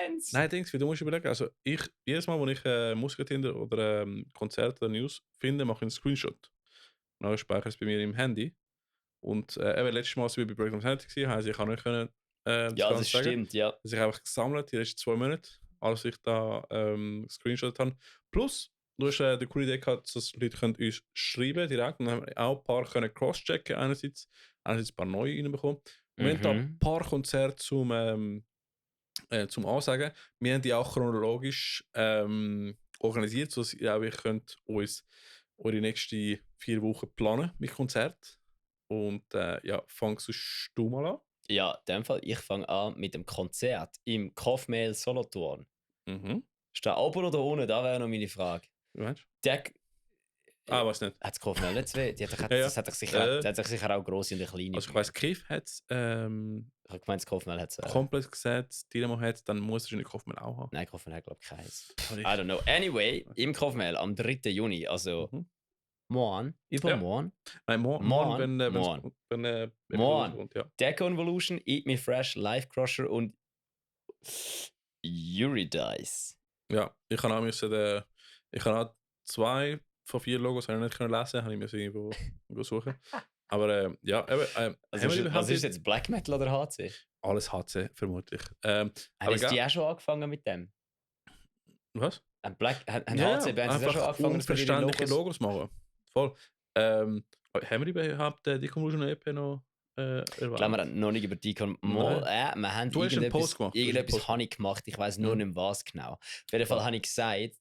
ends! Nein, denkst du, du musst überlegen. Also jedes Mal, wenn ich Musik Tinder oder Konzert oder News finde, mache ich einen Screenshot. Dann speichere ich es bei mir im Handy. Und eben letztes Mal, als wir bei Breakdown Sanity waren, also ich kann nicht können, Ja, das sagen. stimmt, ja. Dass ich einfach gesammelt die letzten 2 Monate, als ich da Screenshot habe. Plus, du hast den coole Idee gehabt, dass Leute können uns schreiben direkt. Und dann haben wir auch ein paar können crosschecken einerseits ein paar neue reinbekommen. Und wir haben da ein paar Konzerte zum Ansagen. Wir haben die auch chronologisch organisiert, sodass ihr auch könnt uns eure nächsten 4 Wochen planen mit Konzert. Und ja, fangst du mal an? Ja, in dem Fall, ich fange an mit dem Konzert im Kaufmehl Solothurn. Ist da oben oder unten? Da wäre noch meine Frage. Wie meinst du? Der Weiß nicht. hat das Kaufmehl nicht zwei? Ja. Das hat doch sicher auch grosse und kleine. Also ich weiss, Kiff hat es Ich habe gemeint, das Kaufmehl hat es. komplett gesetzt, Dynamo hat es, dann muss es wahrscheinlich Kaufmann auch haben. Nein, Kaufmehl hat, glaube ich, keins. I don't know. Anyway, im Kaufmehl am 3. Juni, also morgen, übermorgen. Nein, morgen, wenn Morgen. kommt, ja. Deco Evolution, Eat Me Fresh, Life Crusher und Eurydice. Ja, ich kann auch 2 von 4 Logos habe ich nicht können lesen, habe ich mir irgendwo suchen. Aber ja, eben, Was ist jetzt Black Metal oder HC? alles HC vermutlich. Haben die auch schon angefangen mit dem? Was? Haben HC-Bands auch schon angefangen, dass wir ihre unverständliche Logos machen. Voll. Haben wir überhaupt die Convolution EP noch erwähnt? Ich glaube, wir haben noch nicht über die wir haben Du hast einen Post gemacht. irgendetwas habe ich gemacht, ich weiß nur nicht mehr was genau. Auf jeden Fall habe ich gesagt,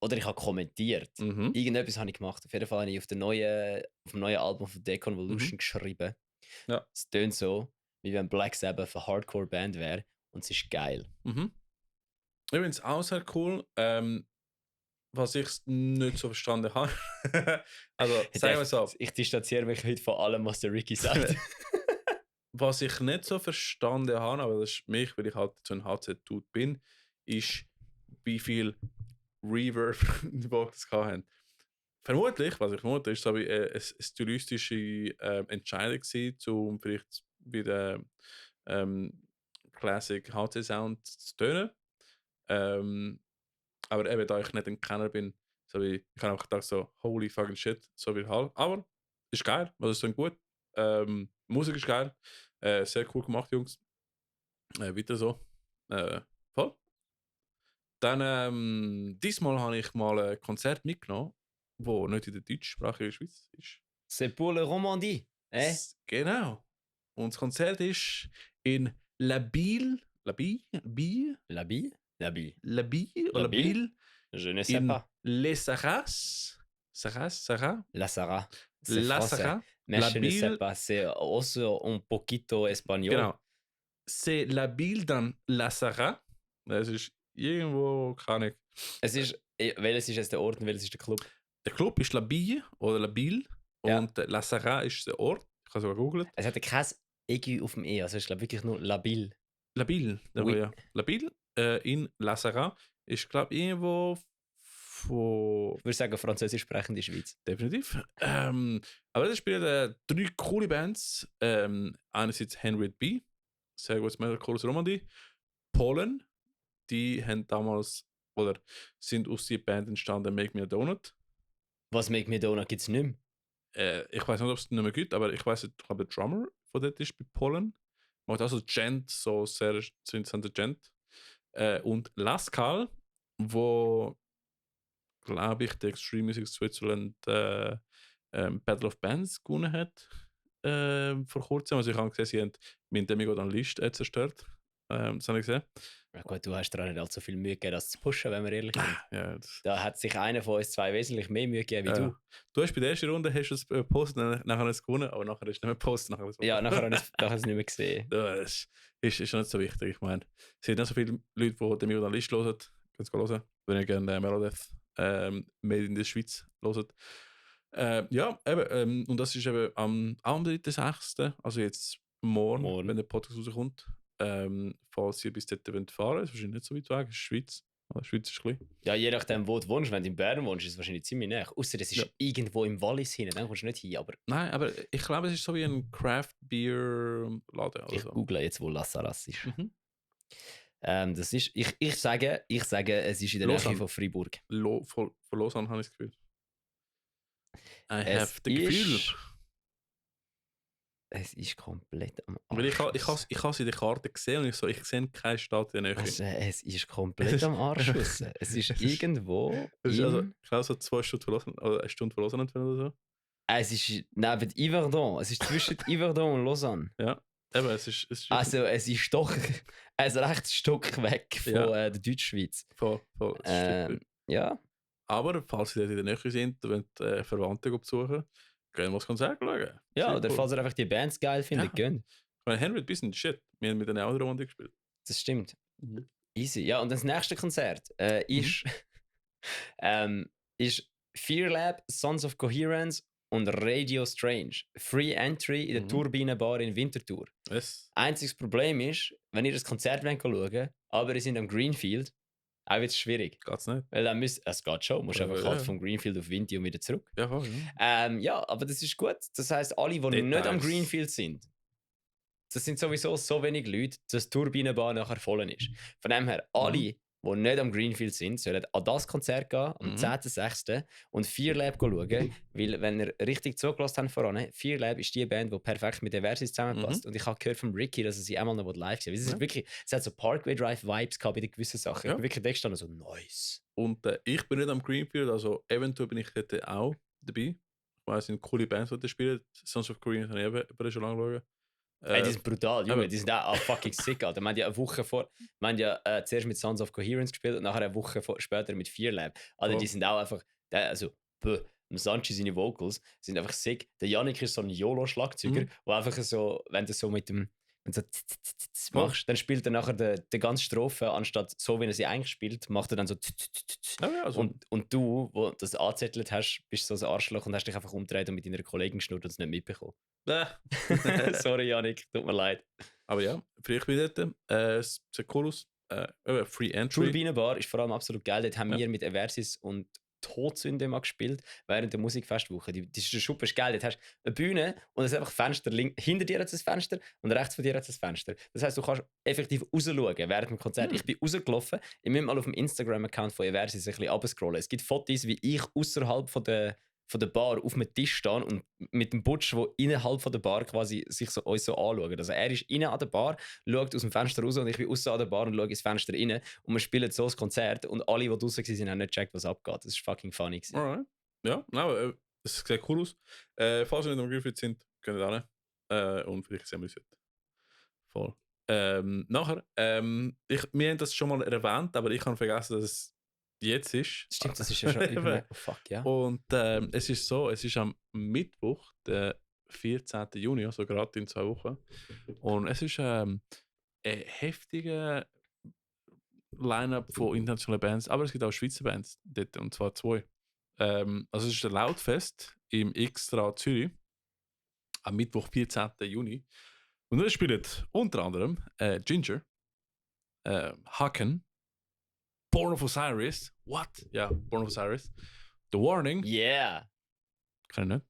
oder ich habe kommentiert, irgendetwas habe ich gemacht. Auf jeden Fall habe ich auf dem neuen Album von Deconvolution geschrieben. Ja. Es tönt so, wie wenn Black Sabbath eine Hardcore-Band wäre und es ist geil. Ich finde es auch sehr cool. Was ich nicht so verstanden habe. Also, sagen wir so. Ich distanziere mich heute von allem, was der Ricky sagt. Was ich nicht so verstanden habe, aber das ist mich, weil ich halt so ein HC-Dude bin, ist, wie viel Reverb die Box haben. Vermutlich, was ich vermute, ist so wie eine stilistische Entscheidung gewesen, um vielleicht bei der Classic HC-Sound zu tönen. Aber eben, da ich nicht ein Kenner bin, so wie, ich habe einfach gedacht, so, holy fucking shit, so wie halt. Aber ist geil, also es ist gut. Musik ist geil. Sehr cool gemacht, Jungs. Weiter so. Voll. Dann, diesmal habe ich mal ein Konzert mitgenommen, wo nicht in der deutschsprachigen Schweiz ist. C'est pour le Romandie. Genau. Und das Konzert ist in Labille. Labil? Je ne sais In pas. Les Sarras. Sarras? La Sarah. La Sarra. Mais je ne sais Labille. pas. C'est also un poquito español. Genau. C'est Labille dann La Sarra. Das ist irgendwo, keine Ahnung. Welches ist jetzt der Ort und welches ist der Club? Der Club ist Labille oder Labille Ja. und La Sarra ist der Ort. Ich habe es sogar googelt. Es hat kein EG auf dem E, also ich glaube wirklich nur Labil. Labille, Oui. ja. Labille in La Sarra ist, glaube ich, irgendwo Ich würde sagen, französisch sprechende Schweiz. Definitiv. Aber das spielen 3 coole Bands. Einerseits Henry B, sehr gutes Metalcore aus Romandie. Polen, die haben damals, oder sind aus der Band entstanden, Make Me a Donut. Was Make Me Donut gibt es nicht mehr. Ich weiß nicht, ob es nicht mehr gibt, aber ich weiß, ich glaube, der Drummer von dort ist bei Polen. Macht also Gent, so sehr interessante Gent. Und Lascal, wo, glaube ich, der Extreme Music Switzerland Battle of Bands gewonnen hat vor kurzem. Also ich habe gesehen, sie haben mit dem dann Liste zerstört. Das habe ich gesehen. Ja gut, du hast dir auch nicht allzu viel Mühe gegeben, das zu pushen, wenn wir ehrlich sind. Ja, Da hat sich einer von uns zwei wesentlich mehr Mühe gegeben wie ja. du. Du hast bei der ersten Runde hast du es gepostet, nachher hast du es gewonnen, aber nachher hast du nicht mehr gepostet. Ja, nachher habe ich es nicht mehr gesehen. Das ist schon nicht so wichtig. Ich meine, es sind nicht so viele Leute, die den Milan List hören. Könnt ihr hören, wenn ihr gerne Melodeath Made in der Schweiz hört. Ja, eben, und das ist eben am 3.6., also jetzt morgen, wenn der Podcast rauskommt. Falls ihr bis dort fahren wollt, ist wahrscheinlich nicht so weit weg, ist Schweiz. Die Schweiz ist klein. Ja, je nachdem, wo du wohnst. Wenn du in Bern wohnst, ist es wahrscheinlich ziemlich nah. Außer es ist irgendwo im Wallis hin, dann kommst du nicht hin. Aber Nein, aber ich glaube, es ist so wie ein Craft Beer Laden. Oder ich so. google jetzt, wo La Saras ist. Mhm. Das ist ich sage, es ist in der Lausanne. Nähe von Freiburg. Von Lausanne habe ich das Gefühl. Es have the Gefühl. Es ist komplett am Weil ich Arsch. habe sie in der Karte gesehen und ich sehe keine Stadt in der Nähe. Es ist komplett am Arsch. Es ist irgendwo. Das ist also, in- ich glaube, so 2 Stunden verlassen, oder 1 Stunde verlassen entfernt oder so. Es ist neben Yverdon. Es ist zwischen Yverdon und Lausanne. Ja, eben, es ist Also es ist doch ein rechtes Stück weg von Ja. der Deutschschweiz. voll. Ja, Aber falls sie dort in der Nähe sind und wollen, Verwandte besuchen, gehen wir das Konzert schauen. ja, Sehr oder cool. falls ihr einfach die Bands geil findet, Ja. gönnt. Ich meine, Henry bisschen shit. Wir haben mit einer anderen Runde gespielt. Das stimmt. Mhm. Easy. Ja, und das nächste Konzert ist, ist Fear Lab, Sons of Coherence und Radio Strange. Free Entry in der Mhm. Turbinenbar in Winterthur. Yes. Einziges Problem ist, wenn ihr das Konzert schauen aber ihr seid am Greenfield, auch wird es schwierig. Geht's nicht? Weil dann es geht schon, musst Ja, einfach ja. halt vom Greenfield auf Winti und wieder zurück. Ja, voll. Ja. Ja, aber das ist gut. Das heisst, alle, die nicht am Details. Greenfield sind, das sind sowieso so wenig Leute, dass die Turbinenbahn nachher voll ist. Von dem her, alle, die nicht am Greenfield sind, sollen an das Konzert gehen, am Mhm. 10.06. und Fear Lab schauen, weil, wenn ihr richtig zugelassen habt voran, Fear Lab ist die Band, die perfekt mit Eversis zusammenpasst. Und ich habe gehört von Ricky, dass er sie einmal noch live sehen will. Es ist wirklich, es hat so Parkway Drive Vibes gehabt bei den gewissen Sachen. Ja. Ich bin wirklich da gestanden, so nice. Und ich bin nicht am Greenfield, also eventuell bin ich dort auch dabei. Ich weiß, es sind coole Bands, die da spielen. Sons of Korea habe ich eben schon lange geschaut. Ey, die sind brutal, Junge. aber- Die sind auch fucking sick, Alter. Wir haben ja eine Woche vor, wir haben ja zuerst mit Sons of Coherence gespielt und nachher eine Woche später mit Fear Lab. Alter, Oh. die sind auch einfach, Sanchi, seine Vocals sind einfach sick. Der Yannick ist so ein YOLO-Schlagzeuger, wo einfach so, wenn du so mit dem, wenn du so machst, dann spielt er nachher die ganze Strophe, anstatt so, wie er sie eigentlich spielt, macht er dann so Ja, also, und du, wo das angezettelt hast, bist so ein Arschloch und hast dich einfach umgedreht und mit deiner Kollegin geschnurrt und es nicht mitbekommen. Sorry, Yannick, tut mir leid. aber ja, vielleicht bin ich dort. Es sieht cool aus. Free Entry. Turbinenbar ist vor allem absolut geil. Dort haben Ja. wir mit Eversis und Todsünde mal gespielt während der Musikfestwoche. Die Schuppe ist geil. Dort hast du eine Bühne und es ist einfach Fenster. Hinter dir hat es ein Fenster und rechts von dir hat es ein Fenster. Das heisst, du kannst effektiv rausschauen während dem Konzert. Ich bin rausgelaufen. Ich muss mal auf dem Instagram-Account von Eversis ein bisschen abscrollen. Es gibt Fotos, wie ich außerhalb von der Bar auf einem Tisch stehen und mit dem Butch, der innerhalb von der Bar quasi sich uns so anschaut. Also er ist innen an der Bar, schaut aus dem Fenster raus und ich bin außen an der Bar und schaue ins Fenster rein und wir spielen so das Konzert und alle, die draußen waren, haben nicht gecheckt, was abgeht. Das ist fucking funny gewesen. Alright. Ja, no, es sieht cool aus. Falls ihr nicht am Greenfield sind, könnt ihr hin. Und vielleicht sehen wir uns heute. Voll. Nachher, wir haben das schon mal erwähnt, aber ich habe vergessen, dass es jetzt ist. Stimmt, das ist ja schon über... Oh fuck, ja. Und es ist so, es ist am Mittwoch, der 14. Juni, also gerade in 2 Wochen. Und es ist ein heftiger Line-Up von internationalen Bands, aber es gibt auch Schweizer Bands dort, und zwar 2. Also es ist ein Lautfest im Extra Zürich am Mittwoch, 14. Juni. Und da spielen unter anderem Ginger, Haken, Born of Osiris. What? Ja, Born of Osiris. The Warning. Yeah! Kann ich nicht.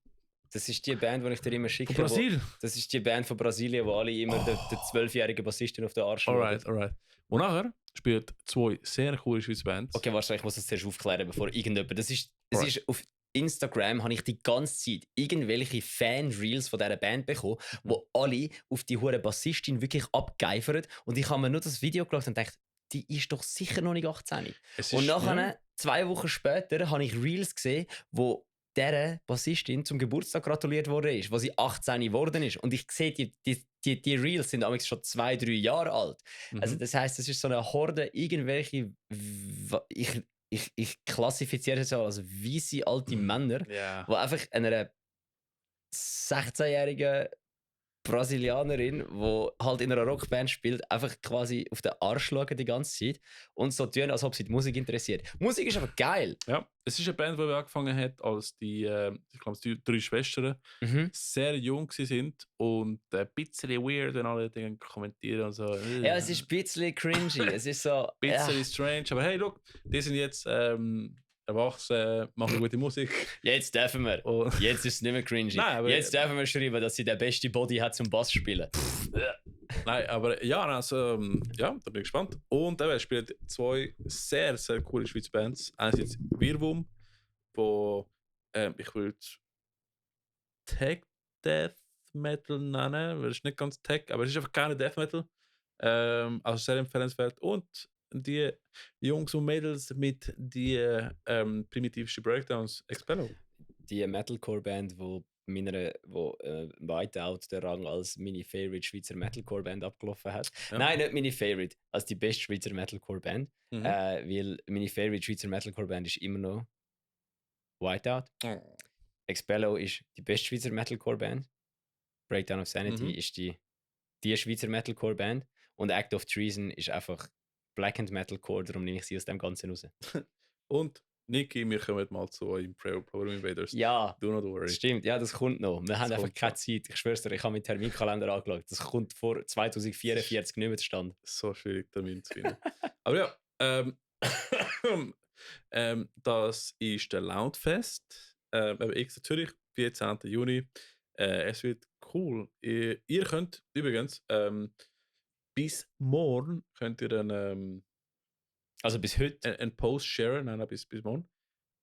Das ist die Band, die ich dir immer schicke. Von Brasil. Das ist die Band von Brasilien, wo alle immer den 12-jährigen Bassisten auf den Arsch schauen. Alright. Und nachher spielt 2 sehr coole Schweizer Bands. Okay, warte, ich muss das zuerst aufklären, bevor irgendjemand... Es ist Alright. auf Instagram habe ich die ganze Zeit irgendwelche Fan-Reels von dieser Band bekommen, wo alle auf die hure Bassistin wirklich abgeifern. Und ich habe mir nur das Video geschaut und gedacht, die ist doch sicher noch nicht 18. Es Und ist- nachher, 2 Wochen später, habe ich Reels gesehen, wo dieser Bassistin zum Geburtstag gratuliert worden ist, wo sie 18 geworden ist. Und ich sehe, die Reels sind amigs schon 2-3 Jahre alt. Mhm. Also das heisst, es ist so eine Horde irgendwelche... Ich klassifiziere es als weisse alte Männer, Ja. die einfach einer 16-jährigen Brasilianerin, die halt in einer Rockband spielt, einfach quasi auf den Arsch schauen die ganze Zeit und so tun, als ob sie die Musik interessiert. Musik ist aber geil. Ja, es ist eine Band, die angefangen hat, als die, ich glaube, die 3 Schwestern Mhm. sehr jung sind und ein bisschen weird, wenn alle Dinge kommentieren und so. Ja, es ist ein bisschen cringy. Es ist so... ein bisschen strange, aber hey, look, die sind jetzt erwachsen, machen gute Musik. Jetzt dürfen wir. Und Jetzt ist es nicht mehr cringy. Nein, aber- Jetzt dürfen wir schreiben, dass sie den besten Body hat zum Bass spielen. Nein, aber ja, also, ja, da bin ich gespannt. Und er spielt 2 sehr, sehr coole Schweizer Bands. Einerseits Wirwum, wo ich würde Tech Death Metal nennen, weil es ist nicht ganz Tech, aber es ist einfach keine Death Metal. Also sehr empfehlenswert. Und die Jungs und Mädels mit die primitivsten Breakdowns, Expello. Die Metalcore-Band, wo Whiteout den Rang als meine Favorite Schweizer Metalcore-Band abgelaufen hat. Ja. Nein, nicht meine Favorite, als die beste Schweizer Metalcore-Band. Mhm. Weil meine Favorite Schweizer Metalcore-Band ist immer noch Whiteout. Expello ist die beste Schweizer Metalcore-Band. Breakdown of Sanity Mhm. ist die Schweizer Metalcore-Band. Und Act of Treason ist einfach Black and Metalcore, darum nehme ich sie aus dem Ganzen raus. Und Niki, wir kommen mal zu euch im Program Invaders. Ja, Do not worry. das stimmt, ja, das kommt noch. Wir haben einfach kommt keine noch. Zeit. Ich schwör's dir, ich habe meinen Terminkalender angeschaut. Das kommt vor 2044 nicht mehr zustande. So schwierig, Termin zu finden. Aber ja, das ist der Loudfest. X Zürich, 14. Juni. Es wird cool. Ihr könnt übrigens bis morgen könnt ihr Also bis heute. einen Post sharen. Nein, bis morgen.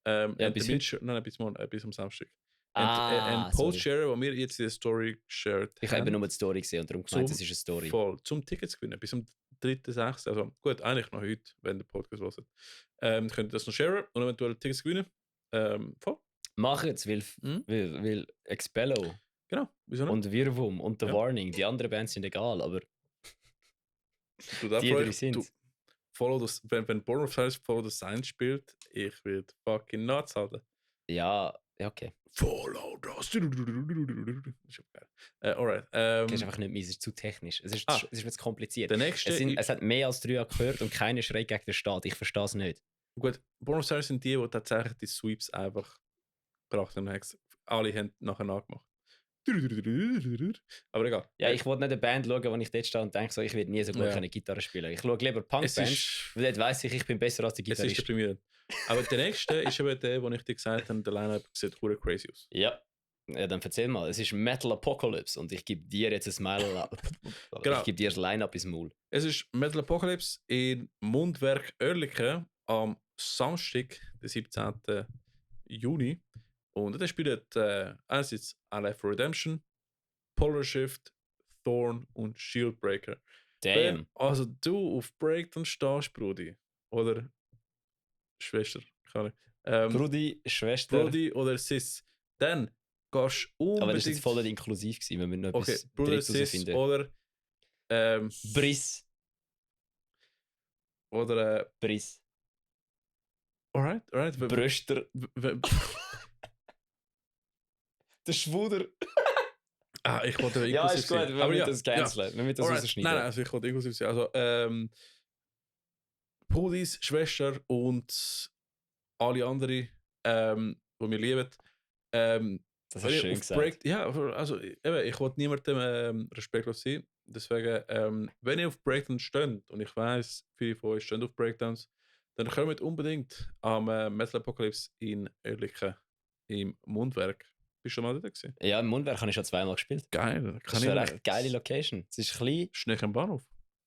Ja, einen bis Termin heute. nein, bis morgen, bis am Samstag. Ah, Ein Post sorry. sharen, wo wir jetzt die Story geshared Ich habe eben nur die Story gesehen und darum gemeint, es ist eine Story. Voll, zum Tickets gewinnen, bis am 3.6. Also gut, eigentlich noch heute, wenn der Podcast hört. Könnt ihr das noch sharen und eventuell Tickets gewinnen. Voll, Mach jetzt, weil, Mhm. weil Expello genau. Wieso nicht? und Wirwum und The Ja. Warning, die anderen Bands sind egal, aber Du darfst die drei ruhig- sind's. du- Follow das, wenn Born of Osiris Follow the Sign spielt, ich werde fucking nuts halten. ja, okay. Follow das. Das ist schon geil. Alright. Das ist einfach nicht meins, es ist zu technisch. Es ist, es ist mir zu kompliziert. Der nächste. Es hat mehr als 3 gehört und keiner schreit gegen den Staat. Ich verstehe es nicht. Gut, Born of Osiris sind die tatsächlich die Sweeps einfach gebracht haben. Alle haben nachher nachgemacht. Aber egal. Ja, ich wollte nicht eine Band schauen, wo ich dort stehe und denke, so, ich werde nie so gut Ja. können Gitarre spielen. Ich schaue lieber Es Punkbands, ist, weil dort weiss ich bin besser als der es ist Gitarrist. deprimierend. Aber der nächste ist eben der, den ich dir gesagt habe, der Line-Up sieht hure crazy aus. Ja. Ja, dann erzähl mal. Es ist Metal Apocalypse und ich gebe dir jetzt ein Smile. Genau. Ich gebe dir das Line-Up ins Maul. Es ist Metal Apocalypse in Mundwerk Oerlikon am Samstag, den 17. Juni. Und da spielt einerseits Alive for Redemption, Polar Shift, Thorn und Shieldbreaker. Wenn Damn. also du auf Breakdown stehst, Brudi, oder Schwester, keine Ahnung, Brudi, Schwester. Brudi oder Sis, dann gehst du unbedingt... Aber das war jetzt voll nicht inklusiv gewesen, wenn wir noch Okay, etwas Bruder, Drittes Sis herausfinden. oder... Briss. oder... Briss. alright. Brüster. Der Schwuder. Ich wollte Ja, inklusiv ist gut, sein. wir müssen ja, das canceln. Wir müssen das Alright. rausschneiden. Nein, also ich wollte inklusiv sein. Also, Brudis, Schwester und alle anderen, die wir lieben. Das hast du schön gesagt. Ja, also eben, ich wollte niemandem respektlos sein. Deswegen, wenn ihr auf Breakdowns steht, und ich weiß, viele von euch stehen auf Breakdowns, dann kommt unbedingt am Metal Apocalypse in Oerlikon im Mundwerk. Bist du mal dort gewesen? Ja, im Mundwerk habe ich schon zweimal gespielt. Geil. Das ist eine recht geile Location. Es ist klein. Ist nicht am Bahnhof?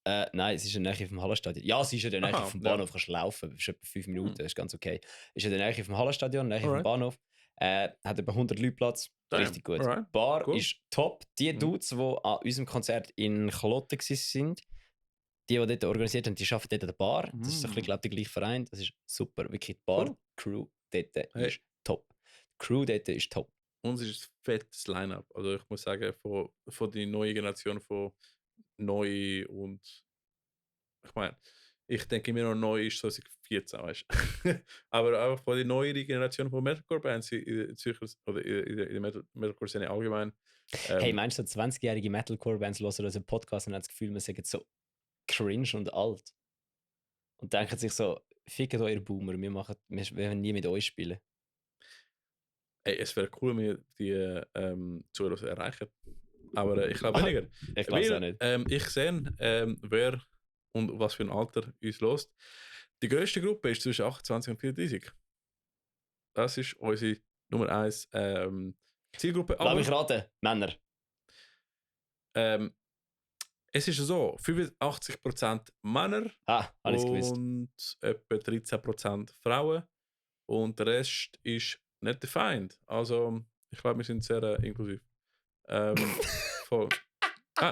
Nein, es ist in der Nähe vom Hallenstadion. Ja, es ist in der Nähe Aha, vom ja. Bahnhof. Kannst laufen. Es ist etwa 5 Minuten. Das ist ganz okay. Es ist in der Nähe vom Hallenstadion, in der Nähe vom Alright. Bahnhof. Hat etwa 100 Leute Platz. Damn, Richtig gut. alright, Bar cool. ist top. Die Mhm. Dudes, die an unserem Konzert in Kloten waren, die dort organisiert haben, die arbeiten dort an der Bar. Das ist so ein bisschen, glaube ich, der gleiche Verein. Das ist super. Wirklich, die Bar-Crew dort ist top. Die Crew dort ist top. Uns ist ein fettes Line-Up. Also ich muss sagen, von der neuen Generation von neu und ich meine, ich denke immer noch neu ist 2014, weißt du. Aber auch von der neuen Generation von Metalcore-Bands in Zürcher oder in der Metalcore-Szene allgemein. Hey, meinst du, so 20-jährige Metalcore-Bands hören unseren Podcast und haben das Gefühl, wir sagen so cringe und alt? Und denken sich so, fickt euer Boomer, wir werden nie mit euch spielen. Ey, es wäre cool, wenn wir die Zuhörer erreichen. Aber ich glaube weniger. Ich glaube es auch nicht. Ich sehe, wer und was für ein Alter uns lost. Die grösste Gruppe ist zwischen 28 und 34. Das ist unsere Nummer 1 Zielgruppe. Lass mich raten, Männer. Es ist so, 85% Männer Ah, habe ich gewusst. und etwa 13% Frauen. Und der Rest ist nicht defined. Also, ich glaube, wir sind sehr inklusiv. Voll.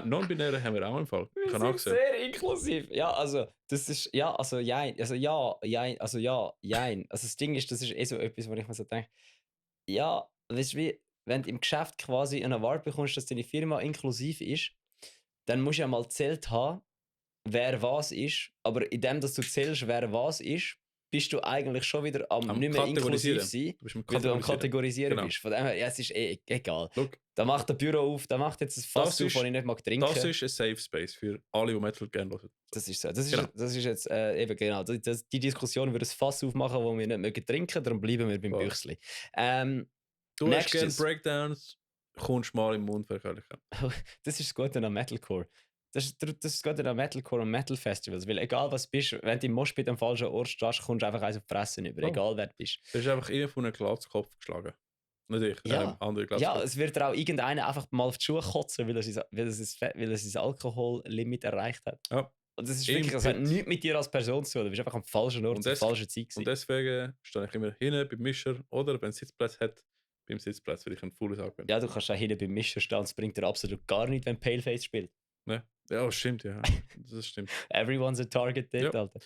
Non-binäre haben wir auch im Fall. Wir Kann auch sind sehen. sehr inklusiv. Ja, also, das ist, ja, also, jein. Also, jein. Also, das Ding ist, das ist eh so etwas, wo ich mir so denke, ja, weißt du, wie, wenn du im Geschäft quasi einen Award bekommst, dass deine Firma inklusiv ist, dann musst du ja mal zählt haben, wer was ist. Aber indem dass du zählst, wer was ist, bist du eigentlich schon wieder am nicht mehr inklusiv sein, Du bist am weil du am Kategorisieren. Kategorisieren Genau. bist. Von dem her, ja, es ist eh egal. Look, Da macht der Büro auf, da macht jetzt ein Fass Das auf, ist- das ich nicht mag trinken. das ist ein Safe Space für alle, die Metal gerne hören. Das ist so. Das ist, Genau. das ist jetzt eben genau. Die Diskussion würde ein Fass aufmachen, wo wir nicht mögen trinken, darum bleiben wir beim Voll. Büchsli. Du hast gerne Nächstes. Breakdowns, kommst mal im Mund verkörlichen. Das ist das Gute an Metalcore. Das ist das Gute an Metalcore und Metal Festivals. Weil egal was du bist, wenn du im Moshpit am falschen Ort stehst, kommst du einfach eins auf die Fresse über. Oh. Egal wer du bist. Das ist einfach immer von einem Glatzkopf geschlagen. Natürlich, Ja. andere Ja, Glatzkopf. es wird dir auch irgendeiner einfach mal auf die Schuhe kotzen, weil er sein Alkohollimit erreicht hat. Ja. Und das ist Im wirklich, das hat Pit. nichts mit dir als Person zu tun. Du bist einfach am falschen Ort Und zur das- falschen Zeit Und gewesen. deswegen stehe ich immer hinten beim Mischer oder wenn es Sitzplatz hat, beim Sitzplatz, weil ich ein faules Auge bin. Ja, du kannst auch hinten beim Mischer stehen, es bringt dir absolut gar nichts, wenn Paleface spielt. Ne? Ja, stimmt, ja. Das stimmt. Everyone's a target dort, Ja. Alter.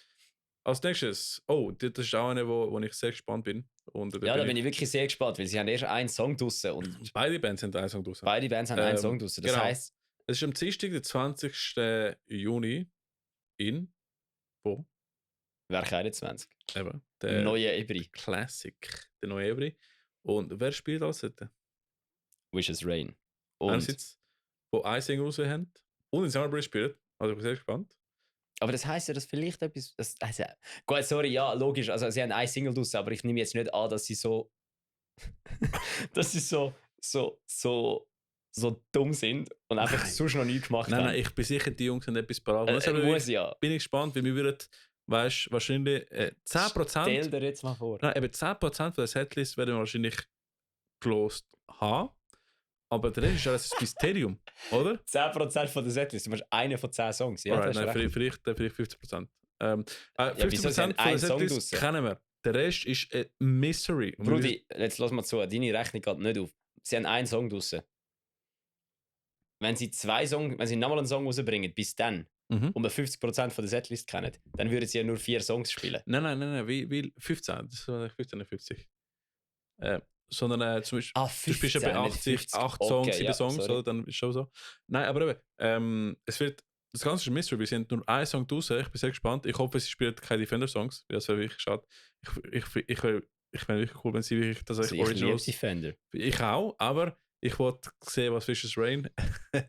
Als nächstes, oh, das ist auch eine, wo ich sehr gespannt bin. Und Ja, da bin ich wirklich sehr gespannt, weil sie haben erst einen Song draussen und Beide Bands haben einen Song draussen. beide Bands haben einen Song draussen. Das genau. heisst, Es ist am Dienstag, der 20. Juni in wo? Werk 21. Eben, der Neue Ebri. Classic, der neue Every. Und wer spielt alles dort? Wishes Rain. Und, Einerseits, wo ein Single raus haben und in Summerbury spielt. Also ich bin sehr gespannt. aber das heisst ja, dass vielleicht etwas. Das heisst ja, gut, sorry, ja, logisch. Also, sie haben ein Single draussen, aber ich nehme jetzt nicht an, dass sie so. dass sie so dumm sind und einfach Nein. sonst noch nichts gemacht Nein, haben. nein, ich bin sicher, die Jungs haben etwas parat. Und deshalb Muss ja. bin ich gespannt, weil wir würden, weißt du, wahrscheinlich 10%. Stell dir jetzt mal vor. Nein, eben 10% von der Setlist werden wir wahrscheinlich gelost haben. Aber der Rest ist alles ein Mysterium, oder? 10% von der Setlist, du machst einen von 10 Songs. Ja, Alright, das ist nein, recht. vielleicht 50%. 50% wieso? Sie haben von der einen Song Setlist draussen. kennen wir. Der Rest ist ein Mystery. Und wir Brudi, jetzt lass mal zu, deine Rechnung geht nicht auf. Sie haben einen Song draussen. Wenn sie nochmal einen Song rausbringen, bis dann, Mhm. und wir 50% von der Setlist kennen, dann würden sie ja nur 4 Songs spielen. Nein, wie 15? Das war 15 oder 50. Sondern zum Beispiel, Ah, du spielst ja bei 80, 8 Songs, 7 Songs, sorry. oder? Dann ist schon so. Nein, aber eben, es wird, das Ganze ist ein Mystery, wir sind nur einen Song draussen, ich bin sehr gespannt. Ich hoffe, sie spielen keine Defender-Songs, weil das wäre wirklich schade. Ich fände wirklich cool, wenn sie wirklich das Also ich liebe Originals... Defender. Ich auch, aber ich wollte sehen, was Vicious Rain...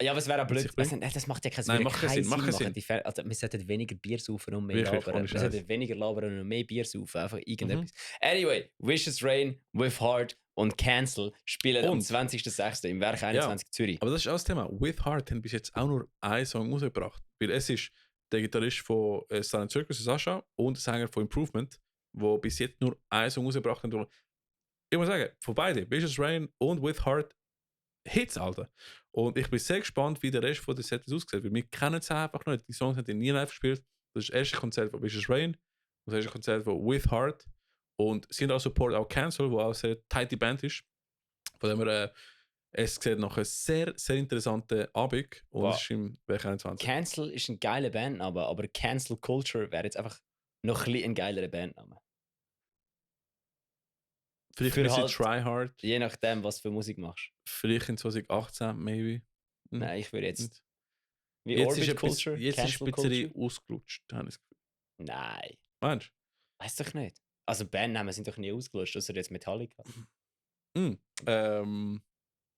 Ja, aber es wäre auch blöd. sich bringt. Also, das macht ja keinen Nein, Sinn. macht keinen Sinn, macht keinen machen. Sinn. Also, wir sollten weniger Bier saufen und mehr Wirklich, labern. ohne Wir Scheiß. sollten weniger labern und mehr Bier saufen. Einfach irgendetwas. Mhm. Anyway, Vicious Rain, With Heart und Cancel spielen am Und- 20.06. im Werk 21 Zürich. Aber das ist auch das Thema. With Heart haben bis jetzt auch nur einen Song rausgebracht. Weil es ist der Gitarrist von Silent Circus, Sascha, und der Sänger von Improvement, wo bis jetzt nur einen Song rausgebracht haben. Ich muss sagen, von beiden, Vicious Rain und With Heart, Hits, Alter. Und ich bin sehr gespannt, wie der Rest von der Set aussieht, weil wir kennen es einfach nicht. Die Songs haben die nie live gespielt. Das ist das erste Konzert von Vicious Rain und das erste Konzert von With Heart. Und sie haben auch Support auch Cancel, wo auch eine sehr tighte Band ist. Von dem her, es sieht nach einem sehr, sehr interessanten Abend und Wow. es ist im Weg 21. Cancel ist ein geiler Bandname, aber Cancel Culture wäre jetzt einfach noch ein bisschen ein geilerer Bandname. Vielleicht für ein bisschen halt- Try Hard. Je nachdem, was für Musik machst. Vielleicht in 2018, maybe. Hm. Nein, ich würde jetzt. Nicht. Wie Jetzt Orbit ist Culture? jetzt ist Cancel ein bisschen Culture? ausgelutscht, habe ich das Gefühl. Nein, Meinst weiß doch nicht. Also Bandnamen sind doch nie ausgelutscht, außer jetzt Metallica. du?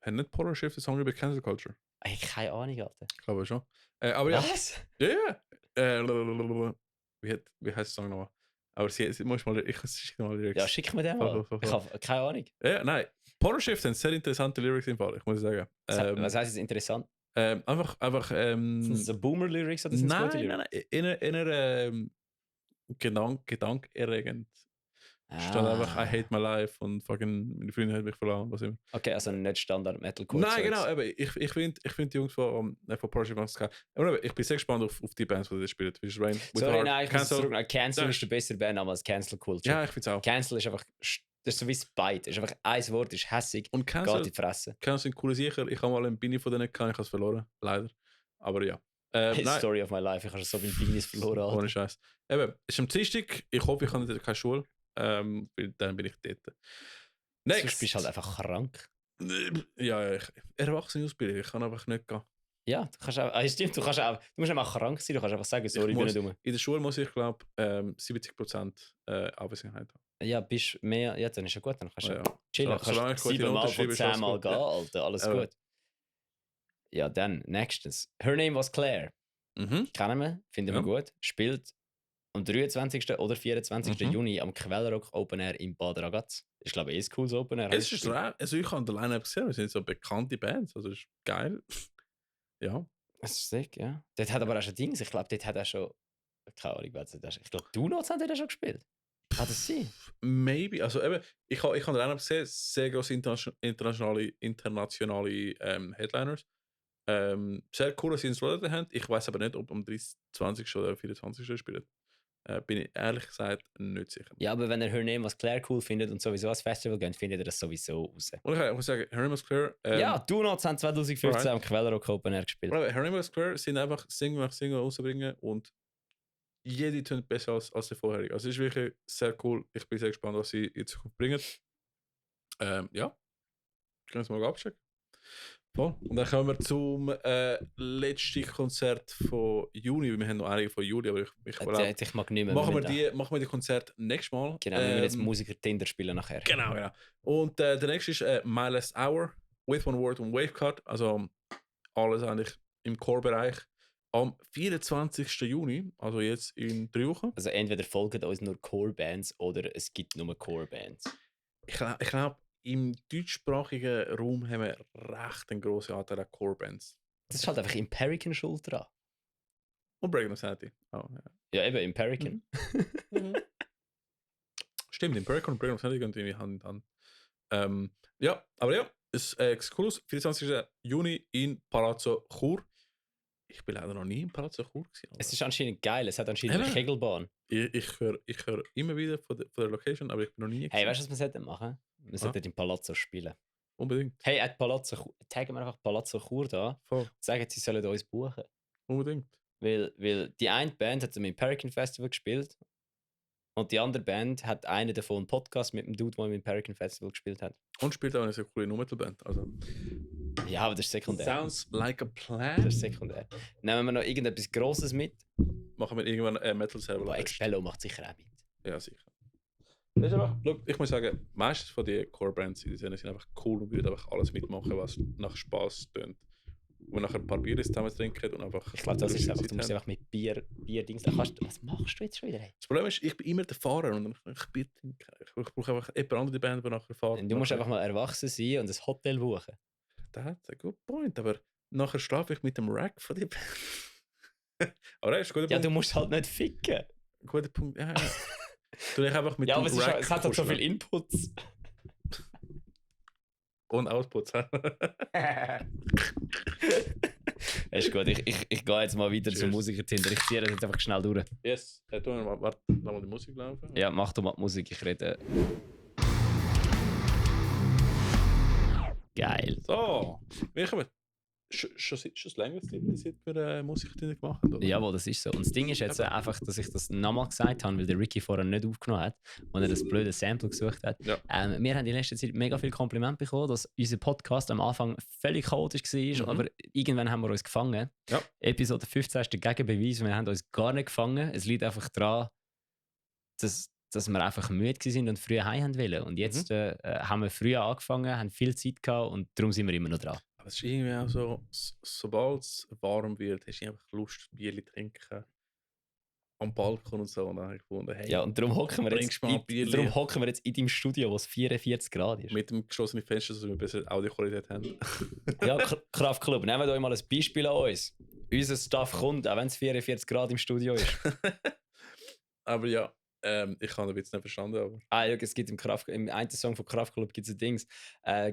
Hat nicht Polar Shift einen Song über Cancel Culture? Ich keine Ahnung, Alter. Ich glaube schon. Aber ja. Was? Ja, ja. Wie heißt der Song nochmal? Aber sie muss mal, ich schicke mal Lyrics. Ja, schick mir den mal. Voll. Ich habe keine Ahnung. Ja, nein. Polar Shift haben sehr interessante Lyrics im Fall, ich muss sagen. Was heisst jetzt interessant? Einfach, Sind das so Boomer-Lyrics oder sind das gute nein, Lyrics? in gedankerregend. Steht einfach, I hate my life und fucking, meine Freundin hat mich verloren, was immer. Okay, also nicht Standard Metalcore. Nein, genau, aber ich find die Jungs von Porsche machen es geil. Aber ich bin sehr gespannt auf die Bands, die das spielen. Vicious Rain, With Sorry, Heart, nein, ich muss zurück. Cancel Ja. ist der bessere Bandname als Cancel Culture. Ja, ich finde es auch. Cancel ist einfach, das ist so wie Spite. Ist einfach ein Wort, ist hässig, Und geht in Cancel die Fresse. sind coole Sicher. Ich habe mal einen Bini von denen gehabt, ich habe es verloren, leider. Aber ja. Nein, Story of my life, ich habe schon so viele Beanies verloren. Alter. ohne Scheiß. Eben, es ist am Dienstag. Ich hoffe, ich habe nicht keine Schule. Weil dann bin ich dort. Sonst bist du halt einfach krank. Ja, Erwachsene Ausbildung, ich kann einfach nicht gehen. Ja, du kannst auch, stimmt, du musst einfach krank sein, du kannst einfach sagen, sorry, ich bin muss- nicht dumm. In der Schule muss ich, glaube 70% Abwesenheit haben. Ja, bist mehr, ja, dann ist ja gut, dann kannst du Ja. chillen. Solange Kannst ich gute 7 Mal Noten von schreibe, ist 10 alles Mal gut. gehen, Ja. Alter, alles Ja. gut. Ja, dann, nächstens. Her Name was Claire. Mhm. Kennen wir, finden wir Ja. gut. Spielt am 23. oder 24. Mhm. Juni am Quellrock Open Air in Bad Ragaz. Ist, glaube ich, ein cooles Open Air. Es ist also ich habe den Line-Up gesehen, wir sind so bekannte Bands, also das ist geil. Ja. Das ist sick, ja. Dort hat aber auch schon Dings, ich glaube, dort hat er schon, keine Ahnung, wer das ist. Ich glaube, Donuts haben dort schon gespielt. Kann das sein? Maybe, also eben, ich habe den Line-Up gesehen, sehr grosse internationale Headliners. Sehr cool, dass sie ins Rollette haben. Ich weiß aber nicht, ob am 20. oder 24. spielen. Bin ich ehrlich gesagt nicht sicher. Ja, aber wenn ihr Her Name was Claire cool findet und sowieso als Festival geht, findet ihr das sowieso raus. Und ich muss sagen, Harry Clear. Ja, Donuts haben 2015 alright. am Quellrock Open Air gespielt. Harry Clear sind einfach Single nach Single rausbringen und jede tönt besser als der vorherige. Also es ist wirklich sehr cool. Ich bin sehr gespannt, was sie in Zukunft bringen. Ja, können wir mal abchecken. Voll. Und dann kommen wir zum letzten Konzert von Juni. Wir haben noch einige von Juli, aber ich glaube, Ich mag nicht mehr. machen mit wir die Konzert nächstes Mal. Genau, wir müssen jetzt Musiker Tinder spielen nachher. Genau. Und der nächste ist My Last Hour, With One Word und Wavecut. Also alles eigentlich im Core-Bereich. Am 24. Juni, also jetzt in 3 Wochen. Also entweder folgen uns nur Core-Bands oder es gibt nur Core-Bands. Ich glaube, im deutschsprachigen Raum haben wir recht einen grossen Anteil an Core-Bands. Das ist halt einfach Imperican schuld dran. Und Breaking Sanity. Oh, ja. Ja, eben Imperican. Stimmt, Imperial und Breaking Sanity gehen irgendwie Hand in Hand. Ja, aber ja, es ist cool. 24. Juni in Palazzo Chur. Ich bin leider noch nie in Palazzo Chur gewesen. Es ist anscheinend geil, es hat anscheinend eine Eben. Kegelbahn. Ich hör immer wieder von der Location, aber ich bin noch nie Hey, gewesen. weißt du, was wir sollten machen? Wir sollten im Palazzo spielen. Unbedingt. Hey, Palazzo Chur, taggen wir einfach Palazzo Chur da Voll. und sagen, sie sollen uns buchen. Unbedingt. Weil die eine Band hat am Imperican Festival gespielt und die andere Band hat einen davon einen Podcast mit dem Dude, der im Imperican Festival gespielt hat. Und spielt auch eine sehr coole No-Metal-Band. Also. Ja, aber das ist sekundär. Sounds like a Das plan. ist sekundär. Nehmen wir noch irgendetwas Grosses mit? Machen wir irgendwann Metal Server. Aber Expello macht sicher auch mit. Ja, sicher. Das ist einfach, look, ich muss sagen, meistens von den Core-Bands in sind einfach cool und würden einfach alles mitmachen, was nach Spaß tönt. Wo wir nachher ein paar Bier zusammen trinken und einfach. Ich glaube, das ist lustige einfach, Zeit du musst haben. einfach mit Bier-Dings. Was machst du jetzt schon wieder? Hey? Das Problem ist, ich bin immer der Fahrer und ich Bier trinken. Ich brauche einfach jemand andere Band, die nachher fährt. Du musst einfach mal erwachsen sein und ein Hotel buchen. Das hat ein good point, aber nachher schlafe ich mit dem Rack von der Band. Aber das ist ein guter Ja, Punkt. du musst halt nicht ficken. Guter Punkt. Ja. Du dich einfach mit Ja, dem aber Rack es hat halt so kuscheln. viele Inputs. Und Outputs. Ist gut, ich gehe jetzt mal weiter zum Cheers. Musiker-Tinder. Ich ziehe das jetzt einfach schnell durch. Yes. Warte, lass mal die Musik laufen. Ja, mach doch mal die Musik, ich rede. Geil. So, wir kommen. Schon länger seit wir Musiker gemacht haben, oder? Jawohl, das ist so. Und das Ding ist jetzt einfach, dass ich das nochmal gesagt habe, weil der Ricky vorher nicht aufgenommen hat und er das blöde Sample gesucht hat. Ja. Wir haben in letzter Zeit mega viel Kompliment bekommen, dass unser Podcast am Anfang völlig chaotisch war, aber irgendwann haben wir uns gefangen. Ja. Episode 15 ist der Gegenbeweis, wir haben uns gar nicht gefangen. Es liegt einfach daran, dass wir einfach müde waren und früh heim haben wollen. Und jetzt haben wir früher angefangen, haben viel Zeit gehabt und darum sind wir immer noch dran. Aber es ist irgendwie auch so, sobald es warm wird, hast du einfach Lust, Bier zu trinken. Am Balkon und so. Und dann habe ich gefunden, hey, Ja, und darum hocken wir, bringst du mal ein Bierli? jetzt in deinem Studio, wo es 44 Grad ist. mit dem geschlossenen Fenster, dass wir bessere Audioqualität haben. Ja, Kraftclub, nehmt euch mal ein Beispiel an uns. Unser Staff kommt, auch wenn es 44 Grad im Studio ist. Aber ja, ich habe den Witz nicht verstanden. Aber Ja, es gibt im einen Song von Kraftclub gibt es ein Dings,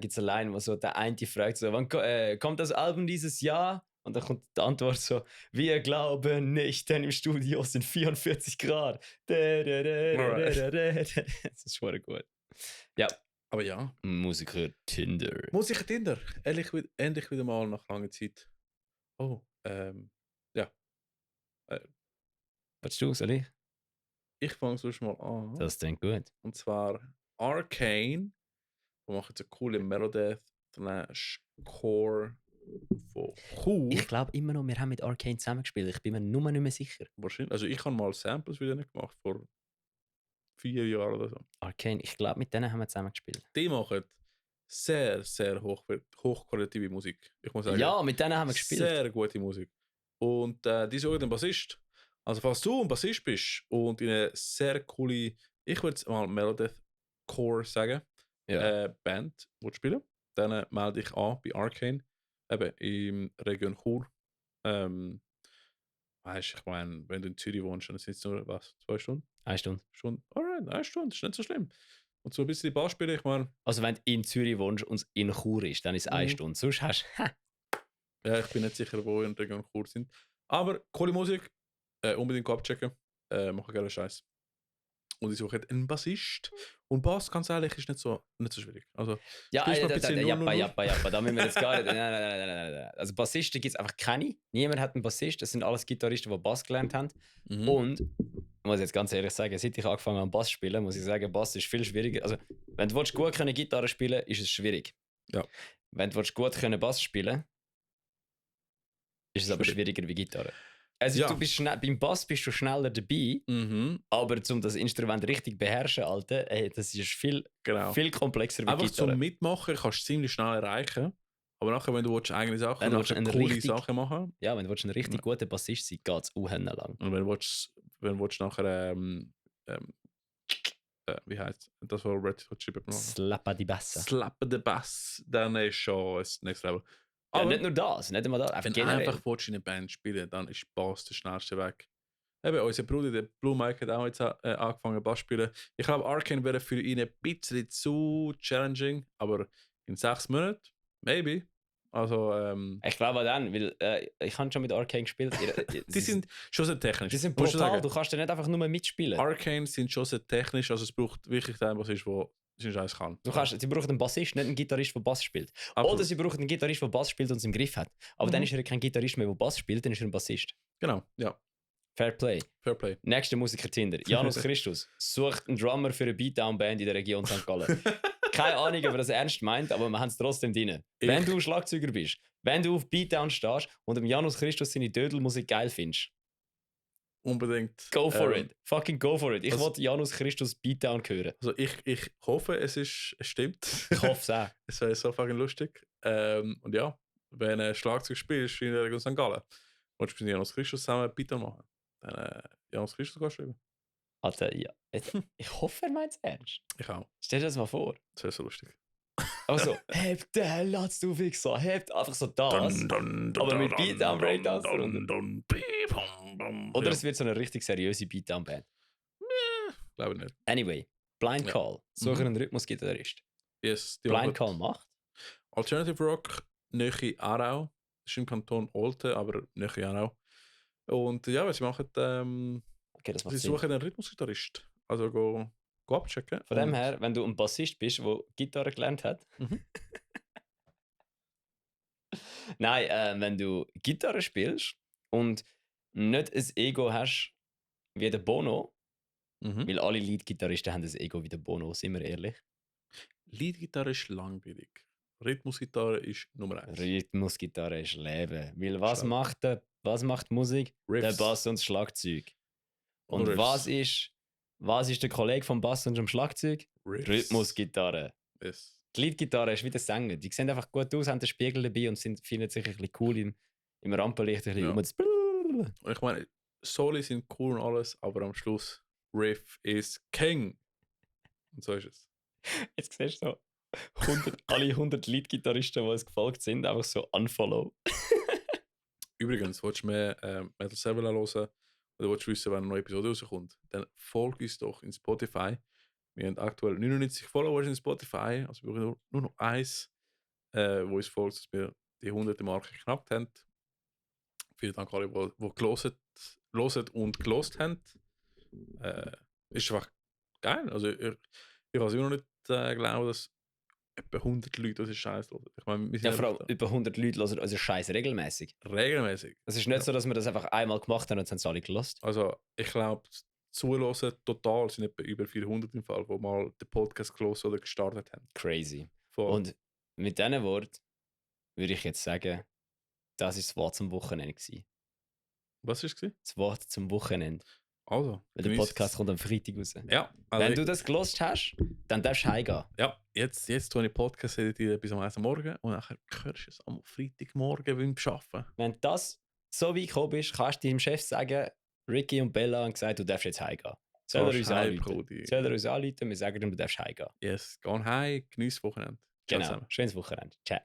gibt's eine Line, wo so der eine fragt so, wann kommt das Album dieses Jahr? Und dann kommt die Antwort so, wir glauben nicht, denn im Studio sind 44 Grad. Das ist schon gut. Ja, Aber ja. Musiker Tinder. Musiker Tinder. Endlich wieder mal nach langer Zeit. Oh, ja. Willst du, soll ich? Ich fange sonst mal an. Das klingt gut. Und zwar Arcane. Die machen jetzt eine coole Melodeath/Core von Chur. Ich glaube immer noch, wir haben mit Arcane zusammengespielt. Ich bin mir nur nicht mehr sicher. Wahrscheinlich. Also ich habe mal Samples wieder nicht gemacht, vor 4 Jahren oder so. Arcane, ich glaube, mit denen haben wir zusammengespielt. Die machen sehr, sehr hochqualitative Musik. Ich muss sagen, Ja, mit denen haben wir gespielt. sehr gute Musik. Und die suchen den Bassist. Also falls du ein Bassist bist und in eine sehr coole, ich würde mal Melodeath Core sagen, Ja. Band spielen, dann melde ich an bei Arcane, eben in Region Chur. Weißt ich meine, wenn du in Zürich wohnst, dann sind es nur was, 2 Stunden? 1 Stunde. Alright, 1 Stunde, ist nicht so schlimm. Und so ein bisschen Bass spielen, ich meine, Also wenn du in Zürich wohnst und es in Chur ist, dann ist es 1 Mhm. Stunde. Sonst hast du... ja, ich bin nicht sicher, wo in Region Chur sind. Aber coole Musik, unbedingt abchecken, machen gerne Scheiß. Und ich suche einen Bassist. Und Bass, ganz ehrlich, ist nicht so schwierig. Also, Ja, spielst mal ein bisschen 000. Jappa, da müssen wir jetzt gar nicht... Nein. Also Bassisten gibt es einfach keine. Niemand hat einen Bassist. Das sind alles Gitarristen, die Bass gelernt haben. Mhm. Und, ich muss jetzt ganz ehrlich sagen, seit ich angefangen habe Bass zu spielen, muss ich sagen, Bass ist viel schwieriger. Also, wenn du gut können Gitarre spielen ist es schwierig. Ja. Wenn du gut können Bass spielen ist es aber Schwierig. schwieriger wie Gitarre. Also Ja. du bist beim Bass bist du schneller dabei, Mhm, aber um das Instrument richtig beherrschen, Alter, ey, das ist viel genau. komplexer wie Einfach Gitarre. zum Mitmachen kannst du ziemlich schnell erreichen. Aber nachher, wenn du eigene Sachen Wenn du nachher eine coole richtig- Sachen machen Ja, wenn du ein richtig guter Bassist sein geht es auch lang. und wenn du nachher wie heißt das, was Red Hot Chili Peppers machen? Slappa die Bassa. Slap the Bass, dann ist schon das Next Level. Ja, Aber nicht nur das, nicht einmal das, einfach wenn du generell. einfach willst, in einer Band spielen, dann ist Bass der schnellste Weg. Eben, unser Bruder, der Blue Mike, hat auch jetzt angefangen Bass zu spielen. Ich glaube, Arcane wäre für ihn ein bisschen zu challenging, aber in 6 Monaten, maybe. Also, Ich glaube auch dann, weil ich habe schon mit Arcane gespielt. die sind schon sehr technisch. die sind Musst du brutal, sagen. du kannst ja nicht einfach nur mitspielen. Arcane sind schon sehr technisch, also es braucht wirklich den, was ist, wo seinen Scheiß kann. Sie brauchen einen Bassist, nicht einen Gitarrist, der Bass spielt. Absolut. Oder sie brauchen einen Gitarrist, der Bass spielt und es im Griff hat. Aber dann ist er kein Gitarrist mehr, der Bass spielt, dann ist er ein Bassist. Genau, ja, Fair Play. Fair Play. Nächster Musiker Tinder. Janus Christus sucht einen Drummer für eine Beatdown-Band in der Region St. Gallen. Keine Ahnung, ob er das ernst meint, aber wir haben es trotzdem drin. Wenn du Schlagzeuger bist, wenn du auf Beatdown stehst und dem Janus Christus seine Dödelmusik geil findest, Unbedingt. go for it. Fucking go for it. Ich also- wollte Janus Christus Beatdown hören. Also ich hoffe, es stimmt. Ich hoffe es auch. Es wäre so fucking lustig. Und ja, wenn ein Schlagzeug spielst in der Region St. Gallen, willst du mit Janus Christus zusammen Bitte machen, dann Janus Christus kannst du schreiben. Alter, ja. Ich hoffe, er meint es ernst. Ich auch. Stell dir das mal vor. Das wäre so lustig. Aber so, hebt den, lasst du Wichser, hebt einfach so das. Aber mit Beatdown Breakdance Oder es wird so eine richtig seriöse Beatdown-Band. Glaube ich nicht. Anyway, Blind Ja. Call, suche einen Rhythmusgitarrist. Yes, die Blind machen Call macht. Alternative Rock, Nähe Aarau. Das ist im Kanton Olten, aber Nähe Aarau. Und ja, was sie machen, Okay, das macht sie Sinn. suchen einen Rhythmusgitarrist. Also go abchecken. Von dem Und- her, wenn du ein Bassist bist, der Gitarre gelernt hat. Mhm. Nein, wenn du Gitarre spielst und nicht ein Ego hast wie der Bono, Mhm. weil alle Lead-Gitarristen haben ein Ego wie der Bono, sind wir ehrlich. Leadgitarre ist langweilig. Rhythmusgitarre ist Nummer 1. Rhythmusgitarre ist Leben. Weil was Stark. macht Musik? Der Riffs. Bass und das Schlagzeug. Und Riffs. was ist der Kollege vom Bass und dem Schlagzeug? Riffs. Rhythmusgitarre. Yes. Die Leadgitarre ist wie der Sänger. Die sehen einfach gut aus, haben den Spiegel dabei und finden sich ein bisschen cool im Rampenlicht. Ein bisschen Ja. rum. Und ich meine, Soli sind cool und alles, aber am Schluss Riff ist King. Und so ist es. Jetzt siehst du so alle 100 Lead-Gitarristen, die uns gefolgt sind, einfach so unfollow. Übrigens, willst du mehr Metal Servola hören oder willst du wissen, wenn eine neue Episode rauskommt, dann folg uns doch in Spotify. Wir haben aktuell 99 Followers in Spotify, also wir brauchen nur noch eins, wo uns folgt, dass wir die 100. Marke geknackt haben. Vielen Dank alle, die gehört und gelost haben. Ist einfach geil. Also ich kann es immer noch nicht glauben, dass etwa 100 Leute unseren Scheiß hören. Ich meine, wir sind Ja, vor allem einfach über 100 Leute hören unseren Scheiß regelmäßig. regelmäßig. Es ist nicht Ja. so, dass wir das einfach einmal gemacht haben und jetzt haben es alle gelost. Also ich glaube, Zuhören total sind etwa über 400 im Fall, die mal den Podcast gelost oder gestartet haben. Crazy. Voll. Und mit diesen Worten würde ich jetzt sagen, das war das Wort zum Wochenende gewesen. Was war es? Das Wort zum Wochenende. Also, Weil der genießt Podcast es. kommt am Freitag raus. Ja, also Wenn du das gelost hast, dann darfst du heimgehen. ja, jetzt tue ich Podcast editieren bis am 1. Morgen und dann hörst du es am Freitagmorgen beim Arbeiten. Wenn du das so weit gekommen bist, kannst du deinem Chef sagen, Ricky und Bella haben gesagt, du darfst jetzt heimgehen. Soll er uns anrufen? Brudi. Soll er uns anrufen? Wir sagen ihm, du darfst heimgehen. Yes, geh heim, genieß das Wochenende. Ciao Genau. zusammen. Schönes Wochenende. Ciao.